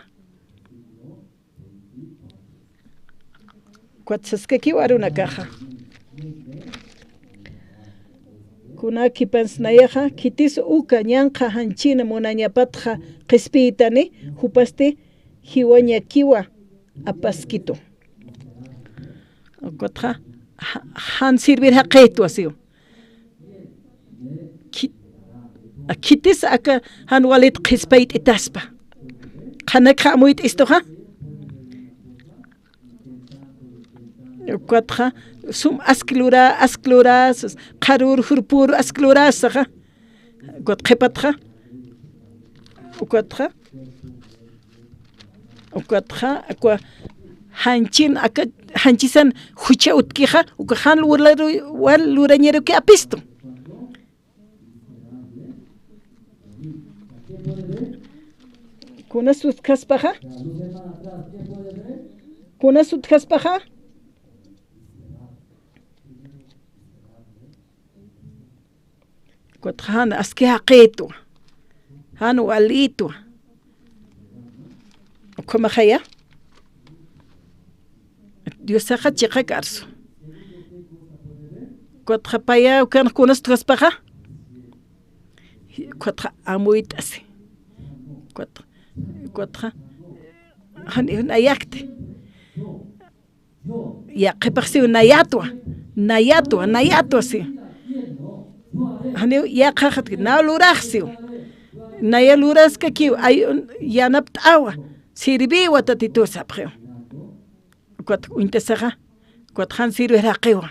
Ukat saskakiw arunakaxa. Kunakipansa nayaxa, khitis uka ñanqha janchina munañapatxa qhispiytani, jupasti jiwañakiwa apaskitu. Ukatxa, ja-, jan sirvir jaqïtwa siw. Khi-, a, khitis aka jan walit qhispayt'itaspa. Qhanakxa amuyt'istuxa. Ukatxa, sum ask lura, ask lura, sas-, qharür, jurpür, ask lura, saxa. Ukat qhipatxa. Ukatxa. Ukatxa, akwa janchin, aka janchisan jucha utkixa, uka jan luraru-, wal lurañaruki apistu. Kunas utjaspaxa? Kunas utjaspaxa? Ukatxa jan aski jaqïtwa, jan walïtwa. Ukhamaxaya, Diosaxa chiqak arsu. Ukatxa paya ukan kunas utjaspaxa. Ukatxa amuyt'asi. Ukatxa, ukatxa, jan, jan ayakti. Yaqhipax siw nayatwa, nayatwa, nayatwa siw. Janiw yaqhaxatki, naw lurax siw. Naya luraskakiw, ay, yanapt'awa, sirviwa Tatituw sapxiw. Ukat uñt'asixa, ukat jan sirvir jaqiwa.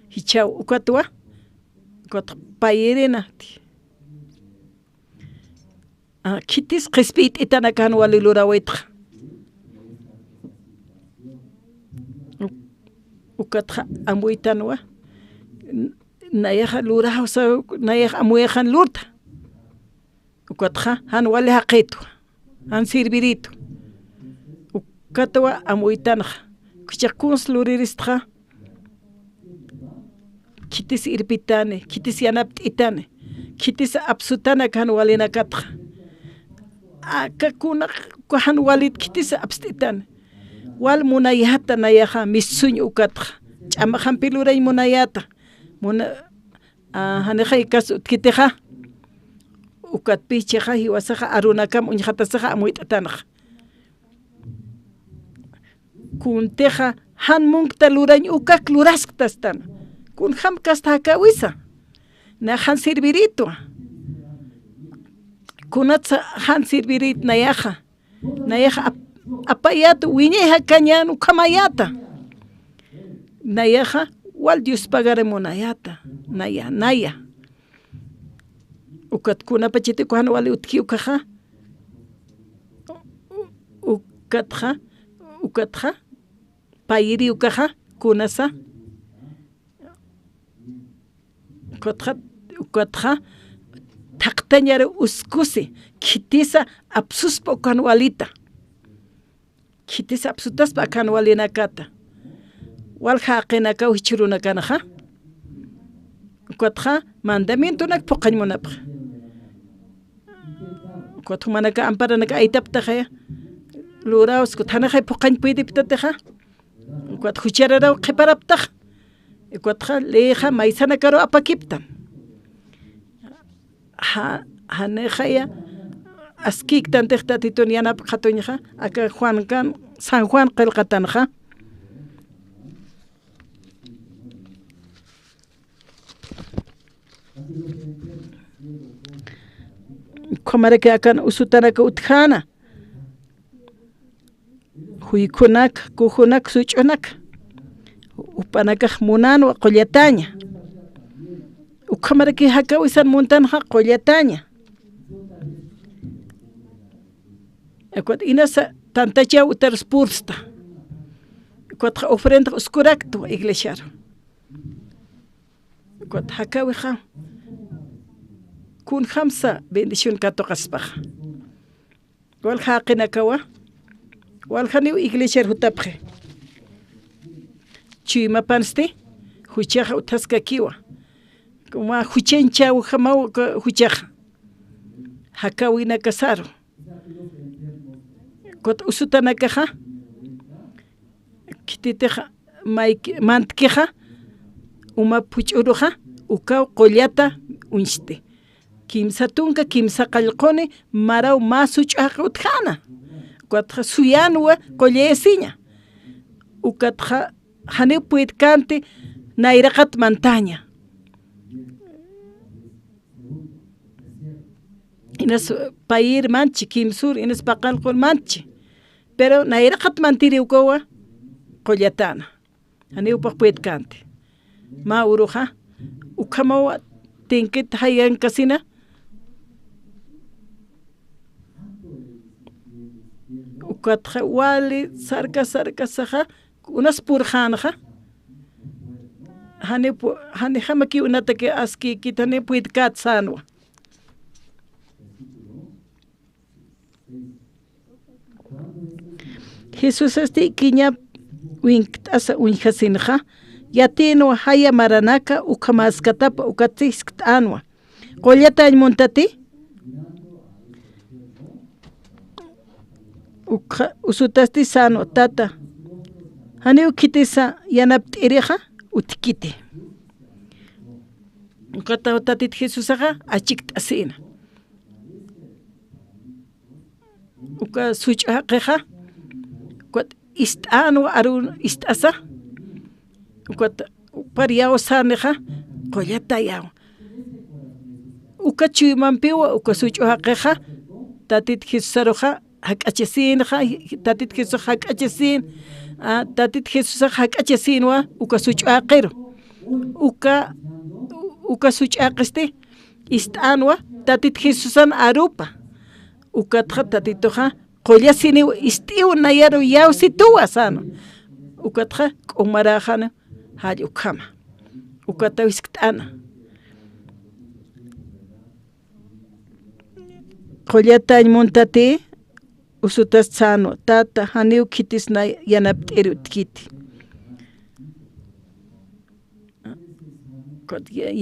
Jichhaw ukatwa, ukat payirinati. A, khitis qhispiyt'itanaka jan wali lurawaytxa. U-, ukatxa amuytanwa. N-, nayaxa luraw saw, nayax amuyxan lurta. Ukatxa jan wali jaqïtwa, jan sirviritu. Ukatwa amuytanxa. Jichhax kuns luriristxa. Khitis irpitani, khitis yanapt'itani, khitis apsutani aka jan walinakatxa. Aka kuna, jan walit khitis apst'itani. Wal munayata nayaxa, mistsuñ ukatxa. Ch'amaxampi lurañ munayata. Muna-, a, janixay kas utjkitixa. Ukatpï chixa, jiwasaxa, arunakam uñxatasixa, amuyt'atanxa. Kuntixa jan munkta lurañ ukak lurasktastan. Kunjam kasta jakawisa. Nax jan sirviritwa. Kunatsa jan sirvirit nayaxa. Nayaxa ap-, apayat wiñay jakañän ukhamayata. Nayaxa wal Dios pagari munayata. Naya, naya. Ukat kunapachati uka jan wali utji ukaxa. U-, ukatxa, ukatxa, payiri ukaxa, kunasa. Ukatxa, ukatxa, thaqtañar uskusi, khitisa apsuspa uka jan walita. Khitis apsutaspa aka jan walinakata. Walja jaqinakaw jichhürunakanxa. Ukatxa mandamientonak phuqhañ munapxa. Ukat jumanaka amparanak aytaptaxaya. Luraws, ukat janixay phuqhañ puydiptatixa. Ukat juchararaw qhiparaptax. Ukatxa leyxa maysanakaru apakiptan. Ja-, janixaya askïktantix Tatitun yanapkxatuñxa, aka Juankan, San Juan qillqatanxa. Ukhamaraki akan usutanaka utjäna. Juykhunaka, kujunak, such'unak. Jupanakax munanwa qullataña. Ukhamaraki jakawisan muntanxa qullataña. Ukat inasa tantachaw utarus pursta. Ukatxa ofrenda uskuraktwa iglesiaru. Ukat jakawixa kunjamsa bendición katuqaspaxa. Walja jaqinakawa, waljaniw iglesiar jutapxi. Chuymapansti, juchaxa utjaskakiwa. Kuma juchañchawjamaw ka juchaxa. Jakawinakasaru. Kut usutanakaxa, khititixa, mayki-, mantkixa, uma phuch'uruxa, ukaw qullata uñsti. Kimsa tunka, kimsa qallquni, maraw mä such'u jaqi utjäna. Ukatxa suyanwa qullayasiña. Ukatxa janiw puytkänti nayraqat mantaña. Inas payïr mantchi, kimsür, inas paqallqur mantchi. Pero nayraqat mantiri ukawa qullatäna. Janiw jupax puytkänti. Mä uruxa, ukhamawa tinkit jayankasina. Ukatxa wali sarka, sarkasaxa, unas purxänxa. Jani pu-, jani jamaki unataki askïkit, jani puytkät sänwa. Jesusasti ikiñap winkt'asa uñjasinxa, yatïnwa jaya maranaka ukhamäskatapa ukat siskt'änwa. Qullatañ muntati? Ukxa-, usutasti sänwa, tata. Janiw khitisa yanapt'irixa utjkiti. Ukataw Tatit Jesusaxa achikt'asïna. Uka such'u jaqixa, ukat ist'änwa arun ist'asa, ukat par yaw sanixa, qullatayaw. Uka chuymampiwa, uka such'u jaqixa, Tatit Jesusaruxa jak'achasïnxa, Tatit Jesús jak'achasïn, a, Tatit Jesusax jak'achasïnwa, uka such'u jaqiru. Uka, uka such'u jaqisti, ist'änwa, Tatit Jesusan arupa. Ukatxa Tatituxa, qullasiniw ist'iw nayaru yawsituwa sänwa. Ukatxa k'umaräxani jall ukhama. Ukataw jiskt'äna. Qullatañ muntati, usutas sänwa, tata, janiw khitis nay-, yanapt'iri utjkiti.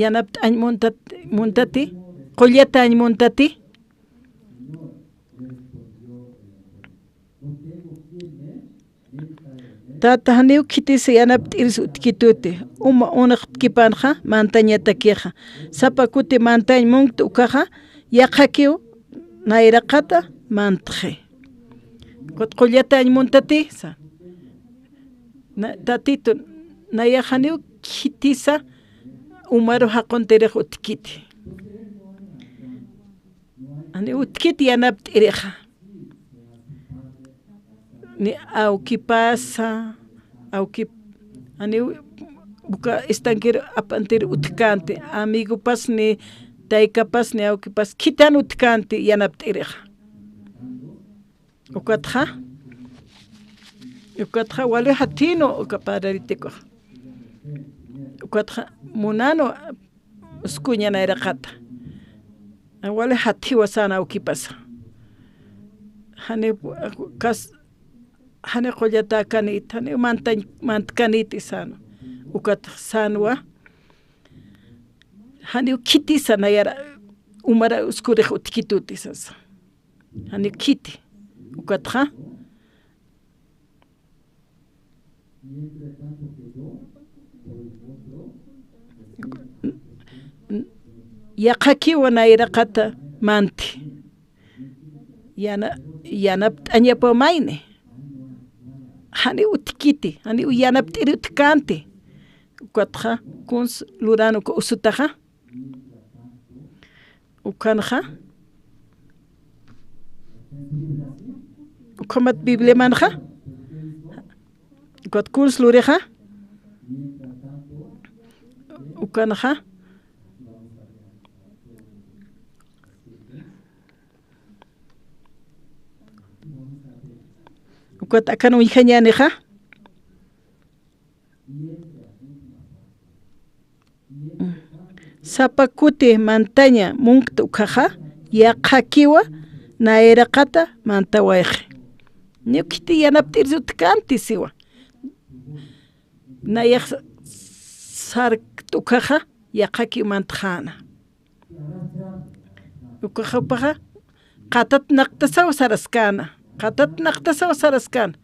Yanapt'añ muntat-, muntati, qullatañ muntati. Tata, janiw khitis yanapt'iris utjkituti, uma unxtkipanxa mantañatakixa. Sapa kuti mantañ munkt ukaxa, yaqhakiw nayraqata mantxi. Kut qullatañ muntati, sa. Na, Tatitu, nayax janiw khitisa umaru jaquntirix utjkiti. Janiw utjkiti yanapt'irixa. Ni awkipasa, awkip-, janiw uka estanquero apantir utjkänti, amigopas ni taykapas ni awkipas khitan utjkänti yanapt'irixa. Ukatxa, ukatxa wali jathïnwa uka pararitiku. Ukatxa munanwa uskuña nayraqata. Wali jathiwa sänwa awkipasa. Jani kas, jani qullatäkaniti, jani mantañ-, mantkaniti sänwa. Ukatxa sänwa. Janiw khitisa nayara, umara uskurix utjkituti sasa. Janiw khiti. Ukatxa. Yaqhakiwa nayraqata manthi. Yana-, yanapt'añapa mayni. Janiw utjkiti, janiw yanapt'iri utjkänti. Ukatxa, kuns luran uka usutaxa. Ukanxa. Ukhamat Bibliamanxa. Ukat kuns lurixa. Ukanxa. Ukat akan uñjañänixa. Sapa kuti mantaña munkt ukhaxa, yaqhakiwa nayraqata mantawayxi. Niw khiti yanapt'irsi utjkänti siwa. Nayax sarkt ukhaxa, yaqhakiw mantxäna. Ukax jupaxa, qatat naqtasaw saraskäna, qatat naqtasaw saraskäna.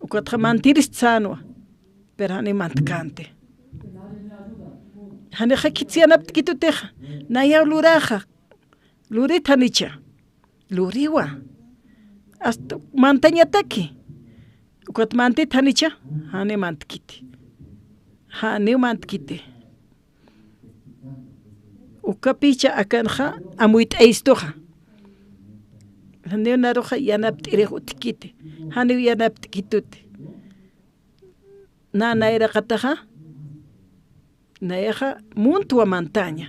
Ukatxa mantirist sänwa, pero janiw mantkänti. Janixa khitsa yanapt'kitutixa, nayaw luräxa, lurit janicha, luriwa. Hasta mantañataki. Ukat mantit janicha, janiw mantkiti. Janiw mantkiti. Ukapicha akanxa amuyt'ayistuxa. Janiw naruxa yanapt'irix utjkiti. Janiw yanapt'kituti. Na nayraqataxa, nayaxa muntwa mantaña.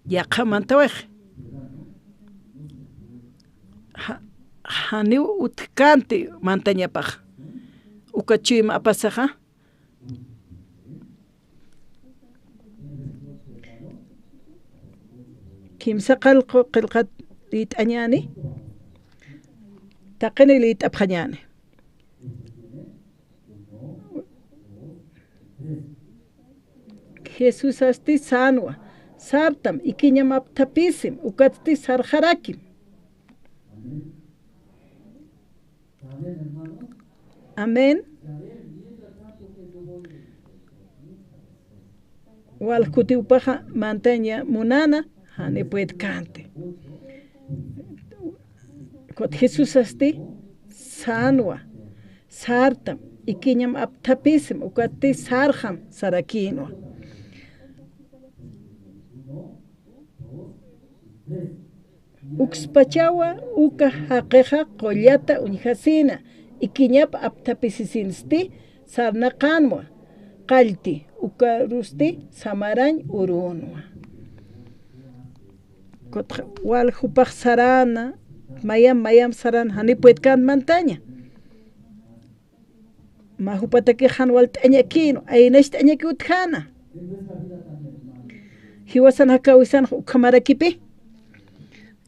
Yaqha mantawayxi. Ja-, janiw utjkänti mantañapax. Uka chuyma apasaxa. Kimsa qallqu qillqat liyt'añäni, taqini liyt'apxañäni. Jesusasti sänwa, sartam, ikiñam apthapisim, ukatsti sarxarakim. Amén. Wal kutiw jupaxa mantaña munäna, janiw puedkänti. Ukat Jesusasti sänwa, sartam, ikiñam apthapisim, ukatsti sarxam sarakïnwa. Ukspachawa uka jaqixa qullata uñjasina, ikiñap apthapisisinsti sarnaqänwa, qallti, ukarusti samarañ urünwa. Kutxa wal jupax saräna, mayam, mayam saräna, janiw puedkänti mantaña. Mä jupatakix jan walt'añakïnwa, aynacht'añakiw utjäna. Jiwasan jakawisanxa ukhamarakipï.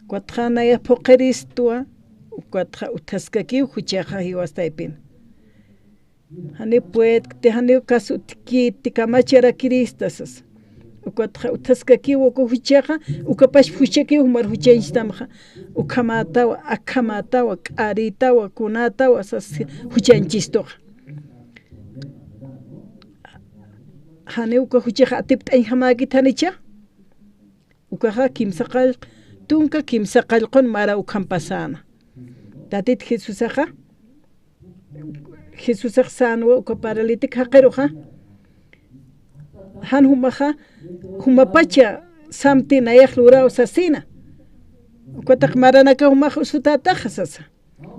Ukatxa nayax phuqhiristwa, ukatxa utjaskakiw juchaxa jiwas taypin. Janiw puedkti, janiw kas utjkiti, kamacharakirista sasa. Ukatxa utjaskakiw uka juchaxa, ukapach juchakiw jumar juchañchtamxa. Ukhamätawa, akhamätawa, k'arïtawa, kunätawa sas juchañchistuxa. Janiw uka juchaxa atipt'añjamäkit janicha. Ukaxa kimsa qallq, tunka kimsa qallqun mara ukham pasäna. Tatit Jesusaxa, Jesusax sänwa uka paralítico jaqiruxa. Jan jumaxa, jumapacha samti nayax luraw sasina. Ukataq maranaka jumax usutätaxa sasa.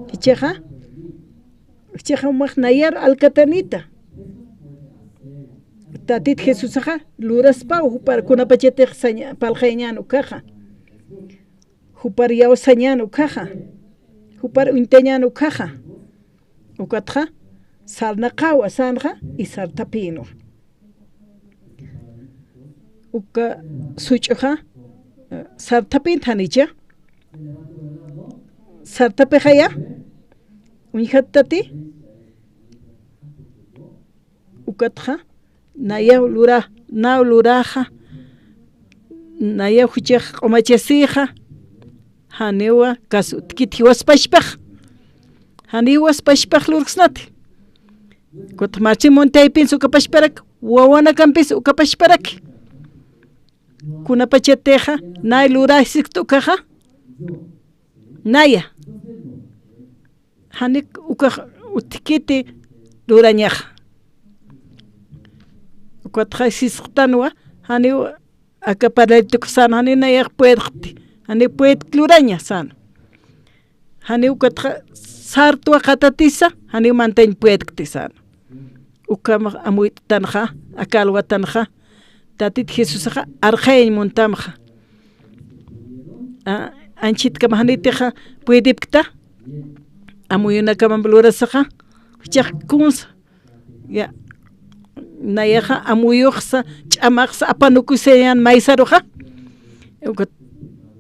Jichhaxa, jichhaxa jumax nayar alkatanita. Tatit Jesusaxa luraspaw jupar kunapachatix saña-, parlxayañän ukaxa. Jupar iyawsañän ukaxa. Jupar uñtañän ukaxa. Ukatxa sarnaqawa sänxa y sartapïnwa. Uka such'uxa, eh, sartapïnti janicha. Sartapixaya, uñjattati. Ukatxa, nayaw lura, naw luraxa, nayaw juchax q'umachasixa, janiwa kas utjkit jiwas pachpax. Janiw jiwas pachpax lurksnati. Kutxa marchi munti taypinsa uka pachparak, wawanakampis uka pachparak. Kunapachatixa, nay lurasiskta ukaxa. Naya. Janik ukax utjkiti lurañaxa. Ukatxa sisqtanwa, janiw aka paralítico sän, janiw nayax puedkti, janiw puedkt luraña sän. Janiw ukatxa sartwa qatatisa, janiw mantañ puedkti sän. Ukhamax amuyt'tanxa, aka alwatanxa, Tatit Jesusaxa arxayañ muntamxa. A, anchhitkamax janitixa puedipkta, amuyunakamamp lurasaxa, juchax kunsa, ya, nayaxa amuyuxsa, ch'amaxsa, apanukusañän maysaruxa. Uka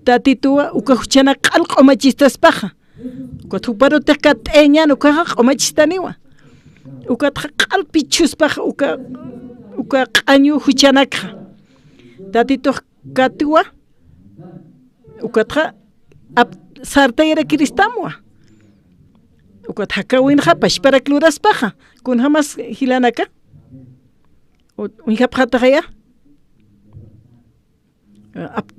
Tatituwa, uka juchanak q'al q'umachistaspaxa. Ukat juparutix katt'ayañän ukaxa q'umachistaniwa. Ukatxa q'al pichhuspaxa uka, uka q'añu juchanakxa. Tatitux katuwa, ukatxa ap-, sartayarakirïstamwa. Ukat jakäwinxa pachparak luraspaxa. Kunjamas jilanaka. U-, uñjapxataxaya. Ap-,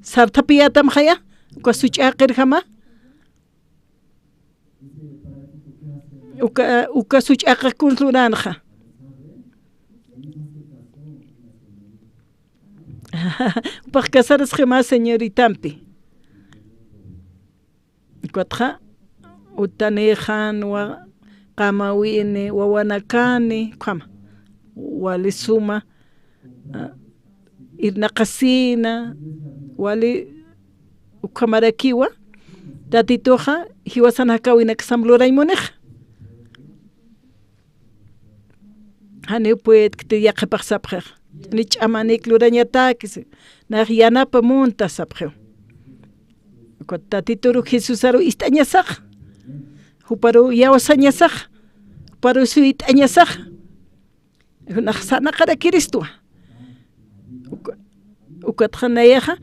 sartapiyätamxaya, uka such'a jaqirjama. Uka, uka such'a jaqix kuns luränxa. Jupax casarasxi mä señoritampi. Ukatxa, utanïxan, wa-, qamawini, wawanakani, ukhama, wali suma, a, irnaqasïna, wali ukhamarakiwa, Tatituxa, jiwasan jakäwinaksamp lurañ munixa. Janiw puedkti yaqhipax sapxix. Ni ch'amanïk lurañatäki, si. Nax yanapa munta sapxiw. Ukat Tatituru Jesusaru ist'añasax. Juparu iyawsañasax. Juparu suyt'añasax. Nax sarnaqarakirïstwa. Uka-, ukatxa nayaxa,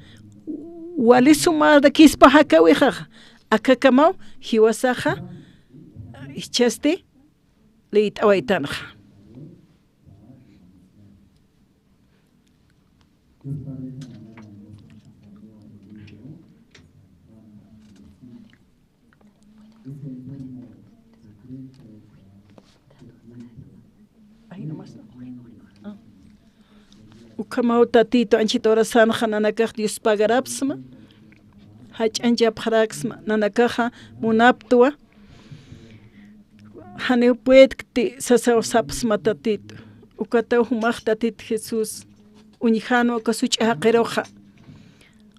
wali sumarakispa jakäwixaxa. Akakamaw, jiwasaxa, jichhasti, liyt'awaytanxa. Ukhamaw Tatitu, anchhit urasänxa nanakax Dios pagarapxsma, jach'añchapxaraksma, nanakaxa munaptwa, janiw puedkti sasaw sapxsma Tatitu. Ukataw jumax Tatit Jesús, uñjänwa uka such'a jaqiruxa.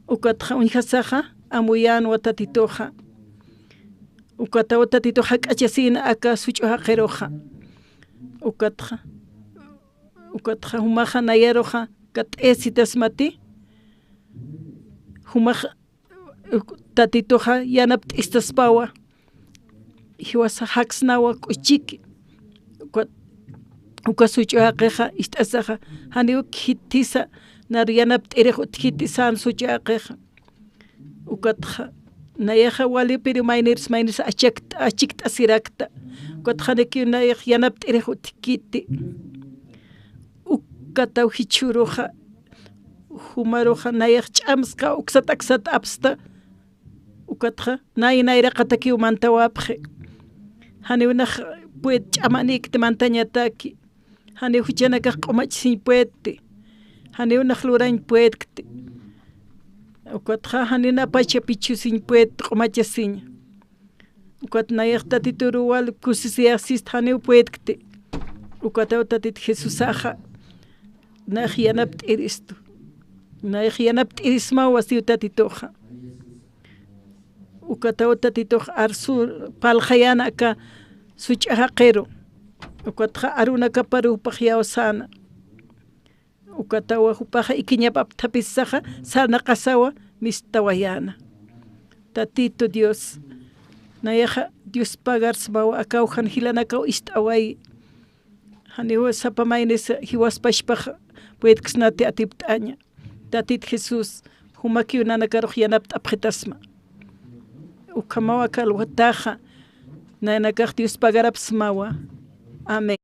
Ukatxa uñjasaxa, amuyänwa Tatituxa. Ukataw Tatituxa jak'achasïna aka such'a jaqiruxa. Ukatxa, ukatxa jumaxa nayaruxa, kat'isitasmati. Jumax Tatituxa yanapt'istaspawa, jiwasa jaksnawa k'uchiki. Uka, uka such'a jaqixa ist'asaxa, janiw khitisa, nar yanapt'irix utjkiti sän such'a jaqixa. Ukatxa, nayaxa wali, pero maynirs, maynirs achakt-, achikt'asirakta. Ukatxa janikiw nayax yanapt'irix utjkiti. Ukataw jichhüruxa, jumaruxa nayax ch'amsxa, uksat aksat apsta. Ukatxa, nay nayraqatakiw mantawapxi. Janiw nax pued ch'amanïkti mantañataki. Janiw juchanakax q'umachasiñ puedti. Janiw nax lurañ puedkti. Ukatxa, janiw napacha pichhusiñ puedti q'umachasiñ. Ukat nayax Tatituruw wal kusisiyasist janiw puedkti. Ukataw Tatit Jesusaxa, nayax yanapt'iristu. Nayax yanapt'irismaw wasiw Tatituxa. Ukataw Tatitux arsur parlxayäna aka such'a jaqiru. Ukatxa arunakaparu jupax iyawsäna. Ukatawa jupaxa ikiñap apthapisaxa, sarnaqasawa mistawayäna. Tatitu Dios, nayaxa Dios pagarsmawa, akaw jan jilanakaw ist'awayi. Janiw sapa maynis jiwaspachpax puedksnati atipt'aña. Tatit Jesús, jumakiw nanakarux yanapt'apxitasma. Ukhamaw aka alwataxa, nanakax Dios pagarapxsmawa. Amén.